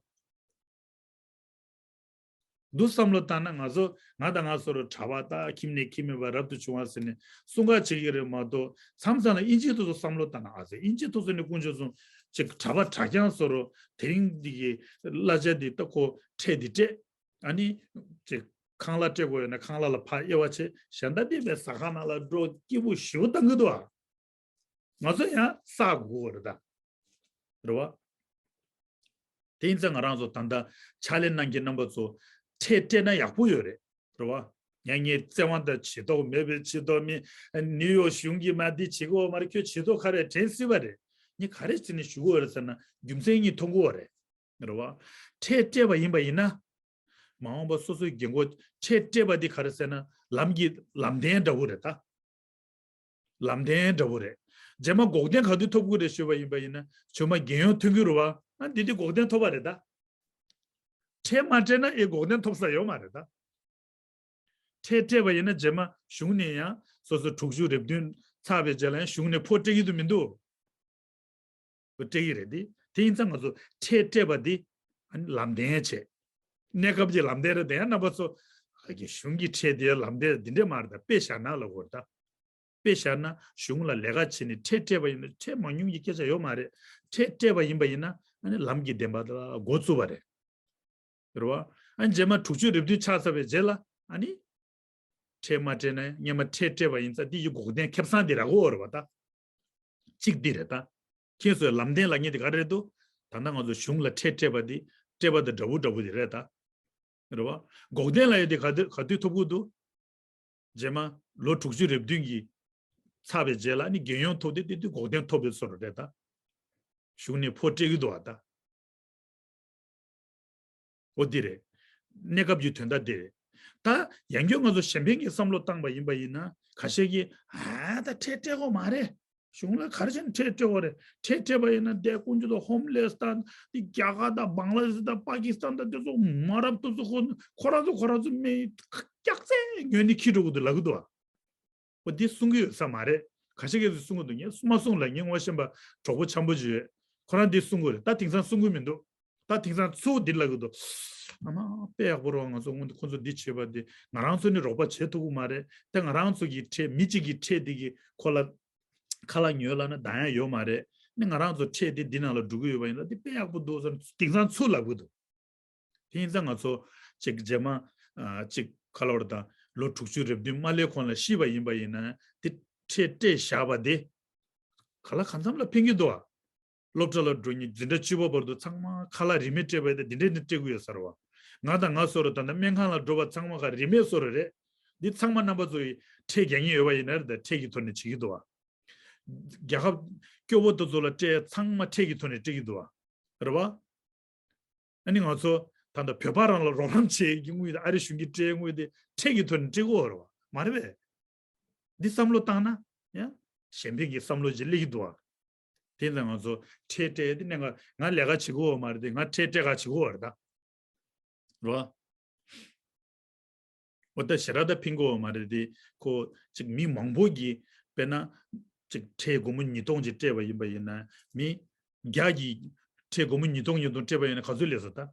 འདུག་བསམ་བློ་བཏང་ན་ང་ཚོ་ང་དང་ང་སོ་རུ་གྲྭ་པ་དང་ཁྱིམ་ནས་ཁྱིམ་མེད་པ་རབ་ཏུ་བྱུང་བ་ཟེར་ནས་གསུང་ཁ་བྱེད་ཀྱི་རེད་མ་གཏོགས། མཚམས་མཚམས་ལ་ཨིན་ཇི་ཐོག་ཏུ་བསམ་བློ་བཏང་ན་ཨ་ཟེར། ཨིན་ཇི་ཐོག་ཏུ་ནས་དཀོན་མཆོག་གསུམ་ཅིག་གྲྭ་པ་གྲྭ་རྐྱང་སོ་རུ་དེ་རིང་འདི་གི་གླ་ཆ་འདི་ལྟ་ཁོ་ཁྲལ་འདི་སྤྲད། ཨ་ནི་ཅིག་ཁང་གླ་སྤྲད་དགོས་ཡོད་ན་ཁང་གླ་ལ་ཕར་དབྱེ་བ་ཕྱེ། གཞན་དག་འདི་བས་ཟ་ཁང་ནང་ལ་འགྲོ་སྐྱིད་པོ་ཞེ་པོ་བཏང་གི་འདུག་ཨ། ང་ཚོ་ཡང་བསགས་དགོས་རེད་ད། རེད་བ། དེ་ཡིན་ཙང་ང་རང་ཚོ་ད་ལྟ་ཕྱག་ལས་གནང་མཁན་རྣམ་པ་ཚོ་ཁྲལ་སྤྲད་ན་ཡག་པོ་ཡོད་རེད། རེད་བ། ཡང་ངས་བཙན་དབང་དང་བྱེད་ཐོག་མེད་པའི་ཆེད་དུ་མི་ནིའུ་ཡོག་གཞུང་གིས་མ་འདི་བྱེད་དགོས་མ་རེད། ཁྱོད་བྱེད་ཐོག་ག་རེ་དྲན་སྲིད་པ་རེད། ངས་ག་རེ་བྱས་ནས་ཞུ་དགོས་རེད་ཟེར་ན་རྒྱུ་མཚན་གཉིས་མཐོང་གི་ཡོད་རེད། རེད་བ། ཁྲལ་སྤྲད་པ་ཡིན་པ་ཡིན་ན། མ་འོངས་པ་སོ་སོའི་རྒན་གོག་ཁྲལ་སྤྲད་པ་འདི་ག་རེ་ཟེར་ན་ལམ་གྱི་ལམ་བདེན་འདྲ་བོ་རེད་ད། ལམ་བདེན་འདྲ་བོ་རེད། རྗེས་མ་འགོག་བདེན་ག་དུས་ཐོབ་ཀྱི་རེད་ཞུས་པ་ཡིན་པ་ཡིན་ན་ཆུ་མ་རྒྱལ་ཡོང་ཐོན་གྱི་རེད་བ། ཨ་འདི་དུས་འགོག་བདེན་ཐོབ་པ་རེད་ད། ཁྲལ་མ་སྤྲད་ན་ཨེ་འགོག་བདེན་ཐོབ་ས་ཡོད་མ་རེད་ད། ཁྲལ་སྤྲད་པ་ཡིན་ན་རྗེས་མ་གཞུང་ནས་ཡང་སོ་སོ་དྲུག་ཅུ་རེ་བདུན་ཚར་བའི་རྗེས་ལ་ཡང་གཞུང་ནས་ཕོགས་སྤྲད་ཀྱི་འདུག་མི་འདུག་སྤྲད་ཀྱི་རེད་དེ། དེ་ཡིན་ཙང་ང་ཚོ་ཁྲལ་སྤྲད་པ་འདི་ཨ་ནི་ལམ་སྟོན་བྱས། གནས་སྐབས་ཀྱི་ལམ་སྟོན་རེད་དེ། ཡང་རྣམ་པ་ཚོ་གཞུང་གི་ཁྲལ་དེ་ལམ་སྟོན་འདི་འདྲས་མ་རེད་ད། དཔེ་བཞག་ན་ལབ་དགོས་རེད་ད། དཔེ་བཞག་ན་གཞུང་ལ་ལས་ཀ་བྱས་ནས་ཁྲལ་སྤྲད་པ་ཡིན་ན་ཁྲལ་མང་ཉུང་གི་སྐད་ཆ་ཡོད་མ་རེད། ཁྲལ་སྤྲད་པ་ཡིན་པ་ཡིན་ན་ཨ་ནི་ལམ་གྱི་བདེན་པ་ལ་འགོ་བཙུགས་པ་རེད། རེད་བ། ཨ་ནི་རྗེས་མ་དྲུག་ཅུ་རེ་བདུན་ཆགས་ཚར་བའི་རྗེས་ལ་ཨ་ནི་ཁྲལ་མ་སྤྲད་ན་སྔོན་མ་ཁྲལ་སྤྲད་པ་ཡིན་ཙང་འདི་ཡི་འགོག་བདེན་ཁེ་བཟང་འདི་རག་གི་ཡོད་རེད་བ་ད། གཅིག་འདི་རེད་ད། ཁྱེད་ཚོས་ལམ་སྟོན་ལབ་མཁན་དེ་ག་རེ་རེད་འདུག་ད་ལྟ་ང་ཚོ་གཞུང་ལ་ཁྲལ་སྤྲད་པ་འདི་སྤྲད་པ་དང་འདྲ་བོ་འདྲ་བོ་དེ་རེད་ད། རེད་བ། འགོག་བདེན་ལབ་ཡ་དེ་ག་དུས་ག་དུས་ཐོབ་གི་འདུག་རྗེས་མ་ལོ་དྲུག་ཅུ་རེ་བདུན་གྱི་ཚར་བའི་རྗེས་ལ་ནི་རྒྱལ་ཡོངས་ཐོབ་སྟེ་དེ་དུས་འགོག་བདེན་ཐོབ་པའི་བཟོ་འདྲ་རེད་ད། གཞུང་ནས་ཕོགས་སྤྲད་ཀྱི་འདུག་བ་ད། འོ་འདི་རེད། གནས་སྐབས་ཀྱི་དོན་དག་འདི་རེད། ད་ཡང་བསྐྱར་ང་ཚོ་གཞན་ཕན་གྱི་བསམ་བློ་བཏང་པ་ཡིན་པ་ཡིན་ན་ཁ་ཤས་ཀྱིས་ཨ་ད་ཁྲལ་སྤྲད་དགོས་མ་རེད། གཞུང་ལ་ག་རེ་བྱས་ནས་ཁྲལ་སྤྲད་དགོས་རེད། ཁྲལ་སྤྲད་པ་ཡིན་ན་དེ་ཀུན་སྤྱོད་དང་ཧོམ་ལེས་དང་དེ་རྒྱ་གར་དང་བང་ལ་དེཤ་དང་པ་ཀི་སི་ཐན་དང་དེ་ཚོ་མ་རབས་དེ་ཚོ་ཁོ་ཁོ་རང་ཚོ་ཁོ་རང་ཚོ་མི་སྐྱག་རྫུན་ཉོས་ནས་འཁྱེར་འགྲོ་གི་འདུག་ལབ་གི་འདུག་བ། འོ་འདི་གསུང་གི་ཡོད་ས་མ་རེད། ཁ་ཤས་ཀྱིས་གསུང་གི་འདུག་ངས་མ་གསུངས་ལ། ངའི་ངོ་ཤེས་པ་གྲོགས་པོ་འཆམ་པོ་ཅིག་ཡོད། ཁོ་རང་འདི་གསུང་གི་རེད། ད་དེང་སང་གསུང་གི་མི་འདུག་ད་དེང་སང་ཚུར་འདི་ལབ་གི་འདུག་ཨ་མ་དཔེ་ཡག་པོ་རེད། ང་ཚོ་སྔོན་དུ་ཁོ་ཚོ་འདི་བྱས་པ་འདི་ང་རང་ཚོ་ནི་རོགས་པ་བྱེད་ཐུབ་ཀྱི་མ་རེད། དེ་ང་རང་ཚོ་གི་ཁྲལ་མི་གཅིག་གི་ཁྲལ་འདི་གི་ཁོ་ལ་ཁ་ལག་ཉོས་ལབ་ན་ད་ཡང་ཡོད་མ་རེད། ནི་ང་རང་ཚོ་ཁྲལ་འདི་འདི་ནང་ལ་འགྲོ་གི་ཡོད་པ་ཡིན་ན་འདི་དཔེ་ཡག་པོ་འདུག་ཟེར་དེང་སང་ཚུར་ལབ་གི་འདུག་དེ་ཡིན་ཙང་ང་ཚོ་ཅིག་རྗེས་མ་ཨ་ཅིག་ཁ་ལོར་དང་ལོ་དྲུག་ཅུ་རེ་བདུན་མ་སླེབས་གོང་ལ་ཤི་བ་ཡིན་པ་ཡིན་ན་དེ་ཁྲལ་སྤྲད་བཞག་པ་དེ་ག་ལ་གང་འཚམ་ལ་ཕན་གྱི་འདུག་ཨ། སློབ་གྲྭ་ལ་འགྲོ་མཁན་འཛིན་གྲྭ་བཅུ་པ་བར་དུ་ཚང་མ་ཁ་ལག་རིན་མེད་སྤྲད་པ་དེ་འདི་འདྲས་ནི་སྤྲད་གི་ཡོད་ས་རེད་བ། ང་དང་ང་སོ་རུ་ད་ལྟ་སྨན་ཁང་ལ་འགྲོ་བ་ཚང་མ་ག་རིན་མེད་སོ་རུ་རེད། འདི་ཚང་མ་རྣམ་པ་ཚོ་ཡི་ཁྲལ་རྒྱག་མཁན་ཡོད་པ་ཡིན་ན་རེད་ད་ཁྲལ་གྱི་ཐོག་ནས་བྱེད་ཀྱི་འདུག་བ། རྒྱལ་ཁབ་སྐྱོ་བོ་དེ་ཚོ་ལ་སྤྲད་ཚང་མ་ཁྲལ་གྱི་ཐོག་ནས་སྤྲད་ཀྱི་འདུག་བ། རེད་བ། ཨ་ནི་ང་ཚོ་ད་ལྟ་བོད་པ་རང་ལ་རོགས་རམ་བྱེད་ཀྱི་དངུལ་དང་ཨ་རི་གཞུང་གིས་སྤྲད་དངུལ་དེ་ཁྲལ་གྱི་ཐོག་ནས་སྤྲད་དགོས་རེད་བ། མ་རེད་པས། འདི་བསམ་བློ་བཏང་ན་ཡང་གཞན་ཕན་གྱི་བསམ་བློ་ཅིག་སླེབས་ཀྱི་འདུག་བ། དེ་ལ་ང་ཚོ་ཁྲལ་སྤྲད་དེ་ནས་ང་ང་ལས་ཀ་བྱེད་དགོས་བ་མ་རེད་དེ་ང་ཁྲལ་སྤྲད་ག་བྱེད་དགོས་བ་རེད་ད། རེད་བ། འོ་ད་ཞེ་དྲག་ད་ཕན་གོ་བ་མ་རེད་དེ། ཁོ་ཅིག་མི་མང་པོ་གིས་དཔེར་ན་ཅིག་ཁྲལ་སྒོར་མོ་ཉིས་སྟོང་ཅིག་སྤྲད་པ་ཡིན་པ་ཡིན་ན་མི་བརྒྱ་གིས་ཁྲལ་སྒོར་མོ་ཉིས་སྟོང་ཉིས་སྟོང་སྤྲད་པ་ཡིན་ན་ག་ཚོད་སླེབས་སོང་ད།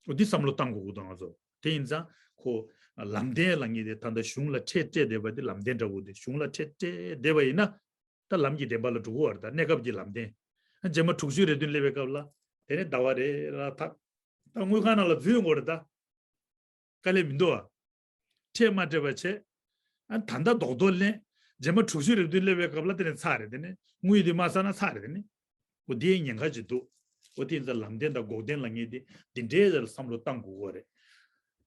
འོ་འདི་བསམ་བློ་བཏང་དགོས་ཀྱི་འདུག་ང་ཚོ། དེ་ཡིན་ཙང་ཁོ་ལམ་སྟོན་ལབ་མཁན་དེ་ད་ལྟ་གཞུང་ལ་ཁྲལ་སྤྲད་བསྡད་པ་དེ་ལམ་སྟོན་འདྲ་བོ་དེ། གཞུང་ལ་ཁྲལ་སྤྲད་བསྡད་པ་ཡིན་ན། ད་ལམ་གྱི་བདེན་པ་ལ་འགྲོ་གི་ཡོད་རེད། ད་གནས་སྐབས་ཀྱི་ལམ་སྟོན། རྗེས་མ་དྲུག་ཅུ་རེ་བདུན་སླེབས་པའི་སྐབས་ལ་དེ་ནས་ཟླ་བ་རེ་རེ་ལ་ད་ད་དངུལ་ཁང་ནང་ལ་འཛུལ་ཡོང་གི་ཡོད་རེད་ད། དཀའ་ལས་མི་འདུག་ཨ། ཁྲལ་མ་སྤྲད་པ་བྱས། ཨ་ད་ལྟ་རྡོག་རྡོག་ལེན། རྗེས་མ་དྲུག་ཅུ་རེ་བདུན་སླེབས་པའི་སྐབས་ལ་དེ་ནས་ཚར་རེད། དེ་ནས་དངུལ་དེ་མ་བསགས་ན་ཚར་རེད། དེ་ནས་འོ་དེའི་ཉེན་ཁ་ཅིག་འདུག་འོ་དེ་ཡིན་ཙང་ལམ་སྟོན་དང་འགོག་བདེན་ལབ་མཁན་དེ་འདི་འདྲའི་ལ་བསམ་བློ་བཏང་དགོས་ཀྱི་རེད།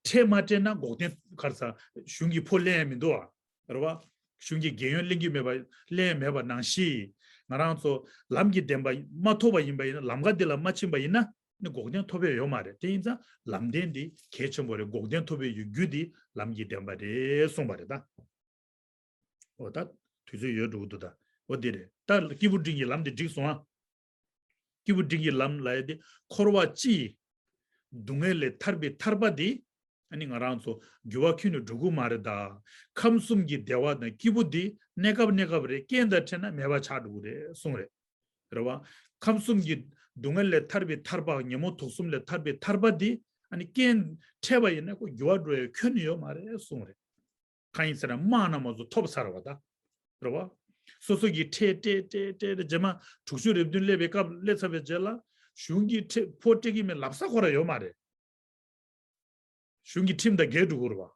ཁྲལ་མ་སྤྲད་ན་འགོག་བདེན་ག་རེ་ཟ། གཞུང་གིས་ཕོགས་ལེན་ཡ་མི་འདུག་ཨ། རེད་བ། གཞུང་གིས་རྒྱལ་ཡོངས་ལེན་གྱི་མེད་པ་ལེན་མེད་པ་ནང་བཞིན། ང་རང་ཚོ་ལམ་གྱི་བདེན་པ་མ་ཐོབ་པ་ཡིན་པ་ཡིན་ན། ལམ་ཁ་འདི་ལ་མ་ཕྱིན་པ་ཡིན་ན་ནི་འགོག་བདེན་ཐོབ་ཡ་ཡོད་མ་རེད། དེ་ཡིན་ཙང་ལམ་བདེན་འདི་གལ་ཆེན་པོ་རེད། འགོག་བདེན་ཐོབ་པའི་ཡོད་རྒྱུ་འདི་ལམ་གྱི་བདེན་པ་རེད་གསུངས་པ་རེད་ད། འོ་ད་དུས་ཚོད་ཡོལ་འགྲོ་གི་འདུག་ད། འོ་འདི་རེད་ད། སྐྱེས་བུ་འབྲིང་གི་ལམ་འདི་འགྲིག་སོང་ཨ། སྐྱེས་བུ་འབྲིང་གི་ལམ་ལབ་ཡ་དེ་འཁོར་བ་སྤྱིའི་སྡུག་བསྔལ་ལས་ཐར་པའི་ཐར་པ་དེ་ཨ་ནི་ང་རང་ཚོ་འགྱུར་བ་ཁྱོན་ནས་འགྲོ་གི་མ་རེད་ད། ཁམས་གསུམ་གྱི་བདེ་བ་དང་སྐྱིད་པོ་དེ་གནས་སྐབས་གནས་སྐབས་རེ་རྐྱེན་དང་འཕྲད་ན་མེད་པ་ཆགས་འགྲོ་གི་རེད་གསུངས་རེད། རེད་བ། ཁམས་གསུམ་གྱི་སྡུག་བསྔལ་ལས་ཐར་པའི་ཐར་པ། ཉོན་མོངས་དུག་གསུམ་ལས་ཐར་པའི་ཐར་པ་དེ་ཨ་ནི་རྐྱེན་འཕྲད་པ་ཡིན་ན་ཁོ་འགྱུར་བ་འགྲོ་ཡ་ཁྱོན་ནས་ཡོད་མ་རེད་གསུངས་རེད། གང་ཡིན་ཟེར་ན་དམངས་རྣམས་ང་ཚོ་ཐོབ་ཚར་བ་ད། རེད་བ། སོ་སོ་གིས་ཁྲལ་སྤྲད་སྤྲད་སྤྲད་སྤྲད་རྗེས་མ་དྲུག་ཅུ་རེ་བདུན་སླེབས་པའི་སྐབས་སླེབས་ཚར་བའི་རྗེས་ལ་གཞུང་གིས་ཁྲལ་ཕོགས་སྤྲད་ཀྱི་མེད་ལབ་ས་ཁོ་རང་ཡོད་མ་རེད། གཞུང་གི་ཁྲིམས་དང་འགལ་འགྲོ་གི་རེད་བ།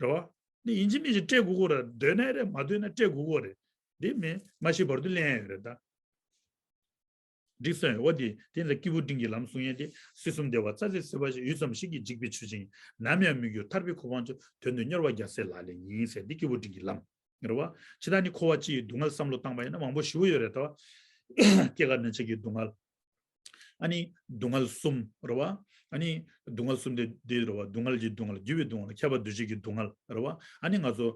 རེད་བ། འདི་ཡིན་གཅིག་མིན་གཅིག་སྤྲད་དགོས་ཀྱི་རེད། འདོད་ན་རེད། མ་འདོད་ན་སྤྲད་དགོས་ཀྱི་རེད། འདི་མིན་མ་ཤི་བར་དུ་ལེན་ཡ་ཡོད་རེད་ད། འགྲིག་སོང་། འོ་དེ་དེ་ལ་སྐྱེས་བུ་འབྲིང་གི་ལམ་གསུང་ཡས་དེ། སྲིད་གསུམ་བདེ་བ་རྩྭ་ཟེར་སྲིད་པ་ཞིག་ཡུད་ཙམ་ཞིག་གིས་འཇིག་པའི་ཆོས་ཅན། ནམ་ཡང་མི་འགྱུར་ཐར་པའི་གོ་འཕང་མཆོག་དོན་དུ་སྙོར་བ་རྒྱལ་སྲས་ལག་ལེན་ཡིན་ཟེར། འདི་སྐྱེས་བུ་འབྲིང་གི་ལམ་རེད་བ། ཇི་ལྟར་ནི་འཁོར་བ་སྤྱི་ཡི་སྡུག་བསྔལ་བསམ་བློ་བཏང་བ་ཡིན་ན་མང་པོ་ཞེ་པོ་ཡོད་རེད་དོ། སྐྱེ་རྒ་ན་འཆི་གི་སྡུག་བསྔལ། ཨ་ནི་སྡུག་བསྔལ་གསུམ་རེད་བ། ཨ་ནི་སྡུག་བསྔལ་གསུམ་དེ་འདི་རེད་བ། སྡུག་བསྔལ་གྱི་སྡུག་བསྔལ། རྒྱུ་བའི་སྡུག་བསྔལ། ཁྱབ་པ་འདུ་བྱེད་ཀྱི་སྡུག་བསྔལ་རེད་བ། ཨ་ནི་ང་ཚོ་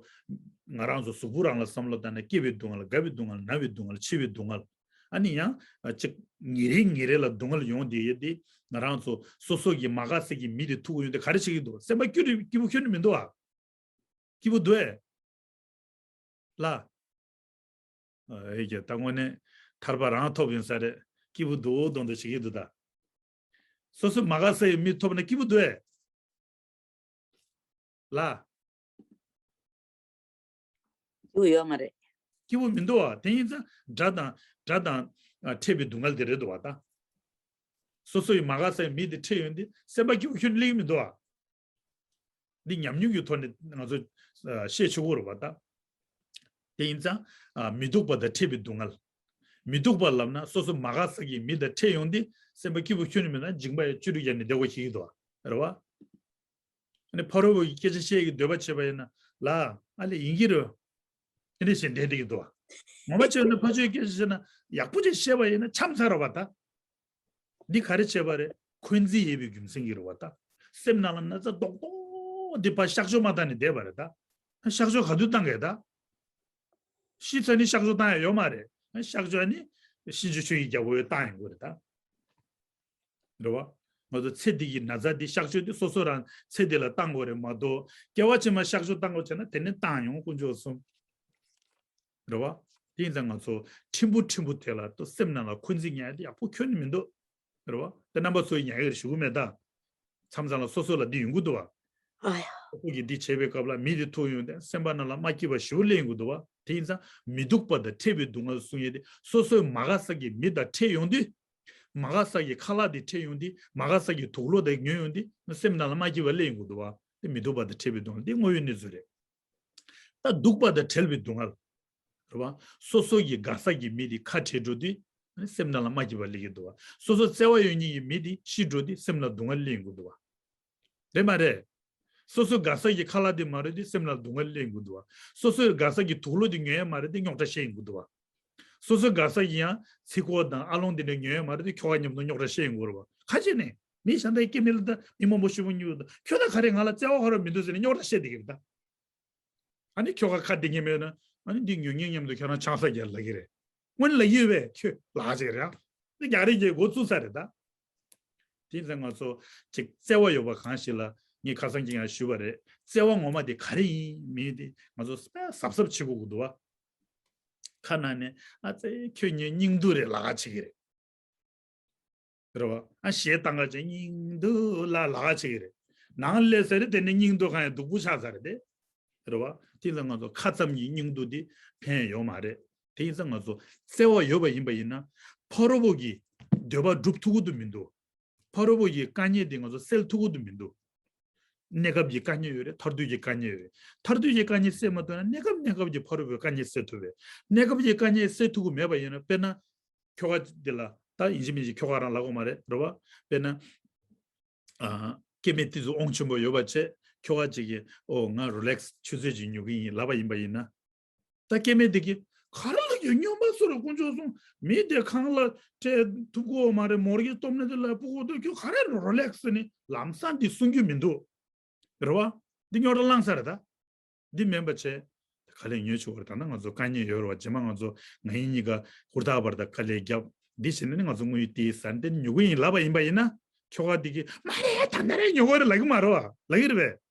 ང་རང་ཚོ་གཟུགས་པོ་རང་ལ་བསམ་བློ་བཏང་ན་སྐྱེ་བའི་སྡུག་བསྔལ། རྒ་བའི་སྡུག་བསྔལ། ན་བའི་སྡུག་བསྔལ། འཆི་བའི་སྡུག་བསྔལ། ཨ་ནི་ཡང་ཅིག་ཉིན་རེ་ཉིན་རེ་ལ་སྡུག་བསྔལ་ཡོང་བསྡད་ཡོད་དེ། ང་རང་ཚོ་སོ་སོ་གིས་མ་དགའ་ས་གི་མི་དེ་ཐུག་གི་ཡོང་དེ་ག་རེ་བྱེད་ཀྱི་འདུག་སེམས་པ་སྐྱིད་རེ་སྐྱིད་པོ་ཁྱོན་ནས་མི་འདུག་ཨ། སྐྱིད་པོ་འདུག་ཨེ། ལ། ཨེ་ཀྱེ་ད་དངོས་གནས་ ཐར་པ་རང་ཐོབ་ཡིན་ས་རེད། སྐྱིད་པོ་འདུག་མདོག་མདོག་བྱེད་ཀྱི་འདུག་ད། སོ་སོ་མ་དགའ་ས་ཡི་མི་ཐོབ་ན་སྐྱིད་པོ་འདུག་ཨེ། ལ། སྐྱིད་པོ་ཡོད་མ་རེད། སྐྱིད་པོ་མི་འདུག་བ། དེ་ཡིན་ཙང་དགྲ་དང་དགྲ་དང་ཨ་འཕྲད་པའི་སྡུག་བསྔལ་དེ་རེད་འདུག་བ་ད། སོ་སོ་ཡི་མ་དགའ་ས་ཡི་མི་དེ་འཕྲད་ཡོང་དུས་སེམས་པ་སྐྱིད་པོ་ཁྱོན་ནས་སླེབས་ཀྱི་མི་འདུག་བ། འདི་ཉམས་མྱོང་གི་ཐོག་ནས་ང་ཚོ་ཨ་ཤེས་ཆོག་གི་རེད་བ་ད། དེ་ཡིན་ཙང་ཨ་མི་སྡུག་པ་དང་འཕྲད་པའི་སྡུག་བསྔལ། མི་སྡུག་པ་ལབ་ན་སོ་སོ་མ་དགའ་ས་གི་མི་དང་འཕྲད་ཡོང་དུས་སེམས་པ་སྐྱིད་པོ་ཁྱོན་ནས་མེད་ན་འཇིགས་པ་ཡང་བཅུ་དྲུག་བརྒྱབ་ནས་བསྡད་དགོས་ཤེས་ཀྱི་འདུག་བ། རེད་བ། ཨ་ནི་ཕ་རོལ་པོ་གི་སྐད་ཆ་བཤད་ཀྱི་འདོད་པ་བྱས་པ་ཡིན་ན་ལ་ཨ་ལས་ཡིན་གྱི་རེད། དེ་འདྲ་བྱས་བསྡད་བསྡད་ཀྱི་འདུག་བ། ངོ་མ་བྱས་ན་ཕ་ཆོས་སྐད་ཆ་བཤད་ན་ཡག་པོ་ཅིག་བཤད་པ་ཡིན་ན་འཆམ་ཚར་བ་ད། འདི་ག་རེ་བྱས་པ་རེད། འཁོན་འཛིན་ཡོད་པའི་རྒྱུ་མཚན་གྱིས་རེད་བ་ད། སེམས་ནང་ལ་ན་ཚ་རྡོག་རྡོག་འདི་ཕར་གཤག་བཅོས་མ་བཏང་ནས་བསྡད་པ་རེད་ད། གཤག་བཅོས་ག་དུས་བཏང་གས་ད། ཤི་ཚར་ནི་གཤག་བཅོས་བཏང་ཡ་ཡོད་མ་རེད། གཤག་བཅོས་ནི་གཤིན་རྗེ་ཆོས་ཀྱི་རྒྱལ་པོས་བཏང་ཡོང་གི་རེད་ད། རེད་བ། ང་ཚོ་ཚེ་འདི་གི་ན་ཚ་འདི་གཤག་བཅོས་འདི་སོ་སོ་རང་ཚེ་འདི་ལ་བཏང་དགོས་རེད་མ་གཏོགས་སྐྱེ་བ་ཕྱི་མ་གཤག་བཅོས་བཏང་དགོས་བྱས་ན་དེ་ནི་བཏང་ཡོང་དཀོན་མཆོག་གསུམ། རེད་བ། དེ་ཡིན་ཙང་ང་ཚོ་ཕྲན་བུ་ཕྲན་བུ་དེ་ལ་ཏོ་སེམས་ནང་ལ་འཁོན་འཛིན་ཉར་ཡ་དེ་ཡག་པོ་ཁྱོན་ནས་མི་འདུག་རེད་བ། དེ་རྣམ་པ་ཚོ་ཡི་ཉར་ཡ་རེད་ཞུ་གི་མེད་ད། མཚམས་མཚམས་ལ་སོ་སོ་ལ་འདི་ཡོང་གི་འདུག་བ། ཨ་ཡ། སོ་སོ་གིས་འདི་བྱས་པའི་སྐབས་ལ་མི་དེ་ཐུག་ཡོང་དེ་སེམས་པ་ནང་ལ་མ་སྐྱིད་པ་ཞེ་པོ་སླེབས་ཡོང་གི་འདུག་བ། དེ་ཡིན་ཙང་མི་སྡུག་པ་དང་འཕྲད་པའི་སྡུག་བསྔལ་གསུང་ཡས་དེ་སོ་སོའི་མ་དགའ་ས་གི་མི་དང་འཕྲད་ཡོང་དུས། མ་དགའ་ས་གི་ཁ་ལག་དེ་འཕྲད་ཡོང་དུས་མ་དགའ་ས་གི་དུག་ལོག་དེ་ཉོས་ཡོང་དུས་སེམས་ནང་ལ་མ་སྐྱིད་པ་སླེབས་ཡོང་གི་འདུག་བ། དེ་མི་སྡུག་པ་དང་འཕྲད་པའི་སྡུག་བསྔལ་དེ་དངོས་ཡོད་གནས་ཚུལ་རེད། ད་སྡུག་པ་དང་བྲལ་བའི་སྡུག་བསྔལ། རེད་བ། སོ་སོ་ཡི་དགའ་ས་ཀྱི་མི་དེ་ཁ་བྲལ་འགྲོ་དུས། སེམས་ནང་ལ་མ་སྐྱིད་པ་སླེབས་ཀྱི་འདུག་བ། སོ་སོ་བརྩེ་བ་ཡོད་མཁན་གྱི་མི་དེ་ཤི་འགྲོ་དུས་སེམས་ལ་སྡུག་བསྔལ་སླེབས་ཀྱི་འདུག་བ། རེད་མ་རེད། སོ་སོ་དགའ་ས་ཀྱི་ཁ་ལག་དེ་མ་རེད་དུས་སེམས་ལ་སྡུག་བསྔལ་སླེབས་ཀྱི་འདུག་བ། སོ་སོའི་དགའ་ས་ཀྱི་དུག་ལོག་དེ་ཉོས་ཡ་མ་རེད་དུས་རྙོག་དྲ་བཤད་ཀྱི་འདུག་བ། སོ་སོའི་དགའ་ས་ཀྱི་ཡང་ཚིག་གོ་དང་ཨ་ལོང་དེ་འདྲ་ཉོས་ཡ་མ་རེད་དུས་ཁྱོ་ག་མཉམ་དུ་རྙོག་དྲ་བཤད་ཀྱི་འདུག་བ། ཁ་ཅིག་ནས་མི་ཤ་འདའི་སྐྱེ་མི་ལ་ད་མི་མང་པོ་ཤི་བོ་ཉུལ་ད་ཁྱོད་ད་ག་རེ་ང་ལ་བརྩེ་བ་ཧ་ར་མི་འདུག་ཟེར་ནས་རྙོག་དྲ་བཤད་བསྡད་ཀྱི་རེད་ད། ཨ་ནི་ཁྱོ་ག་ཁ་བདེ་ཉེ་མེད་ན་ཨ་ནི་འདི་ཉོ་མཁན་མཉམ་དུ་ཁྱོད་རང་ཆང་ས་རྒྱག་ལབ་ཀྱི་རེད། སྔོན་ལ་ཡོད་པས་ཁྱོད་ལག་ཅིག་རེད་ཨ། འདི་རྒྱག་རེས་ཀྱི་འགོ་བཙུགས་ས་རེད་ད། དེ་ཡིན་ཙང་ང་ཚོ་ཅིག་བརྩེ་བ་ཡོད་པ་གང་ཞིག་ལ་ངས་ཁ་སང་ཀྱང་ཡང་ཞུས་པ་རེད། བརྩེ་བ་ངོ་མ་དེ་ག་རེ་ཡིན་མིན་དེ་ང་ཚོ་གཟབ་གཟབ་བྱེད་དགོས་ཀྱི་འདུག་བ། ཁ་ནང་ནས་ཨ་ཙེ་ཁྱོད་ངའི་སྙིང་སྡུག་རེད་ལབ་ཀ་བྱེད་ཀྱི་རེད། རེད་བ། ཨ་ཞེ་སྡང་ག་ཅན་སྙིང་སྡུག་ལ་ལབ་ཀ་བྱེད་ཀྱི་རེད། ནང་སླེབས་ས་རེད་དེ་ནས་སྙིང་སྡུག་གང་ཡང་སྡུག་པོ་ཆགས་ས་རེད་དེ། རེད་བ། དེ་ལ་ང་ཚོ་ཁ་ཙམ་གྱི་སྙིང་སྡུག་དེ་ཕན་ཡོད་མ་རེད། དེ་ཡིན་ཙང་ང་ཚོ་བརྩེ་བ་ཡོད་པ་ཡིན་པ་ཡིན་ན་ཕ་རོལ་པོ་གི་འདོད་པ་སྒྲུབ་ཐུབ་ཀྱི་འདུག་མི་འདུག་ཕ་རོལ་པོ་གི་དཀའ་ངལ་དེ་ང་ཚོ་སེལ་ཐུབ་ཀྱི་འདུག་མི་འདུག་གནས་སྐབས་ཀྱི་དཀའ་ངལ་ཡོད་རེད། མཐར་ཐུག་གི་དཀའ་ངལ་ཡོད་རེད། མཐར་ཐུག་གི་དཀའ་ངལ་སེལ་མ་ཐུབ་ན་གནས་སྐབས་གནས་སྐབས་ཀྱི་ཕ་རོལ་པོའི་དཀའ་ངལ་སེལ་ཐུབ་རེད། གནས་སྐབས་ཀྱི་དཀའ་ངལ་སེལ་ཐུབ་ཀྱི་མེད་པ་ཡིན་ན་དཔེར་ན། ཁྱོ་ག་འདི་ལ་ད་ཡིན་གཅིག་མིན་གཅིག་ཁྱོ་ག་རང་ལབ་དགོས་མ་རེད་རེད་བ། དཔེར་ན། ཨ། སྐྱེ་དམན་དེ་ཚོ་དབང་ཆེན་པོ་ཡོད་པ་བྱས་ཁྱོ་ག་ཅིག་གིས་ཨོ་ང་རོ་ལེག་སི་ཆུ་ཚོད་ཅིག་ཉོ་གི་ཡིན་ལབ་པ་ཡིན་པ་ཡིན་ན། ད་སྐྱེ་དམན་དེ་གིས་ག་རེ་ལ་ཡོད་སྨྱོན་པ་ཚོ་ལ་དཀོན་མཆོག་གསུམ་མི་དེ་ཁང་གླ་སྤྲད་ཐུབ་ཀྱི་ཡོད་མ་རེད། མོར་གེ་སྟོབས་ནི་དེ་ལ་ཕུག་གོ་དུ་ཁྱོད་ག་རེ་རོ་ལེག་སི་ནི་ལམ་སང་འདི་གསུང་རྒྱུ་མི་འདུག་རེད་བ། འདི་རྙོག་དྲ་བསླངས་ས་རེད་ད། འདི་མིན་པ་བྱས། ག་ལེར་ཉོས་ཆོག་གི་རེད། ད་ནང་ང་ཚོ་དཀའ་ངལ་ཡོད་རེད་བ། རྗེས་མ་ང་ཚོ་ང་ཡིན་གཉིས་ཀ་ཧུར་ཐག་བར་ད་དཀའ་ལས་བརྒྱབ། འདི་བྱས་ནས་ནི་ང་ཚོ་དངུལ་ཡིན་ཏེ་ཟ་འདི་ཉོ་གི་ཡིན་ལབ་པ་ཡིན་པ་ཡིན་ན། ཁྱོ་ག་འདི་གི་མ་རེད་ད་ནི་རེད་ཉོ་གི་རེད་ལབ་གི་མ་རེད་བ། ལབ་གི་རེད་པས།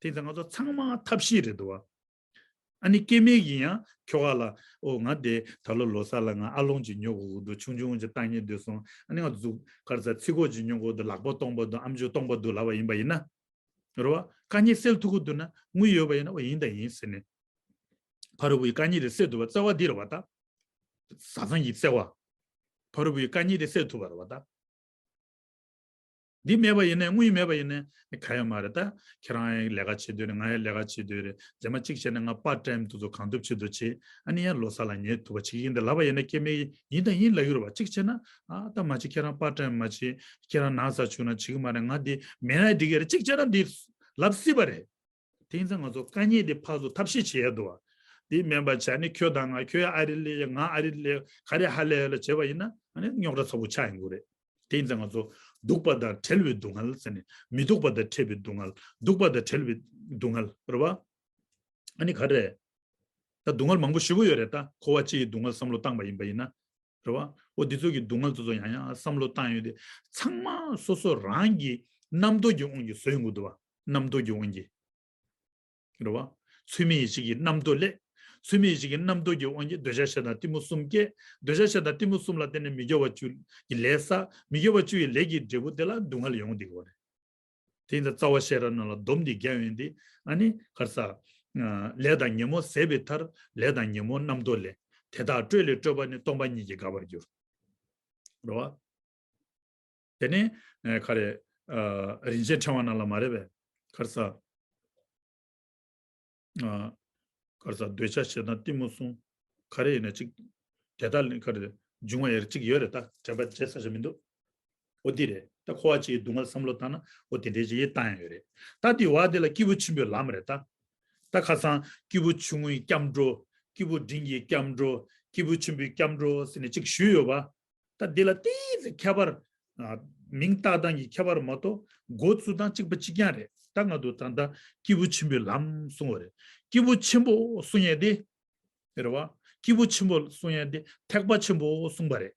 དེ་ཚོ་ང་ཚོ་ཚང་མ་ཐབས་ཤེས་རེད་འདུག་བ། ཨ་ནི་སྐྱེ་དམན་གྱིས་ཡང་ཁྱོ་ག་ལ་ཨོ་ང་དེ་ད་ལོ་ལོ་གསར་ལ་ང་ཨ་ལོང་ཅིག་ཉོ་དགོས་ཀྱི་འདུག་ཆུང་ཆུང་ཅིག་བཏང་སྙིང་འདོད་སོང་། ཨ་ནི་ང་ཚོ་གར་ས་ཚིག་གོ་ཅིག་ཉོ་དགོས་འདུག་ལག་པ་སྟོང་པ་འདུག་ཨམ་ཅོག་སྟོང་པ་འདུག་ལབ་པ་ཡིན་པ་ཡིན་ན། རེད་བ། དཀའ་ངལ་སེལ་ཐུབ་ཀྱི་འདུག་ན་དངུལ་ཡོད་པ་ཡིན་ན་ཨོ་ཡིན་དང་ཡིན་ཟེར་ནས། ཕ་རོལ་པོའི་དཀའ་ངལ་དེ་སེལ་ཐུབ་པ་རྩ་བ་འདི་རེད་བ་ད། བཟའ་ཚང་གི་བརྩེ་བ། ཕ་རོལ་པོའི་དཀའ་ངལ་དེ་སེལ་ཐུབ་པ་རེད་བ་ད། འདི་མེད་པ་ཡིན་ན་དངུལ་མེད་པ་ཡིན་ན་ག་ཡོད་མ་རེད་ད། ཁྱེད་རང་ཡང་ལས་ཀ་བྱེད་འདོད་རེད། ང་ཡང་ལས་ཀ་བྱེད་འདོད་རེད། རྗེས་མ་གཅིག་བྱས་ན་ང་པར་ཊའིམ་དེ་ཚོ་གང་ཐུབ་བྱེད་དུ་བྱེད། ཨ་ནི་ཡང་ལོ་གསར་ལ་ཉལ་ཐུབ་པ་བྱེད་ཀྱི་ཡིན་ད་ལབ་པ་ཡིན་ན་སྐྱེ་དམན་ཡིན་དང་ཡིན་ལབ་ཀྱི་རེད་བ། གཅིག་བྱས་ན་ཨ་ད་མ་བྱེད་ཁྱེད་རང་པར་ཊའིམ་མ་བྱེད། ཁྱེད་རང་ན་ཚ་བྱུང་ན་བྱེད་ཀྱི་མ་རེད། ང་འདི་མེད་ན་འགྲིག་གི་རེད། གཅིག་བྱས་ན་འདི་ལབ་སྲིད་པ་རེད། དེ་ཡིན་ཙང་ང་ཚོ་དཀའ་ངལ་དེ་ཕར་ཚུར་ཐབས་ཤེས་བྱེད་ཡ་འདུག་བ། དེ་མིན་པ་བྱས་ནས་ཁྱོད་དང་ང་ཁྱོད་ཨ་རི་སླེབས་ང་ཨ་རི་སླེབས་ག་རེ་ཧ་ལས་ཡ་ལ་བྱས་པ་ཡིན་ན་ཨ་ནི་རྙོག་དྲ་ཚ་པོ་ཆགས་ཡོང་གི་རེད། དེ་ཡིན་ཙང་ང་ཚོ་སྡུག་པ་དང་བྲལ་བའི་སྡུག་བསྔལ་ཟེར་ནས་མི་སྡུག་པ་དང་འཕྲད་པའི་སྡུག་བསྔལ་སྡུག་པ་དང་བྲལ་བའི་སྡུག་བསྔལ་རེད་བ། ཨ་ནི་ག་རེ། ད་སྡུག་བསྔལ་མང་པོ་ཞེ་པོ་ཡོད་རེད་ད། འཁོར་བ་སྤྱི་ཡི་སྡུག་བསྔལ་བསམ་བློ་བཏང་པ་ཡིན་པ་ཡིན་ན། རེད་བ། འོ་འདི་ཚོ་གི་སྡུག་བསྔལ་དེ་ཚོ་ཡང་ཡང་བསམ་བློ་བཏང་ཡོད་དེ། ཚང་མ་སོ་སོ་རང་གི་རྣམ་རྟོག་གི་དབང་གིས་བཟོས་ཡོང་གི་འདུག་བ། རྣམ་རྟོག་གི་དབང་གིས། རེད་བ། ཚུལ་མིན་ཡིད་བྱེད་ཀྱི་རྣམ་རྟོག་ལས། ཚུལ་མིན་ཡིད་བྱེད་ཀྱི་རྣམ་རྟོག་གི་དབང་གིས་འདོད་ཆགས་ཞེ་སྡང་གཏི་མུག་གསུམ་སྐྱེ། འདོད་ཆགས་ཞེ་སྡང་གཏི་མུག་གསུམ་ལ་བརྟེན་ནས་མི་དགེ་བ་བཅུ་ཡི་ལས་བསགས། མི་དགེ་བ་བཅུ་ཡི་ལས་ཀྱི་འབྲས་བུ་དེ་ལ་སྡུག་བསྔལ་ཡོང་བསྡད་ཀྱི་ཡོད་རེད། དེ་ཡིན་ཙང་རྩ་བ་ཤེས་རབ་རྣམས་ལ་སྡོམ་འདི་རྒྱབ་ཡོང་དུས། ཨ་ནི་ག་རེ་ཟེར། ལས་དང་ཉོན་མོངས་ཟད་པའི་མཐར། ལས་དང་ཉོན་མོངས་རྣམ་རྟོག་ལས། དེ་དག་སྤྲོས་ལས་སྤྲོས་པ་ནི། སྟོང་པ་ཉིད་ཀྱིས་དགག་པར་འགྱུར། རེད་བ། དེ་ནས་ཨ་ག་རེ། ཨ་རིན་ཆེན་ཕྲེང་བ་ནང་ལ་མ་རེད་པས། ག་རེ་ཟེར། ཨ་ག་རེ་ཟེར། འདོད་ཆགས་ཞེ་སྡང་གཏི་མུག་གསུམ། ག་རེ་ཡིན་ན་གཅིག་དེ་དག་ལས་ག་རེ། འབྱུང་བ་ཡར་གཅིག་ཡོད་རེད། ད་དྲན་པ་བརྗེད་ས་ཞིག་མི་འདུག་འོ་འདི་རེད། ད་འཁོར་བ་སྤྱིའི་སྡུག་བསྔལ་བསམ་བློ་བཏང་ན་འོ་དེ་འདྲའི་ཅིག་ཡེ་བཏང་ཡ་ཡོད་རེད། ད་འདི་བ་འདི་ལ་སྐྱེས་བུ་ཆེན་པོའི་ལམ་རེད་ད། ད་ཁ་སང་སྐྱེས་བུ་ཆུང་ངུའི་སྐྱབས་འགྲོ། སྐྱེས་བུ་འབྲིང་གི་སྐྱབས་འགྲོ། སྐྱེས་བུ་ཆེན་པོའི་སྐྱབས་འགྲོ་ཟེར་ནས་ཅིག་ཞུས་ཡོད་པ། ད་འདི་ལ་ཏོག་ཙམ་ཁྱད་པར། ཨ་མིང་བཏགས་སྟངས་ཀྱི་ཁྱད་པར་མ་གཏོགས་འགོ་བཙུགས་སྟངས་གཅིག་པ་གཅིག་རྐྱང་རེད། ད་ང་ཚོ་ད་ལྟ་སྐྱེས་བུ་ཆེན་པོའི་ལམ་གསུང་བ་རེད། སྐྱེས་བུ་ཆེན་པོ་གསུང་ཡས་དེ། རེད་བ། སྐྱེས་བུ་ཆེན་པོ་གསུང་ཡས་དེ་ཐེག་པ་ཆེན་པོ་གསུངས་པ་རེད།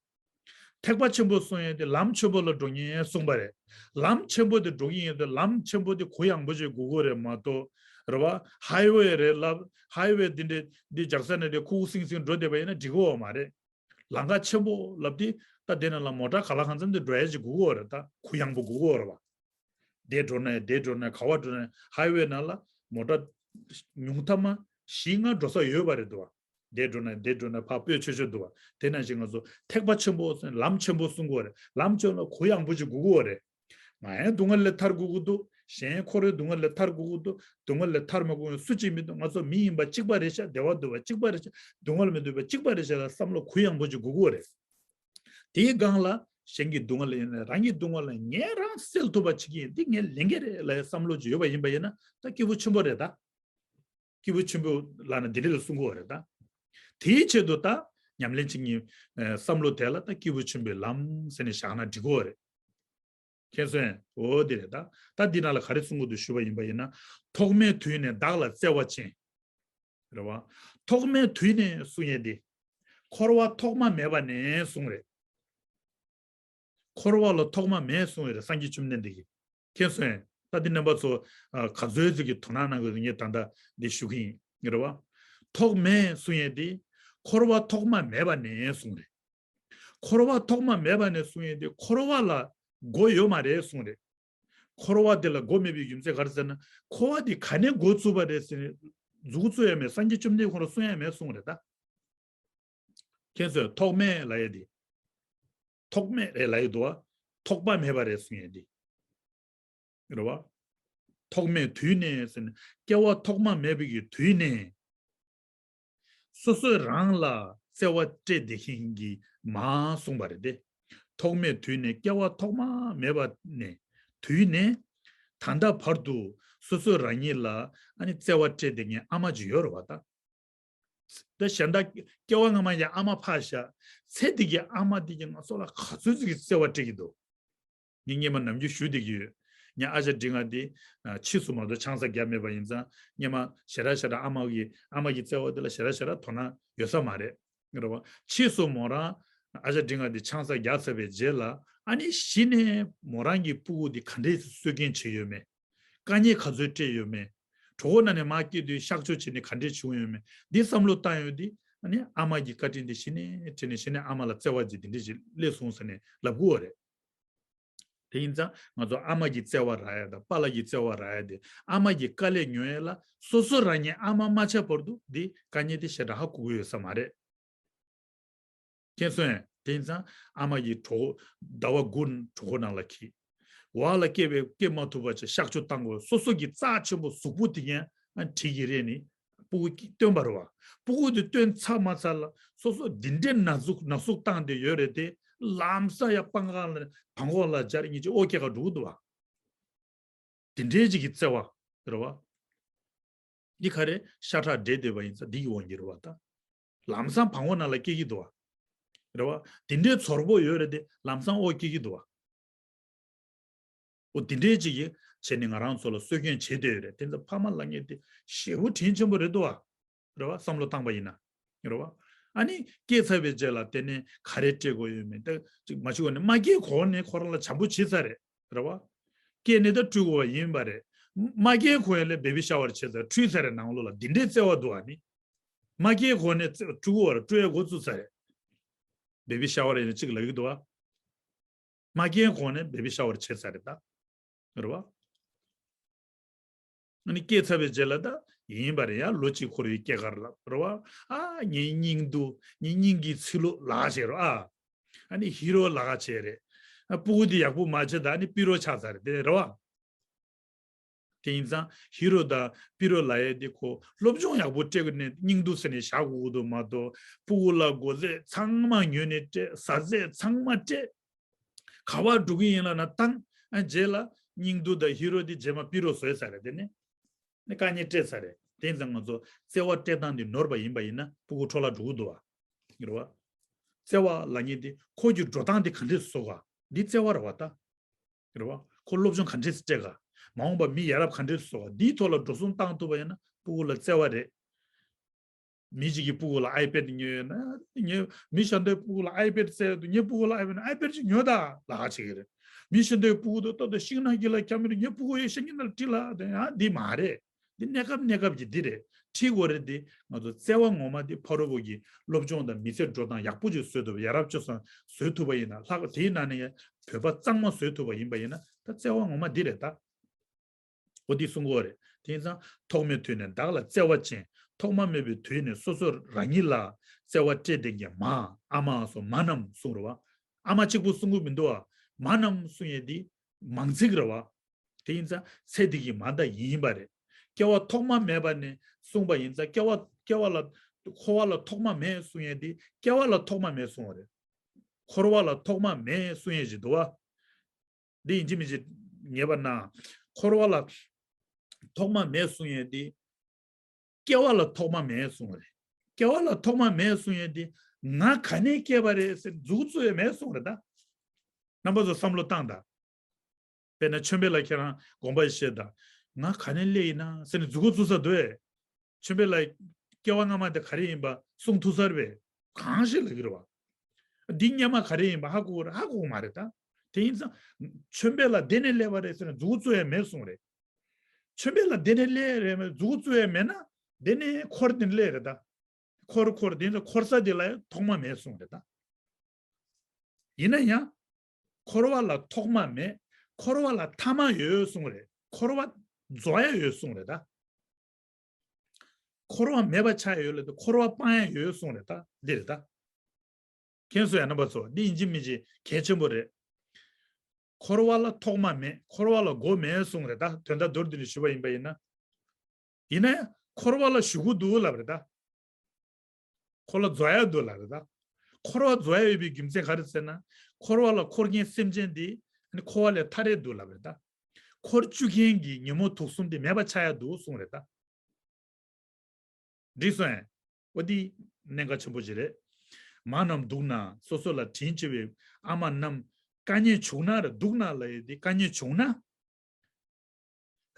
ཐེག་པ་ཆེན་པོ་གསུང་ཡས་དེ་ལམ་ཆེན་པོ་ལ་འགྲོ་མཁན་གསུངས་པ་རེད། ལམ་ཆེན་པོ་དེ་འགྲོ་གི་ཡིན་དེ་ལམ་ཆེན་པོ་དེ་གུ་ཡངས་པོ་ཞིག་དགོས་ཀྱི་རེད་མ་གཏོགས། རེད་བ། ཧའི་ཝེ་རེད་ལབ། ཧའི་ཝེ་འདི་འདྲའི་འདི་རྒྱག་ས་ནས་དེ་ཁུག་ཁུག་སིང་སིང་འགྲོ་བསྡད་པ་ཡིན་ན་འགྲིག་གི་ཡོད་མ་རེད། ལམ་ཁ་ཆེན་པོ་ལབ་དེ་ད་དེ་ནང་ལ་མོ་ཊ་ག་ལ་གང་འཚམ་དེ་འགྲོ་ཡས་ཅིག་དགོས་ཀྱི་ཡོད་རེད། ད་གུ་ཡངས་པོ་དགོས་ཀྱི་ཡོད་རེད་བ། དེ་འགྲོ་ན་ཡང་དེ་འགྲོ་ན་ཡང་ག་བ་འགྲོ་ན་ཡང་ཧའི་ཝེ་ནང་ལ་མོ་ཊ་ཉུང་མཐའ་མ་བཞི་ལྔ་འགྲོ་ས་ཡོད་པ་རེད་འདུག་བ། དེ་འགྲོ་ན་ཡང་དེ་འགྲོ་ན་ཕར་སྤོས་ཆོད་ཆོད་འདུག་བ། དེ་ནང་བཞིན་ང་ཚོ་ཐེག་པ་ཆེན་པོ་ཟེར་ལམ་ཆེན་པོ་གསུང་གི་ཡོད་རེད། ལམ་ཆེན་ལ་གུ་ཡངས་པོ་ཅིག་དགོས་ཀྱི་ཡོད་རེད། ང་ཡང་སྡུག་བསྔལ་ལས་ཐར་དགོས་ཀྱི་འདུག་གཞན་འཁོར་བའི་སྡུག་བསྔལ་ལས་ཐར་དགོས་ཀྱི་འདུག་སྡུག་བསྔལ་ལས་ཐར་མ་དགོས་མཁན་སུ་གཅིག་མི་འདུག་ང་ཚོ་མི་ཡིན་པ་གཅིག་པ་རེད་ཤག་བདེ་བ་འདོད་པ་གཅིག་པ་རེད་ཤག་སྡུག་བསྔལ་མི་འདོད་པ་གཅིག་པ་རེད་ཤག་ལ་བསམ་བློ་གུ་ཡངས་པོ་ཅིག་དགོས་ཀྱི་ཡོད་རེད། དེའི་སྒང་ལ་གཞན་གྱི་སྡུག་བསྔལ་ཡིན་ན་རང་གི་སྡུག་བསྔལ་ལ་ངས་རང་སེལ་ཐུབ་པ་བྱེད་ཀྱི་ཡིན། འདི་ངའི་ལས་འགན་རེད་ལབ་བསམ་བློ་ཅིག་ཡོད་པ་ཡིན་པ་ཡིན་ན་ད་སྐྱེས་བུ་ཆེན་པོ་རེད་ད། སྐྱེས་བུ་ཆེན་པོ་ལབ་ན་འདི་འདྲ་ལ་གསུང་གི་ཡོད་རེད་ད། དེའི་ཆེད་དུ་ད་ཉམས་ལེན་བྱེད་མཁན་ཨ་བསམ་བློ་དེ་ལ་ད་སྐྱེས་བུ་ཆེན་པོའི་ལམ་ཟེར་ནས་བཞག་ན་འགྲིག་གི་ཡོད་རེད། མཁྱེན་སོང་ངས། འོ་དེ་རེད་ད། ད་འདི་ནང་ལ་ག་རེ་གསུང་གི་འདུག་ཞུས་པ་ཡིན་པ་ཡིན་ན། ཐོག་མེད་དུས་ནས་བདག་ལ་བརྩེ་བ་ཅན། རེད་བ། ཐོག་མེད་དུས་ནས་གསུང་ཡས་འདི། འཁོར་བ་ཐོག་མ་མེད་པ་ནས་གསུང་རེད། འཁོར་བ་ལ་ཐོག་མ་མེད་གསུང་ཡས་རེད་སངས་རྒྱས་བཅོམ་ལྡན་འདས་ཀྱིས། མཁྱེན་སོང་ངས། ད་འདི་རྣམ་པ་ཚོ་ཨ་ག་ཚོད་ཅིག་གིས་དོ་སྣང་གནང་དགོས་ངས་ད་ལྟ་འདི་ཞུ་གི་ཡིན། རེད་བ། ཐོག་མེད་གསུང་ཡས་འདི། འཁོར་བ་ཐོག་མ་མེད་པ་ནས་གསུང་རེད། འཁོར་བ་ཐོག་མ་མེད་པ་ནས་གསུང་ཡས་འདི་འཁོར་བ་ལ་མགོ་ཡོད་མ་རེད་གསུང་རེད། འཁོར་བ་དེ་ལ་མགོ་མེད་པའི་རྒྱུ་མཚན་ག་རེ་ཟེར་ན། འཁོར་བ་དེ་ག་ནས་འགོ་བཙུགས་པ་རེད་ཟེར་ནས་མཛུབ་གུ་བཙུགས་ཡ་མེད། སངས་རྒྱས་བཅོམ་ལྡན་ཁོ་རང་གསུང་ཡ་མེད་གསུང་རེད་ད། མཁྱེན་སོང་ངས། ཐོག་མེད་ལབ་ཡ་དེ། ཐོག་མེད་རེད་ལབ་ཡ་འདུག་བ། ཐོག་པ་མེད་པ་རེད་གསུང་ཡ་དེ། རེད་བ། ཐོག་མེད་དུས་ནས་ཟེར་ནས་སྐྱེ་བ་ཐོག་མ་མེད་པའི་གི་དུས་ནས། སོ་སོས་རང་ལ་བརྩེ་བ་སྤྲད་བསྡད་མཁན་གྱི་མ་གསུངས་པ་རེད་དེ། ཐོག་མེད་དུས་ནས་སྐྱེ་བ་ཐོག་མ་མེད་པ་ནས་དུས་ནས་ད་ལྟ་བར་དུ་སོ་སོས་རང་ཉིད་ལ་ཨ་ནི་བརྩེ་བ་སྤྲད་བསྡད་མཁན་ཨ་མ་ཅིག་ཡོད་རེད་བ་ད། ད་གཞན་དག་སྐྱེ་བ་སྔ་མ་ཡང་ཨ་མ་ཕར་བཞག་ཚེ་འདི་གི་ཨ་མ་འདི་གིས་ང་ཚོ་ལ་ག་ཚོད་ཅིག་གི་བརྩེ་བ་སྤྲད་ཀྱི་འདུག་ངས་སྔོན་མ་ནམ་རྒྱུན་ཞུ་བསྡད་ཀྱི་ཡོད། ངའི་ཨ་ཅག་འབྲིང་བ་འདི་ཨ་ཕྱིས་སུ་མ་གཏོགས་ཆང་ས་བརྒྱབ་མེད་པ་ཡིན་ཙང་། སྔོན་མ་ཞེ་དྲག་ཞེ་དྲག་ཨ་མ་གི་ཨ་མ་གི་བརྩེ་བ་འདི་ལ་ཞེ་དྲག་ཞེ་དྲག་དོ་སྣང་ཡོད་ས་མ་རེད། རེད་བ། ཕྱིས་སུ་མོ་རང་ཨ་ཅག་འབྲིང་བ་འདི་ཆང་ས་བརྒྱབ་ཚར་བའི་རྗེས་ལ་ཨ་ནི་གཞི་ནས་མོ་རང་གི་སྤུ་གུ་འདི་ག་འདྲས་གསོ་སྐྱོང་བྱས་ཡོད་མེད། དཀའ་ངལ་ག་ཚོད་སྤྲད་ཡོད་མེད། གྲོད་ཁོག་ནང་ནས་མར་སྐྱེས་དུས་གཤག་བཅོས་བྱས་ནས་ག་འདྲས་བྱུང་ཡོད་མེད། འདི་བསམ་བློ་བཏང་ཡོང་དུས་ཨ་ནི་ཨ་མ་གི་བཀའ་དྲིན་འདི་གཞི་ནས་དྲན་ནས་གཞི་ནས་ཨ་མ་ལ་བརྩེ་བ་ཅིག་འདི་འདྲས་ཅིག་སླེབས་སོང་ཟེར་ནས་ལབ་དགོས་པ་རེད། དེ་ཡིན་ཙང་ང་ཚོ་ཨ་མ་གི་བརྩེ་བ་རག་ཡ་དང་པཱ་ལགས་ཀྱི་བརྩེ་བ་རག་ཡ་དེ་ཨ་མ་གི་དཀའ་ལས་མྱོང་ཡ་ལ་སོ་སོ་རང་ཉིད་ཨ་མ་མ་ཆགས་བར་དུ་འདི་དཀའ་ངལ་དེ་ཞེ་དྲག་ཧ་གོ་གི་ཡོད་ས་མ་རེད། མཁྱེན་སོང་ངས། དེ་ཡིན་ཙང་ཨ་མ་ཡི་གྲོད་ཟླ་བ་དགུ་གྲོད་ཁོག་ནང་ལ་འཁྱེར། འོག་ལ་སྐྱེ་བའི་སྐྱེ་མ་ཐུབ་པ་ཅིག་གཤག་བཅོས་བཏང་དགོས། སོ་སོ་གི་རྩ་ཆེན་པོ་གཟུགས་པོ་དེ་ཀྱང་ཨ་གྲི་གིས་རེག་ནས་སྤུ་གུ་བཏོན་པ་རེད་བ། སྤུ་གུ་དེ་བཏོན་ཚར་མ་ཚར་ལ་སོ་སོ་འདི་འདྲའི་ན་ཟུག་ན་ཟུག་བཏང་བསྡད་ཡོད་རེད་དེ། ལམ་སང་ཡ་སྤང་ཁ་ལ་བྲང་ཁོག་ལ་སྦྱར་ཉིན་ཅིག་ཨོ་སྐྱེ་ག་འགྲོ་གི་འདུག་བ། དེ་འདྲའི་ཅིག་གི་བརྩེ་བ་རེད་བ། འདི་ག་རེ་ཤ་ཁྲག་འདྲེས་བསྡད་པ་ཡིན་ཙང་འདི་གི་དབང་གིས་རེད་བ་ད། ལམ་སང་བྲང་ཁོག་ནང་ལ་སྐྱེ་གི་འདུག་བ། རེད་བ། དེ་འདྲའི་ཚོར་པོ་ཡོད་རེད་དེ་ལམ་སང་ཨོ་སྐྱེ་གི་འདུག་བ། འོ་དེ་འདྲའི་ཅིག་གིས་བྱས་ནས་ང་རང་ཚོ་ལ་གསོ་སྐྱོང་བྱེད་བསྡད་ཡོད་རེད། དེ་ཚོ་ཕ་མ་ལབ་མཁན་དེ་ཞེ་པོ་དྲིན་ཆེན་པོ་རེད་འདུག་བ། རེད་བ། བསམ་བློ་བཏང་པ་ཡིན་ན། རེད་བ། ཨ་ནི་སྐྱེས་ཚར་བའི་རྗེས་ལ་དེ་ནས་ག་རེ་སྤྲད་དགོས་ཡོད་མེད་དེ་ཅིག་མ་ཤི་གོང་ནས་མ་སྐྱེས་གོང་ནས་ཁོ་རང་ལ་བྱམས་པོ་བྱས་ཚར་རེད། རེད་བ། སྐྱེས་ནས་ད་སྤྲུལ་དགོས་པ་ཡིན་པ་རེད། མ་སྐྱེས་གོང་ལ་བེ་བི་ཤ་ཝར་བྱས་ཚར་འཁྲུད་ཚར་རེད། ནང་ལོགས་ལ་འདི་འདྲའི་བརྩེ་བ་འདུག་ཨ་ནི། མ་སྐྱེས་གོང་ནས་བཙས་པ་དཀྲུག་གི་ཡོད་རེད། དཀྲུག་ཡ་འགོ་བཙུགས་ཚར་རེད། བེ་བི་ཤ་ཝར་ཡིན་ན་གཅིག་ལབ་ཀྱི་འདུག་བ། མ་སྐྱེས་གོང་ནས་བེ་བི་ཤ་ཝར་བྱས་ཚར་རེད་ད། རེད་བ། ཨ་ནི་སྐྱེས་ཚར་བའི་རྗེས་ལ་ད་ཡིན་པ་རེད་ཡ། ལོ་གཅིག་འཁོར་བའི་སྐྱེས་སྐར་ལ་རེད་བ། ཨ་ངའི་སྙིང་སྡུག་ངའི་སྙིང་གི་ཚིལ་ལུ་ལགས་བྱས་རོ་ཨ། ཨ་ནི་ཧི་རོ་ལ་ཁ་བྱས་རེད། ཨ་སྤུ་གུ་འདི་ཡག་པོ་མ་བྱས་ད་ཨ་ནི་པི་རོ་ཆགས་ཚར་རེད་དེ་རེད་བ། དེ་ཡིན་ཙང་ཧི་རོ་དང་པི་རོ་ལབ་ཡས་དེ་ཁོ་སློབ་སྦྱོང་ཡག་པོ་སྤྲད་དགོས་ནས་སྙིང་སྡུག་ཟེར་ནས་བཞག་དགོས་ཀྱི་འདུག་མ་གཏོགས་སྤུ་གུ་ལ་སྒོ་རྫས་ཚང་མ་ཉོས་ནས་སྤྲད། བཟའ་རྫས་ཚང་མ་སྤྲད། ག་པར་འགྲོ་གི་ཡིན་ལབ་ན་བཏང་། ཨ་རྗེས་ལ་སྙིང་སྡུག་དང་ཧི་རོ་དེ་རྗེས་མ་པི་རོ་བཟོས་ཚར་རེད་དེ་ནི། ནི་དཀའ་ངལ་སྤྲད་ཚར་རེད། དེ་ཡིན་ཙང་ང་ཚོ་བརྩེ་བ་སྤྲད་སྟངས་འདི་ནོར་བ་ཡིན་པ་ཡིན་ན་སྤུ་གུ་འཕྲོ་བརླག་འགྲོ་གི་འདུག་བ། རེད་བ། བརྩེ་བ་ལབ་མཁན་དེ་ཁོ་གི་འགྲོ་སྟངས་དེ་ག་འདྲས་བཟོ་ག་འདི་བརྩེ་བ་རེད་བ་ད། རེད་བ། ཁོ་སློབ་སྦྱོང་ག་འདྲས་སྤྲད་ག་མ་འོངས་པ་མི་ཡ་རབས་ག་འདྲས་བཟོ་ག་འདིའི་ཐོག་ལ་འགྲོ་སོང་བཏང་ཐུབ་པ་ཡིན་ན་སྤུ་གུ་ལ་བརྩེ་བ་རེད། མི་གཅིག་གི་སྤུ་གུ་ལ་ཨའི་པེ་ཌི་ཉོས་ཡོད་ན། ངས་མི་གཞན་དག་སྤུ་གུ་ལ་ཨའི་པེ་ཌི་བཙལ་འདུག་ངའི་སྤུ་གུ་ལ་ཨའི་པེ་ཌི་ཨའི་པེ་ཌི་ཅིག་ཉོས་དང་ལབ་ཀྱི་ཡོད་རེད། མི་གཞན་དག་སྤུ་གུ་དང་ཏོག་ཏོག་ཤིང་ནགས་ཀྱི་ལ་འཁྱམ་ཡོད་རེད། ངའི་སྤུ་གུ་ཡོད་ཤིང་ནགས་ལ་ཁྲིད་ལ་དེ་ཡང་འདི་མ་རེད། འདི་གནས་སྐབས་གནས་སྐབས་ཀྱི་འདི་རེད། ཁྲིད་དགོས་རེད་འདི། ང་ཚོ་བརྩེ་བ་ངོ་མ་འདི་ཕ་རོལ་པོ་གི་སློབ་སྦྱོང་དང་མི་ཚེ་འགྲོ་སྟངས་ཡག་པོ་ཅིག་བཟོས་ཐུབ་པ་ཡ་རབས་སྤྱོད་བཟང་བཟོས་ཐུབ་པ་ཡིན་ན་ལྷག་དེའི་ནང་ནས་ཡང་བོད་པ་གཙང་མ་བཟོས་ཐུབ་པ་ཡིན་པ་ཡིན་ན་ད་བརྩེ་བ་ངོ་མ་འདི་རེད་ད། འོ་འདི་གསུང་གི་ཡོད་རེད། དེ་ཡིན་ཙང་ཐོག་མའི་དུས་ནས་བདག་ལ་བརྩེ་བ་ཅན། ཐོག་མ་མེད་པའི་དུས་ནས་སོ་སོ་རང་ཉིད་ལ་བརྩེ་བ་སྤྲད་བསྡད་མཁན་མ་ཨ་མ་སོགས་མ་རྣམས་གསུངས་རེད་བ། ཨ་མ་གཅིག་པུ་གསུང་གི་མི་འདུག་བ། མ་རྣམས་གསུང་ཡས་འདི་མང་ཚིག་རེད་བ། དེ་ཡིན་ཙང་ཚེ་འདི་གི་མ་མཐའ་ཡིན་པ་རེད། སྐྱེ་བ་ཐོག་མ་མེད་པ་ནས་གསུངས་པ་ཡིན་ཙང་སྐྱེ་བ་སྐྱེ་བ་ལ་འཁོར་བ་ལ་ཐོག་མ་མེད་གསུང་ཡས་འདི་སྐྱེ་བ་ལ་ཐོག་མ་མེད་གསུང་བ་རེད། འཁོར་བ་ལ་ཐོག་མ་མེད་གསུང་ཡས་ཅིག་འདུག་བ། འདི་ཡིན་གཅིག་མིན་གཅིག་ངེས་པར་ན། འཁོར་བ་ལ་ཐོག་མ་མེད་གསུང་ཡས་འདི། སྐྱེ་བ་ལ་ཐོག་མ་མེད་གསུང་བ་རེད། སྐྱེ་བ་ལ་ཐོག་མ་མེད་གསུང་ཡས་འདི། ང་ག་ནས་སྐྱེས་པ་རེད་ཟེར་མཛུབ་གུ་བཙུགས་ཡས་མེད་གསུང་བ་རེད་ད། རྣམ་པ་ཚོ་བསམ་བློ་བཏང་དང་། དཔེར་ན་ཆོས་འཕེལ་ལ་ཁྱེད་རང་དགོངས་པ་བཞེས་དང་། ང་ག་ནས་སླེབས་ཡིན་ན་ཟེར་ནས་མཛུབ་གུ་བཙུགས་ས་འདུག་ཨེ། ཆོས་འཕེལ་ལ་སྐྱེ་བ་སྔ་མ་དེ་ག་རེ་ཡིན་པ་གསུང་ཐུབ་ས་རེད་པས། གང་ཞིག་ལབ་ཀྱི་རེད་བ། འདི་སྔ་མ་ག་རེ་ཡིན་པ་ཧ་གོ་གི་རེད་ཧ་གོ་གི་མ་རེད་ད། དེ་ཡིན་ཙང་། ཆོས་འཕེལ་ལ་དེ་ནས་སླེབས་པ་རེད་ཟེར་ནས་མཛུབ་གུ་བཙུགས་ཡས་མེད་གསུང་རེད། ཆོས་འཕེལ་ལ་དེ་ནས་སླེབས་རེད་མེད་མཛུབ་གུ་བཙུགས་ཡས་མེད་ན། དེ་ནས་འཁོར་དེ་ནས་སླེབས་རེད་ད། འཁོར་འཁོར་དེ་ནས་འཁོར་ས་དེ་ལ་ཐོག་མ་མེད་གསུང་རེད་ད། ཡིན་ན་ཡང་། འཁོར་བ་ལ་ཐོག་མ་མེད། འཁོར་བ་ལ་ཐ་མ་ཡོད་གསུང་རེད། འཁོར་བ་རྫོགས་ཡ་ཡོད་གསུང་རེད་ད། འཁོར་བ་མེད་པ་ཆགས་ཡོད་ལ་དེ་འཁོར་བ་སྤང་ཡ་ཡོད་གསུང་རེད་ད་འདི་རེད་ད། མཁྱེན་སོང་ཡ་རྣམ་པ་ཚོ་འདི་ཡིན་གཅིག་མིན་གཅིག་གལ་ཆེན་པོ་རེད། འཁོར་བ་ལ་ཐོག་མ་མེད། འཁོར་བ་ལ་མགོ་མེད་གསུང་རེད་ད། དོན་དག་མདོར་བསྡུས་ནས་ཞུས་པ་ཡིན་པ་ཡིན་ན། ཡིན་ན་ཡང་འཁོར་བ་ལ་གཞུག་གུ་འདུག་ལབ་རེད་ད། འཁོར་བ་རྫོགས་ཡ་འདུག་ལབ་རེད་ད། འཁོར་བ་རྫོགས་ཡ་ཡོད་པའི་རྒྱུ་མཚན་ག་རེ་ཟེར་ན། འཁོར་བ་ལ་འཁོར་མཁན་སེམས་ཅན་འདི་ནི་འཁོར་བ་ལས་ཐར་ཡ་འདུག་ལབ་རེད་ད། འཁོར་བཅུག་མཁན་གྱི་ཉོན་མོངས་དུག་གསུམ་འདི་མེད་པ་ཆགས་ཡ་འདུག་གསུངས་རེད་ད། འགྲིག་སོང་ངས། འོ་འདི་གནད་འགག་ཆེན་པོ་ཞིག་རེད། མ་རྣམས་སྡུག་ན་སོ་སོ་ལ་དྲིན་ཆེ་བའི་ཨ་མ་རྣམས་དཀའ་ཉེན་བྱུང་ན་རེད། སྡུག་ན་ལབ་ཡས་འདི་དཀའ་ཉེན་བྱུང་ན།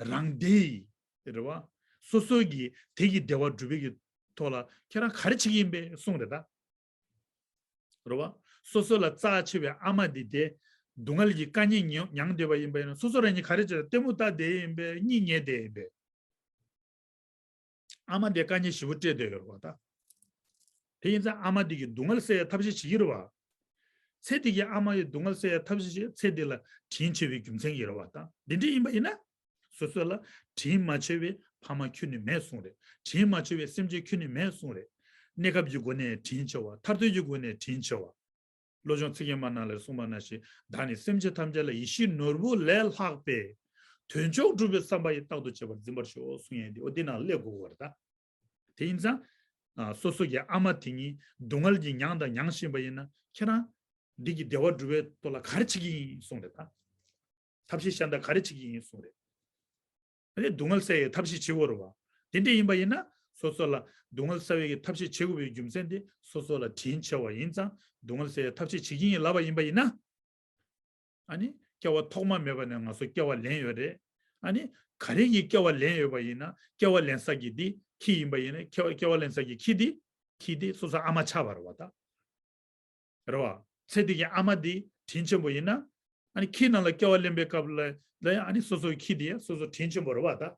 རང་བདེ་ཡི་རེད་བ། སོ་སོ་གི་དེ་གི་བདེ་བ་སྒྲུབ་པའི་གི་ཐོག་ལ་ཁྱེད་རང་ག་རེ་བྱེད་ཀྱི་ཡིན་པས་གསུངས་རེད་ད། རེད་བ། སོ་སོ་ལ་རྩ་ཆེ་བའི་ཨ་མ་འདི་དེ་སྡུག་བསྔལ་གྱི་དཀའ་ཉེན་མྱོང་མྱོང་བསྡད་པ་ཡིན་པ་ཡིན་ན་སོ་སོ་རང་ཉིད་ག་རེ་བྱེད་ལྟད་མོ་ལྟ་བསྡད་ཡིན་པས་གཉིད་ཉལ་བསྡད་ཡིན་པས། ཨ་མ་དེ་དཀའ་ཉེན་ཞེ་པོ་སྤྲད་བསྡད་ཡོད་རེད་བ་ད། དེ་ཡིན་ཙང་ཨ་མ་དེ་གི་སྡུག་བསྔལ་སེལ་ཡ་ཐབས་ཤེས་བྱེད་ཀྱི་རེད་བ། ཚེ་འདི་གི་ཨ་མ་ཡི་སྡུག་བསྔལ་སེལ་ཡ་ཐབས་ཤེས་བྱེད་ཚེ་འདི་ལ་དྲིན་ཆེ་བའི་རྒྱུ་མཚན་ཡིན་རེད་བ་ད། འདི་འདྲ་ཡིན་པ་ཡིན་ན། སོ་སོ་ལ་དྲིན་མ་ཆེ་བའི་ཕ་མ་ཁྱོན་ནས་མེད་གསུངས་རེད། དྲིན་མ་ཆེ་བའི་སེམས་ཅན་ཁྱོན་ནས་མེད་གསུངས་རེད། གནས་སྐབས་ཀྱི་སྒོ་ནས་དྲིན་ཆེ་བ། མཐར་ཐུག་གི་སྒོ་ནས་དྲིན་ཆེ་བ། བློ་སྦྱོང་ཚིག་བརྒྱད་མ་ནང་ལ་གསུངས་པ་ནང་བཞིན་བདག་ནི་སེམས་ཅན་ཐམས་ཅད་ལ་ཡིད་བཞིན་ནོར་བུ་ལས་ལྷག་པའི་དོན་མཆོག་སྒྲུབ་པའི་བསམ་པ་ཡིས་རྟག་ཏུ་གཅེས་པར་འཛིན་པར་ཤོག་གསུང་ཡས་འདི་འོ་འདི་ནང་སླེབས་དགོས་ཀྱི་རེད་ད། དེ་ཡིན་ཙང་། ཨ། སོ་སོ་གི་ཨ་མ་དེ་ཉིད་སྡུག་བསྔལ་གྱིས་མྱངས་དང་མྱང་བཞིན་པ་ཡིན་ན་ཁྱེད་རང་འདི་གི་བདེ་བ་སྒྲུབ་པའི་ཐོག་ལ་ག་རེ་བྱེད་ཀྱི་ཡིན་གསུངས་རེད་ད། ཐབས་ཤེས་གཞན་དག་ག་རེ་བྱེད་ཀྱི་ཡིན་གསུངས་རེད། ཨ་ནི་སྡུག་བསྔལ་སེལ་ཡའི་ཐབས་ཤེས་བྱེད་དགོས་རེད་བ། དེ་འདྲ་ཡིན་པ་ཡིན་ན་སོ་སོ་ལ་སྡུག་བསྔལ་སེལ་བའི་ཐབས་ཤེས་བྱེད་དགོས་པའི་རྒྱུ་མཚན་དེ་སོ་སོ་ལ་དྲིན་ཆེ་བ་ཡིན་ཙང་སྡུག་བསྔལ་སེལ་ཡའི་ཐབས་ཤེས་བྱེད་ཀྱི་ཡིན་ལབ་པ་ཡིན་པ་ཡིན་ན། ཨ་ནི་སྐྱེ་བ་ཐོག་མ་མེད་པ་ནས་ང་ཚོ་སྐྱེ་བ་ལེན་ཡོད་རེད། ཨ་ནི་ག་རེ་གི་སྐྱེ་བ་ལེན་ཡོད་པ་ཡིན་ན་སྐྱེ་བ་ལེན་ས་གི་འདི་ཁྱི་ཡིན་པ་ཡིན་ན་སྐྱེ་བ་སྐྱེ་བ་ལེན་ས་གི་ཁྱི་འདི་ཁྱི་འདི་སོ་སོ་ཨ་མ་ཆགས་པ་རེད་བ་ད། རེད་བ། ཚེ་འདི་གི་ཨ་མ་འདི་དྲིན་ཆེན་པོ་ཡིན་ན། ཨ་ནི་ཁྱི་ནང་ལ་སྐྱེ་བ་ལེན་པའི་སྐབས་ལ་ལ་ཡང་ཨ་ནི་སོ་སོའི་ཁྱི་འདི་ཡང་སོ་སོ་དྲིན་ཆེན་པོ་རེད་བ་ད།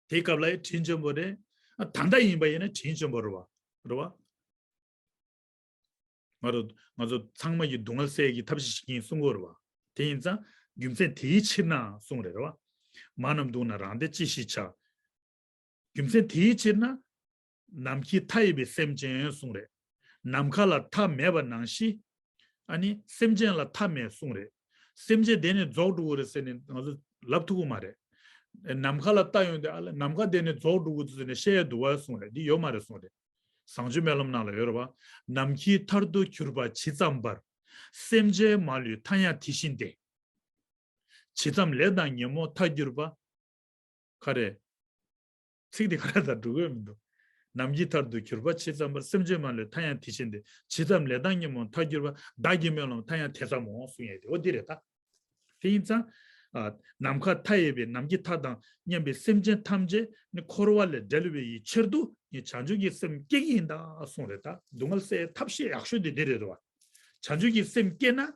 དེའི་སྐབས་ལ་ཡང་དྲིན་ཆེན་པོ་རེད། ད་ལྟ་ཡིན་པ་ཡིན་ན་དྲིན་ཆེན་པོ་རེད་བ། རེད་བ། ང་རོ་ང་ཚོ་ཚང་མ་གི་སྡུག་བསྔལ་སེལ་གྱི་ཐབས་ཤེས་ཤིག་ཡིན་གསུང་གི་ཡོད་རེད་བ། དེ་ཡིན་ཙང་རྒྱུ་མཚན་དེའི་ཕྱིར་ན་གསུང་རེད་རེད་བ། མ་རྣམས་སྡུག་ན་རང་བདེ་ཅི་ཞིག་བྱ། རྒྱུ་མཚན་དེའི་ཕྱིར་ན། ནམ་མཁའི་མཐའ་ཡས་པའི་སེམས་ཅན་གསུང་རེད། ནམ་མཁའ་ལ་མཐའ་མེད་པ་ནང་བཞིན། ཨ་ནི་སེམས་ཅན་ལ་མཐའ་མེད་གསུང་རེད། སེམས་ཅན་དེ་ནི་རྫོགས་འགྲོ་གི་རེད་ཟེར་ནས་ང་ཚོ་ལབ་ཐུབ་ཀྱི་མ་རེད། ནམ་མཁའ་ལ་ལྟ་ཡོང་དུས་ཨ་ལ་ནམ་མཁའ་དེ་ནི་རྫོགས་འགྲོ་གི་ཟེར་ནས་བཤད་ཡ་འདུག་བ་གསུང་རེད། འདི་ཡོད་མ་རེད་གསུང་རེད། བཟང་སྤྱོད་སྨོན་ལམ་ནང་ལ་ཡོད་རེད་བ། ནམ་མཁའི་མཐར་ཐུག་གྱུར་པ་ཇི་ཙམ་པར། སེམས་ཅན་མ་ལུས་མཐའ་ཡང་དེ་བཞིན་ཏེ། ཇི་ཙམ་ལས་དང་ཉོན་མོངས་མཐར་གྱུར་པ། ག་རེ། ཚིག་འདི་ག་རེ་དང་འགྲོ་གི་མི་འདུག་ནམ་མཁའི་མཐར་ཐུག་གྱུར་པ་ཇི་ཙམ་པར། སེམས་ཅན་མ་ལུས་མཐའ་ཡང་དེ་བཞིན་ཏེ། ཇི་ཙམ་ལས་དང་ཉོན་མོངས་མཐར་གྱུར་པ། བདག་གིས་སྨོན་ལམ་མཐའ་ཡང་དེ་ཙམ་མོ་གསུང་ཡས་དེ་འོ་འདི་རེད་ད། དེ་ཡིན་ཙང་། ཨ། ནམ་མཁའ་མཐའ་ཡས་པའི་ནམ་མཁའི་མཐའ་དང་མཉམ་པའི་སེམས་ཅན་ཐམས་ཅད་ནི་འཁོར་བ་ལས་བསྒྲལ་བའི་ཕྱིར་དུ་ངས་བྱང་ཆུབ་ཀྱི་སེམས་བསྐྱེད་ཀྱི་ཡིན་ད་གསུང་རེད་ད། སྡུག་བསྔལ་སེལ་ཐབས་ཤེས་ཡག་ཤོས་དེ་འདི་རེད་རེད་བ། བྱང་ཆུབ་ཀྱི་སེམས་བསྐྱེད་ན།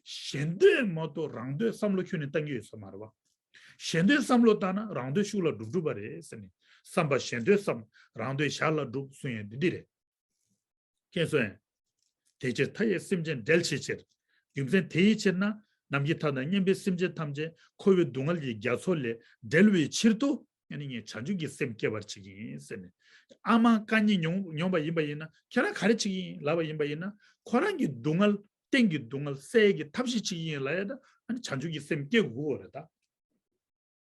གཞན་འདོད་མ་གཏོགས་རང་འདོད་བསམ་བློ་ཁྱོན་ནས་གཏང་གི་ཡོད་ས་མ་རེད་བ། གཞན་འདོད་བསམ་བློ་བཏང་ན་རང་འདོད་ཤུགས་ལ་འགྲུབ་འགྲུབ་པ་རེད་ཟེར་ནས། བསམ་པ་གཞན་འདོད་བསམ། རང་འདོད་ཞར་ལ་འགྲུབ་གསུང་ཡས་འདི་འདི་རེད། མཁྱེན་སོང་ངས། དེ་ཕྱིར་མཐའ་ཡས་སེམས་ཅན་བསྒྲལ་བྱའི་ཕྱིར། རྒྱུ་མཚན་དེའི་ཕྱིར་ན། ནམ་མཁའི་མཐའ་དང་མཉམ་པའི་སེམས་ཅན་ཐམས་ཅད་འཁོར་བའི་སྡུག་བསྔལ་གྱི་རྒྱ་མཚོ་ལས་བསྒྲལ་བའི་ཕྱིར་དུ། ཨ་ནི་ངས་བྱང་ཆུབ་ཀྱི་སེམས་བསྐྱེད་པར་བྱེད་ཀྱི་ཡིན་ཟེར་ནས། ཨ་མ་དཀའ་ཉེན་མྱོང་མྱོང་པ་ཡིན་པ་ཡིན་ན་ཁྱེད་རང་ག་རེ་བྱེད་ཀྱི་ཡིན་ལབ་པ་ཡིན་པ་ཡིན་ན། ཁོ་རང་གི་སྡུག་བསྔལ་གཏན་གྱི་སྡུག་བསྔལ་སེལ་གྱི་ཐབས་ཤེས་བྱེད་ཀྱི་ཡིན་ལབ་ཡ་ད། ཨ་ནི་བྱང་ཆུབ་ཀྱི་སེམས་བསྐྱེད་དགོས་རེད་ད།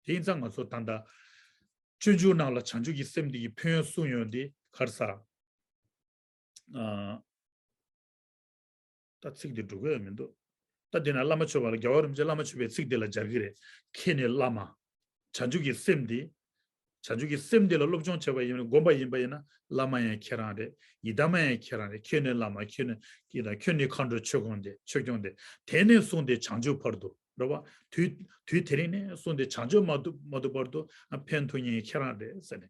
དེ་ཡིན་ཙང་ང་ཚོ་ད་ལྟ་སྤྱོད་འཇུག་ནང་ལ་བྱང་ཆུབ་ཀྱི་སེམས་འདི་གི་ཕན་ཡོན་གསུངས་ཡོང་དེ་ག་རེ་ཟ། ཨ། ད་ཚིག་འདི་འགྲོ་གི་ཡོད་མི་འདུག་ད་འདི་ན་བླ་མ་མཆོད་པ་ལ་རྒྱལ་བ་རིན་པོ་ཆེ་བླ་མ་མཆོད་པའི་ཚིག་འདི་ལ་སྦྱར་གི་རེད། ཁྱེད་ནི་བླ་མ། བྱང་ཆུབ་ཀྱི་སེམས་འདི། བྱང་ཆུབ་ཀྱི་སེམས་འདི་ལ་སློབ་སྦྱོང་བྱས་པ་ཡིན་ན་སྒོམ་པ་ཡིན་པ་ཡིན་ན་བླ་མ་ཡང་ཁྱེད་རང་རེད། ཡི་དམ་ཡང་ཁྱེད་རང་རེད། ཁྱེད་ནི་བླ་མ། ཁྱེད་ནི་ཡི་དམ། ཁྱེད་ནི་མཁའ་འགྲོ་ཆོས་སྐྱོང་སྟེ་ཆོས་སྐྱོང་སྟེ། དེ་ནས་བཟུང་སྟེ་བྱང་ཆུབ་བར་དུ་རེད་བ། དུས་དུས་དེ་རིང་ནས་བཟུང་སྟེ་བྱང་ཆུབ་མ་ཐོབ་མ་ཐོབ་བར་དུ་ཕན་ཐོགས་མཁན་ཁྱེད་རང་རེད་ཟེར་ནས།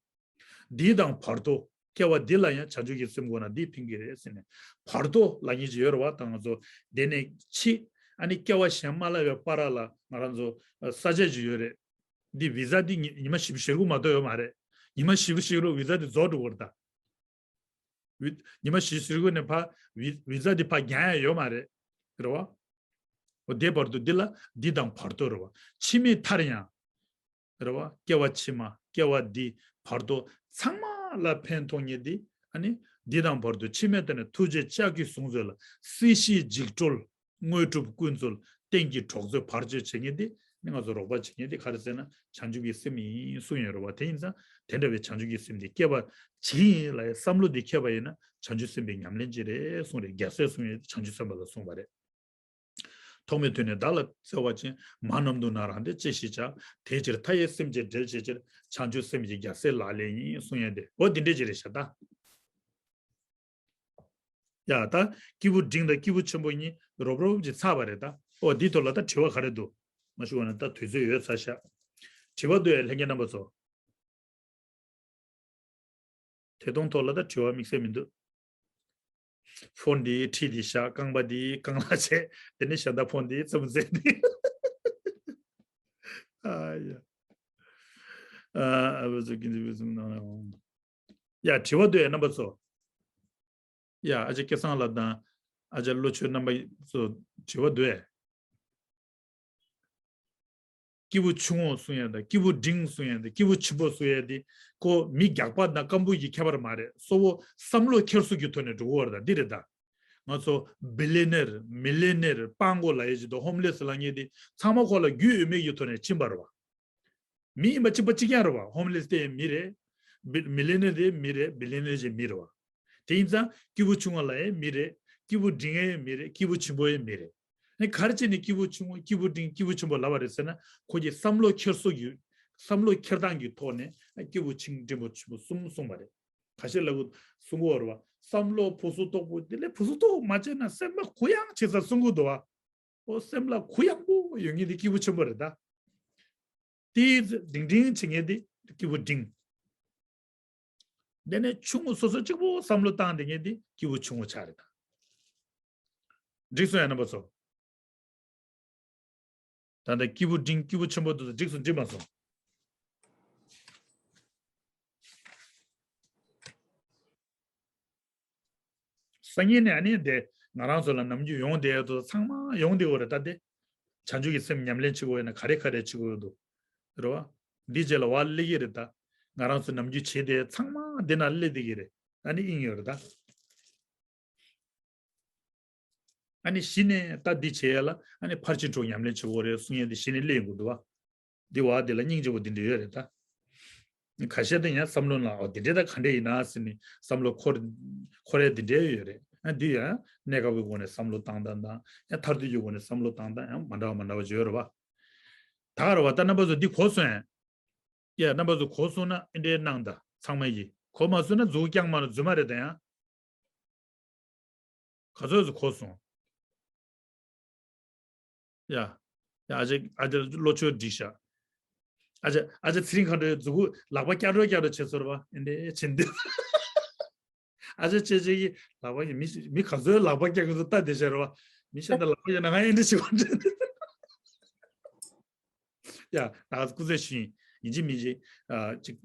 འདི་དང་བར་དོ། སྐྱེ་བ་འདི་ལ་ཡང་བྱང་ཆུབ་ཀྱི་སེམས་དགོས་ན་འདི་ཕན་གྱི་རེད་ཟེར་ནས། བར་དོ་ལབ་མཁན་ཅིག་ཡོད་རེད་བ། ད་ང་ཚོ་འདི་ནས་ཕྱི་ཨ་ནི་སྐྱེ་བ་གཞན་མ་ལ་བའི་བར་ལ་ང་རང་ཚོ་ས་ཆ་ཅིག་ཡོད་རེད། འདི་བི་ཟ་འདི་ཉི་ཉི་མ་བཞི་བཅུ་ཞེ་དགུ་མ་གཏོགས་ཡོད་མ་རེད། ཉི་མ་བཞི་བཅུ་ཞེ་དགུ་བི་ཟ་འདི་རྫོགས་འགྲོ་གི་རེད་ད། བི་ཉི་མ་བཞི་བཅུ་ཞེ་དགུ་ནས་ཕར་བི་བི་ཟ་འདི་ཕར་རྒྱག་ཡ་ཡོད་མ་རེད། རེད་བ། འོ་དེ་བར་དུ་འདི་ལ་འདི་དང་བར་དོ་རེད་བ། འཆི་མེད་མཐར་ཡང་། རེད་བ། སྐྱེ་བ་ཕྱི་མ་སྐྱེ་བ་འདི་བར་དོ་ཚང་མ་ལ་ཕན་ཐོགས་མཁན་འདི། ཨ་ནི་འདི་དང་བར་དོ་འཆི་མེད་དེ་ནི་ཐུགས་རྗེ་ལྕགས་ཀྱུས་བཟུང་མཛོད་ལ། སྲིད་ཞིའི་འཇིགས་སྒྲོལ་དངོས་གྲུབ་ཀུན་སྩོལ། གཏན་གྱི་གྲོགས་མཛོད་བར་གཅོད་བྱེད་མཁན་འདི། ནི་ང་ཚོ་རོགས་པ་བྱེད་མཁན་འདི་ག་རེ་ཟེར་ན་བྱང་ཆུབ་ཀྱི་སེམས་ཡིན་གསུངས་ཡོད་རེད་བ། དེ་ཡིན་ཙང་དེ་འདྲ་བའི་བྱང་ཆུབ་ཀྱི་སེམས་འདི་བསྐྱེད་པ་ཇི་ཡིན་ལ་བསམ་བློ་འདི་འཁྱེར་བ་ཡིན་ན་བྱང་ཆུབ་སེམས་དཔའི་ཉམས་ལེན་ཅིག་རེད་གསུངས་རེད། རྒྱལ་སྲས་གསུངས་ཡོད་བྱང་ཆུབ་སེམས་དཔའ་ལ་གསུངས་པ་རེད། ཐོག་མེད་དུས་ནས་བདག་ལ་བརྩེ་བ་ཅན། མ་རྣམས་སྡུག་ན་རང་བདེ་ཅི་ཞིག་བྱ། དེ་ཕྱིར་མཐའ་ཡས་སེམས་ཅན་བསྒྲལ་བྱའི་ཕྱིར། བྱང་ཆུབ་སེམས་ཀྱི་རྒྱལ་སྲས་ལག་ལེན་ཡིན་གསུང་ཡས་དེ་འོ་འདི་འདྲས་ཅིག་རེད་ཤག་ད། ཡ་ད་སྐྱེས་བུ་འབྲིང་དང་སྐྱེས་བུ་ཆེན་པོ་གཉིས་རོབ་རོབ་ཅིག་ཚར་བ་རེད་ད། འོ་འདི་ཐོག་ལ་ད་དྲི་བ་ག་རེ་འདུག་མ་ཞུ་བ་ན་ད་དུས་ཚོད་ཡོལ་ཚར་ཤག་དྲི་བ་འདུག་ཡ་ལྷན་རྒྱས་རྣམ་པ་ཚོ། དེ་དོན་ཐོག་ལ་ད་དྲི་བ་དམིགས་བསལ་མི་འདུག་ཕོན་འདི་ཁྲིད་དེ་བཞག་རྐང་པ་འདི་རྐང་ལག་བྱས་དེ་ནས་ཤ་ད་ཕོན་འདི་རྩེད་མོ་རྩེ་ནི། ཨ་ཡ། ཨ་ཨ་བ་ཟུ་ཀིན་ཟི་བི་སུམ་ནང་ལ་འོང་། ཡ་དྲི་བ་འདུག་ཡ་རྣམ་པ་ཚོ། ཡ་ཨ་ཅག་སྐལ་བཟང་ལགས་དང་ཨ་ཅག་བློ་ཆོས་རྣམ་པ་ཚོ་དྲི་བ་འདུག་ཡ། སྐྱེས་བུ་ཆུང་ངུ་གསུང་ཡ་དང་སྐྱེས་བུ་འབྲིང་གསུང་ཡ་དང་སྐྱེས་བུ་ཆེན་པོ་གསུང་ཡ་དེ་ཁོ་མི་རྒྱགས་པ་དང་སྐམ་པོ་གི་ཁྱད་པར་མ་རེད། གཙོ་བོ་བསམ་བློ་འཁྱེར་སོ་གི་ཐོག་ནས་འགྲོ་གི་ཡོད་རེད་ད། འདི་རེད་ད། ང་ཚོ་བི་ལི་ནེར་མི་ལི་ནེར་སྤྲང་པོ་ལབ་ཡ་ཅིག་དང་ཧོམ་ལེ་སི་ལབ་མཁན་དེ་ཚང་མ་ཁོ་ལ་རྒྱུས་ཡོད་མེད་ཀྱི་ཐོག་ནས་ཕྱིན་པ་རེད་བ། མི་ཡིན་པ་གཅིག་པ་གཅིག་རྐྱང་རེད་བ། ཧོམ་ལེ་སི་དེ་ཡང་མི་རེད། བི་མི་ལི་ནེར་དེ་ཡང་མི་རེད། བི་ལི་ནེར་ཅིག་མི་རེད་བ། དེ་ཡིན་ཙང་སྐྱེས་བུ་ཆུང་བ་ལ་ཡང་མི་རེད། སྐྱེས་བུ་འབྲིང་ཡང་མི་རེད། སྐྱེས་བུ་ཆེན་པོ་ཡང་མི་རེད། ནི་ག་རེ་བྱས་ནས་སྐྱེས་བུ་ཆུང་བ་སྐྱེས་བུ་འབྲིང་སྐྱེས་བུ་ཆེན་པོ་ལབ་པ་རེད་ཟེར་ན་ཁོ་གི་བསམ་བློ་འཁྱེར་སོ་ཡོད། བསམ་བློ་འཁྱེར་སྟངས་ཀྱི་ཐོག་ནས་སྐྱེས་བུ་ཆུང་འབྲིང་པོ་ཆེན་པོ་གསུམ་གསུངས་པ་རེད། ཁ་ཤས་ལ་གསུང་གི་ཡོད་རེད་བ། བསམ་བློ་ཕུགས་སུ་གཏོགས་པོ་དེ་ལས་ཕུགས་སུ་གཏོགས་མ་བྱས་ན་སེམས་ལ་གུ་ཡངས་བྱེད་ས་གསུང་གི་འདུག་བ། ཨོ་སེམས་ལ་གུ་ཡངས་པོ་ཡོད་མཁན་དེ་སྐྱེས་བུ་ཆེན་པོ་རེད་ད། དེའི་འབྲིང་འབྲིང་བྱེད་མཁན་དེ་སྐྱེས་བུ་འབྲིང་། དེ་ནས་ཆུང་ངུ་སོ་སོ་གཅིག་པོ་བསམ་བློ་བཏང་བསྡད་མཁན་དེ་སྐྱེས་བུ་ཆུང་ངུ་ཆགས་རེད་ད། འགྲིག་སོང་ཡ་རྣམ་པ་ཚོ། ད་ལྟ་སྐྱེས་བུ་འབྲིང་སྐྱེས་བུ་ཆེན་པོ་དེ་ཚོ་འགྲིག་སོང་འགྲིག་མ་སོང་། སང་ཉིན་ནས་ཨ་ནི་དེ་ང་རང་ཚོ་ལ་ནམ་རྒྱུན་ཡོང་བསྡད་ཡོད་དོ། ཚང་མ་ཡོང་བསྡད་ཡོད་རེད་ད། དེ་བྱང་ཆུབ་ཀྱི་སེམས་ཉམས་ལེན་བྱེད་དགོས་ཡོད་ན་ག་རེ་ག་རེ་བྱེད་དགོས་ཡོད་འདུག་རེད་བ། འདི་རྗེས་ལ་བ་སླེབས་ཀྱི་རེད་ད། ང་རང་ཚོ་ནམ་རྒྱུན་བྱེད་དེ་ཚང་མ་འདི་ན་སླེབས་བསྡད་ཀྱི་རེད། ཨ་ནི་དབྱིངས་ཡོད་རེད་ད། ཨ་ནི་གཞི་ནས་ད་འདི་བྱེད་ཡ་ལ་ཨ་ནི་ཕར་ཕྱིན་དྲུག་ཉམས་ལེན་བྱེད་དགོས་རེད་གསུང་ཡ་འདི་གཞི་ནས་སླེབས་ཡོང་གི་འདུག་བ། འདི་བ་འདི་ལ་སྙིང་རྗེ་པོ་འདི་འདྲ་ཡོད་རེད་ད། ཁ་ཤས་དེ་ཡང་བསམ་བློ་ནང་ཨོ་འདི་འདྲ་ད་ག་འདྲ་ཡིན་ན་ཟེར་ནས་བསམ་བློ་འཁོར་འཁོར་ཡ་འདི་འདྲ་ཡོད་རེད། ཨ་འདི་ཡང་གནས་སྐབས་ཀྱི་སྒོ་ནས་བསམ་བློ་བཏང་སྟངས་དང་ཡང་མཐར་ཐུག་གི་སྒོ་ནས་བསམ་བློ་བཏང་སྟངས་ཡང་མ་འདྲ་བ་མ་འདྲ་བ་ཅིག་ཡོད་རེད་བ། ད་ག་རེད་བ། ད་རྣམ་པ་ཚོ་འདི་གོ་སོང་ཡ། ཡ་རྣམ་པ་ཚོ་གོ་སོང་ན་ཨེ་འདྲའི་གནང་ད་ཚང་མ་ཡིས། གོ་མ་སོང་ན་མཛུབ་རྐྱང་མ་ལ་རྫུན་མ་རེད་ད་ཡང་། ག་ཚོད་ཚོད་གོ་སོང་། ཡ། ཡ་ཨ་ཅེ་ཨ་ཅེ་བློ་ཆོས་འགྲིག་ཤག་ཨ་ཅེ་ཨ་ཅེ་ཚེ་རིང་མཁའ་འགྲོའི་མཛུ་གུ་ལག་པ་བསྐྱར་འགྲོ་བསྐྱར་འགྲོ་བྱེད་ཚོར་བ་ཨེ་འདྲའི་བྱེད་འདུག་ཨ་ཅེ་ཅེ་ཅེ་གི་ལག་པ་ཡི་མི་མི་ག་ཚོད་ལག་པ་བསྐྱར་གི་འདུག་ལྟ་བསྡད་ཤག་རེད་བ། མི་གཞན་དང་ལག་པ་ཡོད་ན་ང་ཨེ་འདྲ་བྱེད་དགོས་འདྲ། ཡ། ད་སྐུ་ཚེ་ཞུ་ཡིན། ཡིན་གཅིག་མིན་གཅིག་ཨ་ཅིག་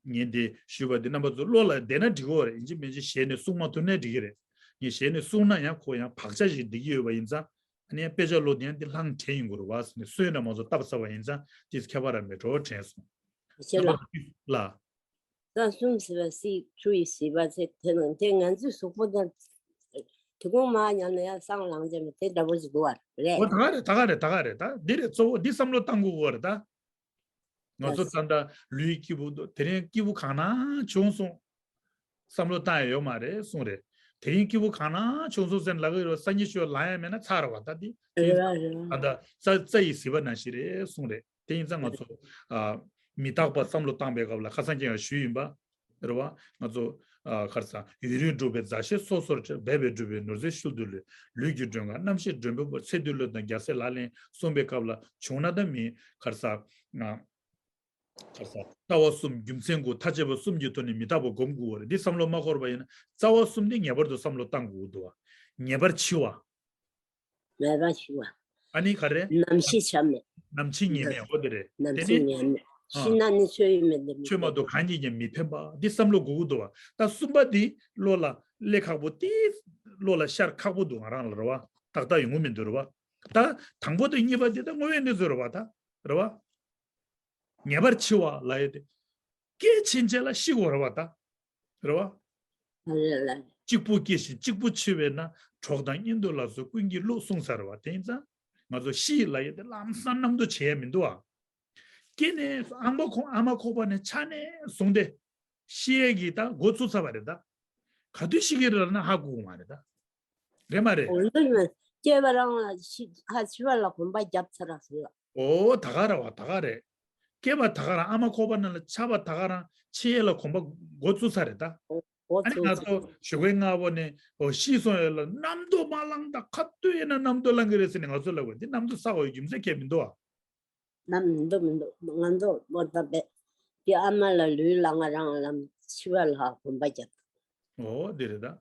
ངས་འདི་ཞུས་པ་འདི་རྣམ་པ་ཚོ་བློ་ལ་བསྡད་ན་འགྲིག་གི་རེད། ཡིན་གཅིག་མིན་གཅིག་ཞལ་ནས་གསུང་མ་ཐུབ་ན་འགྲིག་གི་རེད། ངས་ཞལ་ནས་གསུང་ན་ཡང་ཁོ་ཡང་བག་ཆགས་ཤིག་འདི་གི་ཡོད་པ་ཡིན་ཙང་། ཨ་ནི་ཡང་དཔེ་ཆ་ཀློག་དེ་ཡང་འདི་ལྷང་དྲན་ཡོང་གི་རེད་བ་ཟེར་ནས་སུས་ན་མ་ཚོ་བཏབ་ཚར་བ་ཡིན་ཙང་དེ་ཁྱད་པར་ར་མེད་འགྲོ་དྲན་སོང་། ཤེས་ལ། རྣམ་པ་ཚོ་ལ། ས་གསུམ་ཟེར་བ་སྲིད་ཆུ་ཡི་ཟེར་བ་ཚེ་དེ་ནང་དེ་ང་ཚོའི་གཟུགས་པོ་དང་། དེ་གོང་མ་ཉམས་ན་ཡང་སང་ལངས་ཅེས་མི་དེ་འདྲ་པོ་ཞིག་འདུག་བ་རེད། འོ་ད་ག་རེད་ད་ག་རེད་ད་ག་རེད་ད། འདི་རེད་གཙོ་བོ་འདི་བསམ་བློ་བཏང་དགོས་གོ་རེད་ད། ང་ཚོ་ད་ལྟ་ལུས་སྐྱིད་པོ་འདུག་དེ་རིང་སྐྱིད་པོ་གང་ན་བྱུང་སོང་། བསམ་བློ་བཏང་ཡ་ཡོད་མ་རེད་གསུངས་རེད། དེ་རིང་སྐྱིད་པོ་གང་ན་བྱུང་སོང་ཟེར་ལབ་ཀྱི་ཡོད་རེད། སང་ཉིན་ཞོགས་ལངས་ཡ་མེད་ན་ཚར་བ་ད་འདི། རེད་བ་རེད་བ། ད་ལྟ་རྩ་རྩ་ཡི་ཟིལ་པ་ནང་བཞིན་རེད་གསུངས་རེད། དེ་ཡིན་ཙང་ང་ཚོ་ཨ་མི་རྟག་པ་བསམ་བློ་བཏང་པའི་སྐབས་ལ་ཁ་སང་ཁྱེད་ཡང་ཞུས་ཡིན་པ། རེད་བ། ང་ཚོ་ཨ་ག་རེ་ཟ་ཡུན་རིང་བསྒྲུབས་པའི་མཛའ་བཤེས་སོ་སོར་འབད་པས་བསྒྲུབས་པའི་ནོར་རྫས་ཤུལ་དུ་ལུས། ལུས་ཀྱི་མགྲོན་ཁང་རྣམ་ཤེས་མགྲོན་པོའི་བུ། ཚེ་འདི་ལུས་དང་རྒྱལ་སྲས་ལག་ལེན་གསུངས་པའི་སྐབས་ལ་བྱུང་ན་ད་མི་ག་རེ་ཟ་ང་ག་རེ་ཟ་རྩ་བ་གསུམ་རྒྱུ་མཚན་དགུ་མཐའ་དཔྱད་པ་གསུམ་གྱི་ཐོག་ནས་མི་རྟག་པ་སྒོམ་དགོས་པ་རེད། འདི་བསམ་བློ་མ་འཁོར་བ་ཡིན་ན་རྩ་བ་གསུམ་འདི་ངེས་པར་དུ་བསམ་བློ་བཏང་དགོས་འདུག་བ། ངེས་པར་འཆི་བ། མེད་པ་ཞིག་བ། ཨ་ནི་ག་རེ། ནམ་ཤི་ཆ་མེད། ནམ་འཆི་ངེས་མེད་འོ་དེ་རེད། ནམ་དེ་འཆི་ནི་ངེས་མེད། ཨ། ཤི་ན་ནི་ཆོས་ཡིན་མིན་དེ་མི་ཆོས་མ་གཏོགས་གང་གིས་ཀྱང་མི་ཕན་པ་འདི་བསམ་བློ་དགོས་ཀྱི་འདུག་བ། ད་གསུམ་པ་འདི་བློ་ལ་སླེབས་ཁག་པོ་དེ་བློ་ལ་ཤར་ཁག་པོ་འདུག་ང་རང་ལ་རེད་བ། ཏག་ཏག་ཡོང་གི་མི་འདུག་རེད་བ། ད་དང་པོ་དང་གཉིས་པ་འདི་ད་དངོས་ཡོད་གནས་ཚུལ་རེད་བ་ད། རེད་བ། ངེས་པར་འཆི་བ་ལབ་ཡོད་དེ། སྐྱེས་ཕྱིན་ཆད་ལ་ཤི་དགོས་རེད་བ་ད། རེད་བ། རེད་ལ། གཅིག་པུ་སྐྱེ་ཞིང་གཅིག་པུ་འཆི་བས་ན། གྲོགས་དང་གཉེན་དུ་ལ་སོགས་ཀུན་གྱི་བློ་གསུངས་ས་རེད་བ། དེ་ཡིན་ཙང་ང་ཚོ་ཤི་ལབ་ཡོད་དེ་ལམ་སང་རྣམ་རྟོག་བྱེད་ཡ་མི་འདུག་ཨ། སྐྱེས་ནས་ཨ་མ་ཁོ་ཨ་མ་ཁོག་པ་ནས་ཆགས་ནས་བཟུང་སྟེ་ཤི་ཡས་ཀྱི་ད་འགོ་ཚུགས་ཚར་བ་རེད་ད། ག་དུས་ཤི་གི་རེད་ལབ་ན་ཧ་གོ་གི་མ་རེད་ད། རེད་མ་རེད། འོན་ཏེ་ནི་སྐྱེས་པ་རང་ལ་ཤི་ཧ་ཤི་བ་ལ་གོམ་པ་བརྒྱབ་ཚར་ར་ཟེར་ལ། ཨོ་ད་ག་ར་བ་ད་ག་རེད། སྐྱེས་པ་ད་ག་རང་ཨ་མ་ཁོག་པ་ནང་ལ་ཆགས་པ་ད་ག་རང་འཆི་ཡས་ལ་གོམ་པ་འགོ་བཙུགས་ཚར་རེད་ད། འོ་ཨ་ནི་ང་ཚོ་ཚོ་ཚོ་ཞོགས་ཀས་སྔ་པོ་ནས་ཨོ་ཤི་སོང་ཡོད་ལ་རྣམ་རྟོག་མ་ལངས་ད་ག་དུས་ཡིན་ན་རྣམ་རྟོག་ལངས་གི་རེད་ཟེར་ནས་ང་ཚོ་ལབ་དགོས་འདི་རྣམ་རྟོག་ཟ་དགོས་རྒྱུ་མཚན་གང་ཡང་མི་འདུག་ཨ། ལམ་མི་འདུག་མི་འདུག་ང་ཚོ་མོ་ད་བས་དེ་ཨ་མ་ལ་ལུས་ལ་ང་རང་ལམ་འཆི་བ་ལ་གོམ་པ་རྒྱབ། ཨོ་དེ་རེད་ད།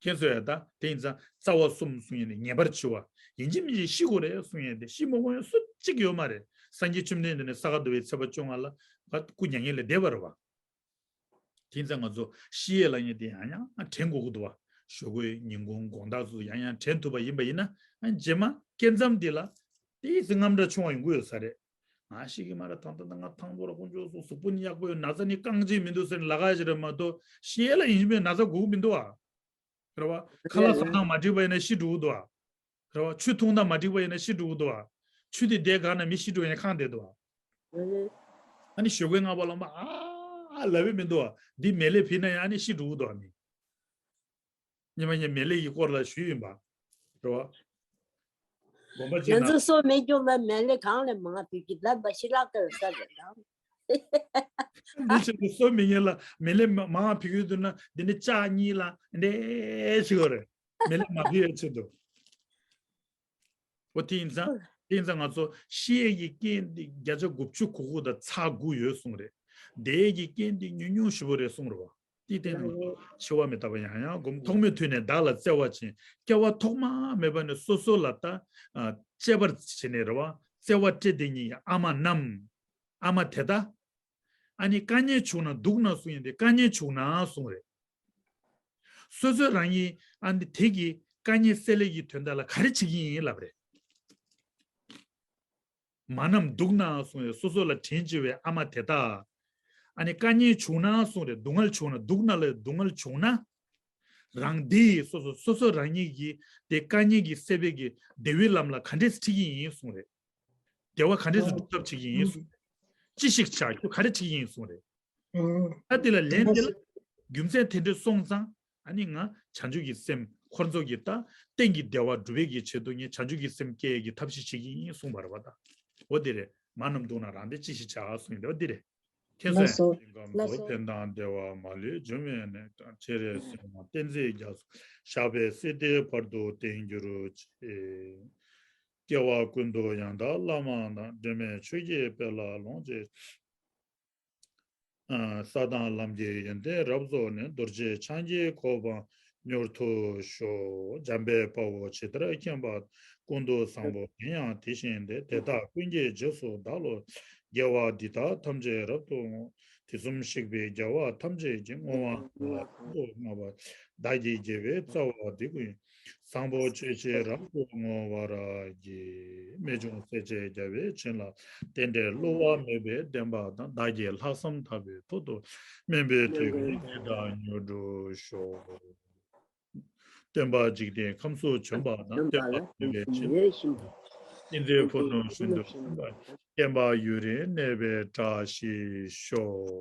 ཁྱེད་ཚོ་ཡ་ད་དེ་ཡིན་ཙང་རྩ་བ་གསུམ་གསུང་ཡས་ནི་ངེས་པར་འཆི་བ། ཡིན་གཅིག་མིན་གཅིག་ཤི་དགོས་རེད་གསུང་ཡས་དེ་ཤི་མ་དགོས་ཡས་སུ་གཅིག་ཡོད་མ་རེད། སངས་རྒྱས་བཅོམ་ལྡན་འདས་ནི་ས་ག་ཟླ་བའི་ཚེས་པ་བཅོ་ལྔ་ལ་སྐུ་མྱ་ངན་ལས་འདས་པ་རེད་བ། དེ་ཡིན་ཙང་ང་ཚོ་ཤི་ཡས་ལ་ཡིན་དེ་ཡང་ཡང་དྲན་དགོས་ཀྱི་འདུག་བ། ཞོགས་ཀས་ཉིན་གུང་དགོང་དག་ཚོ་ཡང་ཡང་དྲན་ཐུབ་པ་ཡིན་པ་ཡིན་ན་རྗེས་མ་སྐྱེ་མཚམས་འདི་ལ་དེ་ཙི་རྔམ་སྐྲག་ཆུང་བ་ཡོང་གི་ཡོད་ས་རེད། ང་ཤི་གི་མ་རེད། ད་ལྟ་ང་ཐང་པོ་ར་དཀོན་མཆོག་གསུམ་གཟུགས་པོ་ནི་ཡག་པོ་ཡོད། ན་ཚ་ནི་རྐང་གཅིག་མི་འདུག་ཟེར་ནས་ལབ་ཀ་ཞིག་རེད་མ་གཏོགས་ཤི་ཡས་ལ་ཡིན་གཅིག་མིན་ན་ཚ་དགོས་ཀྱི་མི་འདུག་ཨ། རེད་བ། ཁ་ལག་ཟ་སྟངས་མ་འགྲིག་པ་ཡིན་ན་ཤི་འགྲོ་གི་འདུག་ཨ། རེད་བ། ཆུ་འཐུང་སྟངས་མ་འགྲིག་པ་ཡིན་ན་ཤི་འགྲོ་གི་འདུག་ཨ། ཆུ་དེ་བསྡད་ག་ན་མི་ཤི་འགྲོ་ཡིན་ཁང་བསྡད་འདུག་ཨ། ཨ་ནི་ཞོགས་ཀས་སྔ་པོ་ལངས་པ་ཨ་ཨ་ལབ་ཡས་མི་འདུག་ཨ། འདི་མལ་ལས་ཕུད་ན་ཡང་ཨ་ནི་ཤི་འགྲོ་གི་འདུག་ཨ་མི། ཉི་མ་ཉི་མལ་ལས་ཀྱི་སྐོར་ལ་ཞུས་ཡིན་པ། རེད་བ། དགོངས་པ་བཞེས་ང་ན། ཚོ་སོ་མེད་རྒྱུ་ལ་མལ་ལས་གང་ལས་མང་བ་ཕུད་ཀྱི་ལབ་པ་ཤི་ལག་ཏུ་ས་རེད་ལ། འདི་ཆེད་དུ་སོ་མི་ཉན་ལ་མལ་ལས་མང་བ་ཕུད་ཀྱི་འདུག་ན་འདི་ནི་ལྕགས་གཉིས་ལ་འདྲེ་ཞིག་རེད། མལ་ལས་མ་ཕུད་ཡ་ཆེད་དུ། འོ་དེ་ཡིན་ཙང་དེ་ཡིན་ཙང་ང་ཚོ་ཤི་ཡས་ཀྱི་རྐྱེན་འདི་བརྒྱ་ཆ་དགུ་བཅུ་གོ་དགུ་དང་ཚེག་དགུ་ཡོད་གསུངས་རེད། འདས་ཡས་ཀྱི་རྐྱེན་འདི་ཉུང་ཉུང་ཞེ་པོ་རེད་གསུངས་རེད་བ། དེའི་སྟེང་ནས་འཆི་བ་མི་རྟག་པ་ཡང་ཡང་སྒོམ། ཐོག་མེད་དུས་ནས་བདག་ལ་བརྩེ་བ་ཅན། སྐྱེ་བ་ཐོག་མ་མེད་པ་ནས་སོ་སོ་ལ་ད་གཅེས་པར་བྱས་ནས་རེད་བ། བརྩེ་བ་སྤྲད་དེ་ཉིད་ཡང་ཨ་མ་རྣམས། ཨ་མ་དེ་ད། ཨ་ནི་དཀའ་ངལ་བྱུང་ན་སྡུག་ན་གསུང་ཡིན་ཏེ་དཀའ་ངལ་བྱུང་ན་གསུང་རེད། སོ་སོ་རང་ཉིད་ཨ་ནི་དེ་གི་དཀའ་ངལ་སེལ་ལས་ཀྱི་དོན་དག་ལ་ག་རེ་བྱེད་ཀྱི་ཡིན་ལབ་རེད། མ་ནམ་སྡུག་ན་གསུངས་རེད། སོ་སོ་ལ་དྲིན་ཆེ་བའི་ཨ་མ་དེ་དག་ཨ་ནི་དཀའ་ངལ་བྱུང་ན་གསུངས་རེད། སྡུག་བསྔལ་བྱུང་ན་སྡུག་ན་ལ་སྡུག་བསྔལ་བྱུང་ན། རང་དེ་སོ་སོ་སོ་སོ་རང་ཉིད་ཀྱི་དེ་དཀའ་ངལ་གྱི་སེལ་བའི་གི་བདེ་བའི་ལམ་ལ་ག་འདྲས་ཁྲིད་ཀྱི་ཡིན་གསུངས་རེད། བདེ་བ་ག་འདྲས་སྒྲུབ་ཐབས་བྱེད་ཀྱི་ཡིན་གསུངས། ཅི་ཞིག་བྱ་རྒྱུ་ག་རེ་བྱེད་ཀྱི་ཡིན་གསུངས་རེད། ཨ་དེ་ལ་ལན་དེ་ལ་རྒྱུ་མཚན་དེ་འདྲས་སོང་ཙང་ཨ་ནི་ང་བྱང་ཆུབ་ཀྱི་སེམས་འཁོར་ཚོགས་ཀྱི་ད་གཏན་གྱི་བདེ་བ་སྒྲུབ་པའི་གི་ཆེད་དུ་ངས་བྱང་ཆུབ་ཀྱི་སེམས་སྐྱེ་ཡས་ཀྱི་ཐབས་ཤེས་བྱེད་ཀྱི་ཡིན་གསུངས་པ་རེད་པ། ད་འོ་དེ་རེད། མ་ནམ་སྡུག་ན་རང་དེ་ཅི་ཞིག་བྱ་གསུངས་ཡིན་འོ་དེ་རེད། ཁྱེད་ཚོས་ལགས་སོ། ཕན་དང་བདེ་བ་མ་ལུས་འབྱུང་བའི་གནས། སྤྱན་རས་གཟིགས་དབང་བསྟན་འཛིན་རྒྱ་མཚོ། ཞབས་པད་སྲིད་མཐའི་བར་དུ་བརྟན་གྱུར་ཅིག་སྐྱེ་བ་ཀུན་ཏུ་ཡང་དག་བླ་མ་དང་། འབྲལ་མེད་ཆོས་ཀྱི་དཔལ་ལ་ལོངས་སྤྱོད། ས་དང་ལམ་གྱི་ཡོན་ཏན་རབ་རྫོགས་ནས། རྡོ་རྗེ་འཆང་གི་གོ་འཕང་མྱུར་ཐོབ་ཤོག་འཇམ་དཔལ་དཔའ་བོས་ཇི་ལྟར་མཁྱེན་པ་དང་། ཀུན་ཏུ་བཟང་པོ་དེ་ཡང་དེ་བཞིན་ཏེ། དེ་དག་ཀུན་གྱི་རྗེས་སུ་བདག་སློབ་ཅིང་། དགེ་བ་འདི་དག་ཐམས་ཅད་རབ་ཏུ་བསྔོ། དུས་གསུམ་གཤེགས་པའི་རྒྱལ་བ་ཐམས་ཅད་ཀྱིས། བསྔོ་བ་ལ་ཕན་འདོགས་བསྔགས་པ། བདག་གི་དགེ་བའི་རྩ་བ་འདི་ཀུན་ཀྱང་། བཟང་པོ་སྤྱོད་ཕྱིར་རབ་ཏུ་བསྔོ་བར་བགྱི། རྨད་བྱུང་སྲས་བཅས་རྒྱལ་བའི་བྱིན་རླབས། རྟེན་འབྲེལ་བསླུ་བ་མེད་པའི་བདེན་པ་དང་། བདག་གི་ལྷག་བསམ་དག་པའི་ཐོག་ཏུ། སྨིན་པའི་དུས་ཀུན་འདི་དག་མྱུར་འགྲུབ་ཤོག་སྟོན་པ་འཇིག་རྟེན་ཁམས་སུ་བྱོན་པ་དང་། སྟོན་པ་མྱུར་བའི་བྱིན་རླབས་ཀྱིས། བསྟན་འཛིན་ཕུ་ནུ་ཤིན་ཏུ་འཇིགས་པ་ཡི། བསྟན་པ་ཡུན་རིང་གནས་པའི་བཀྲ་ཤིས་ཤོག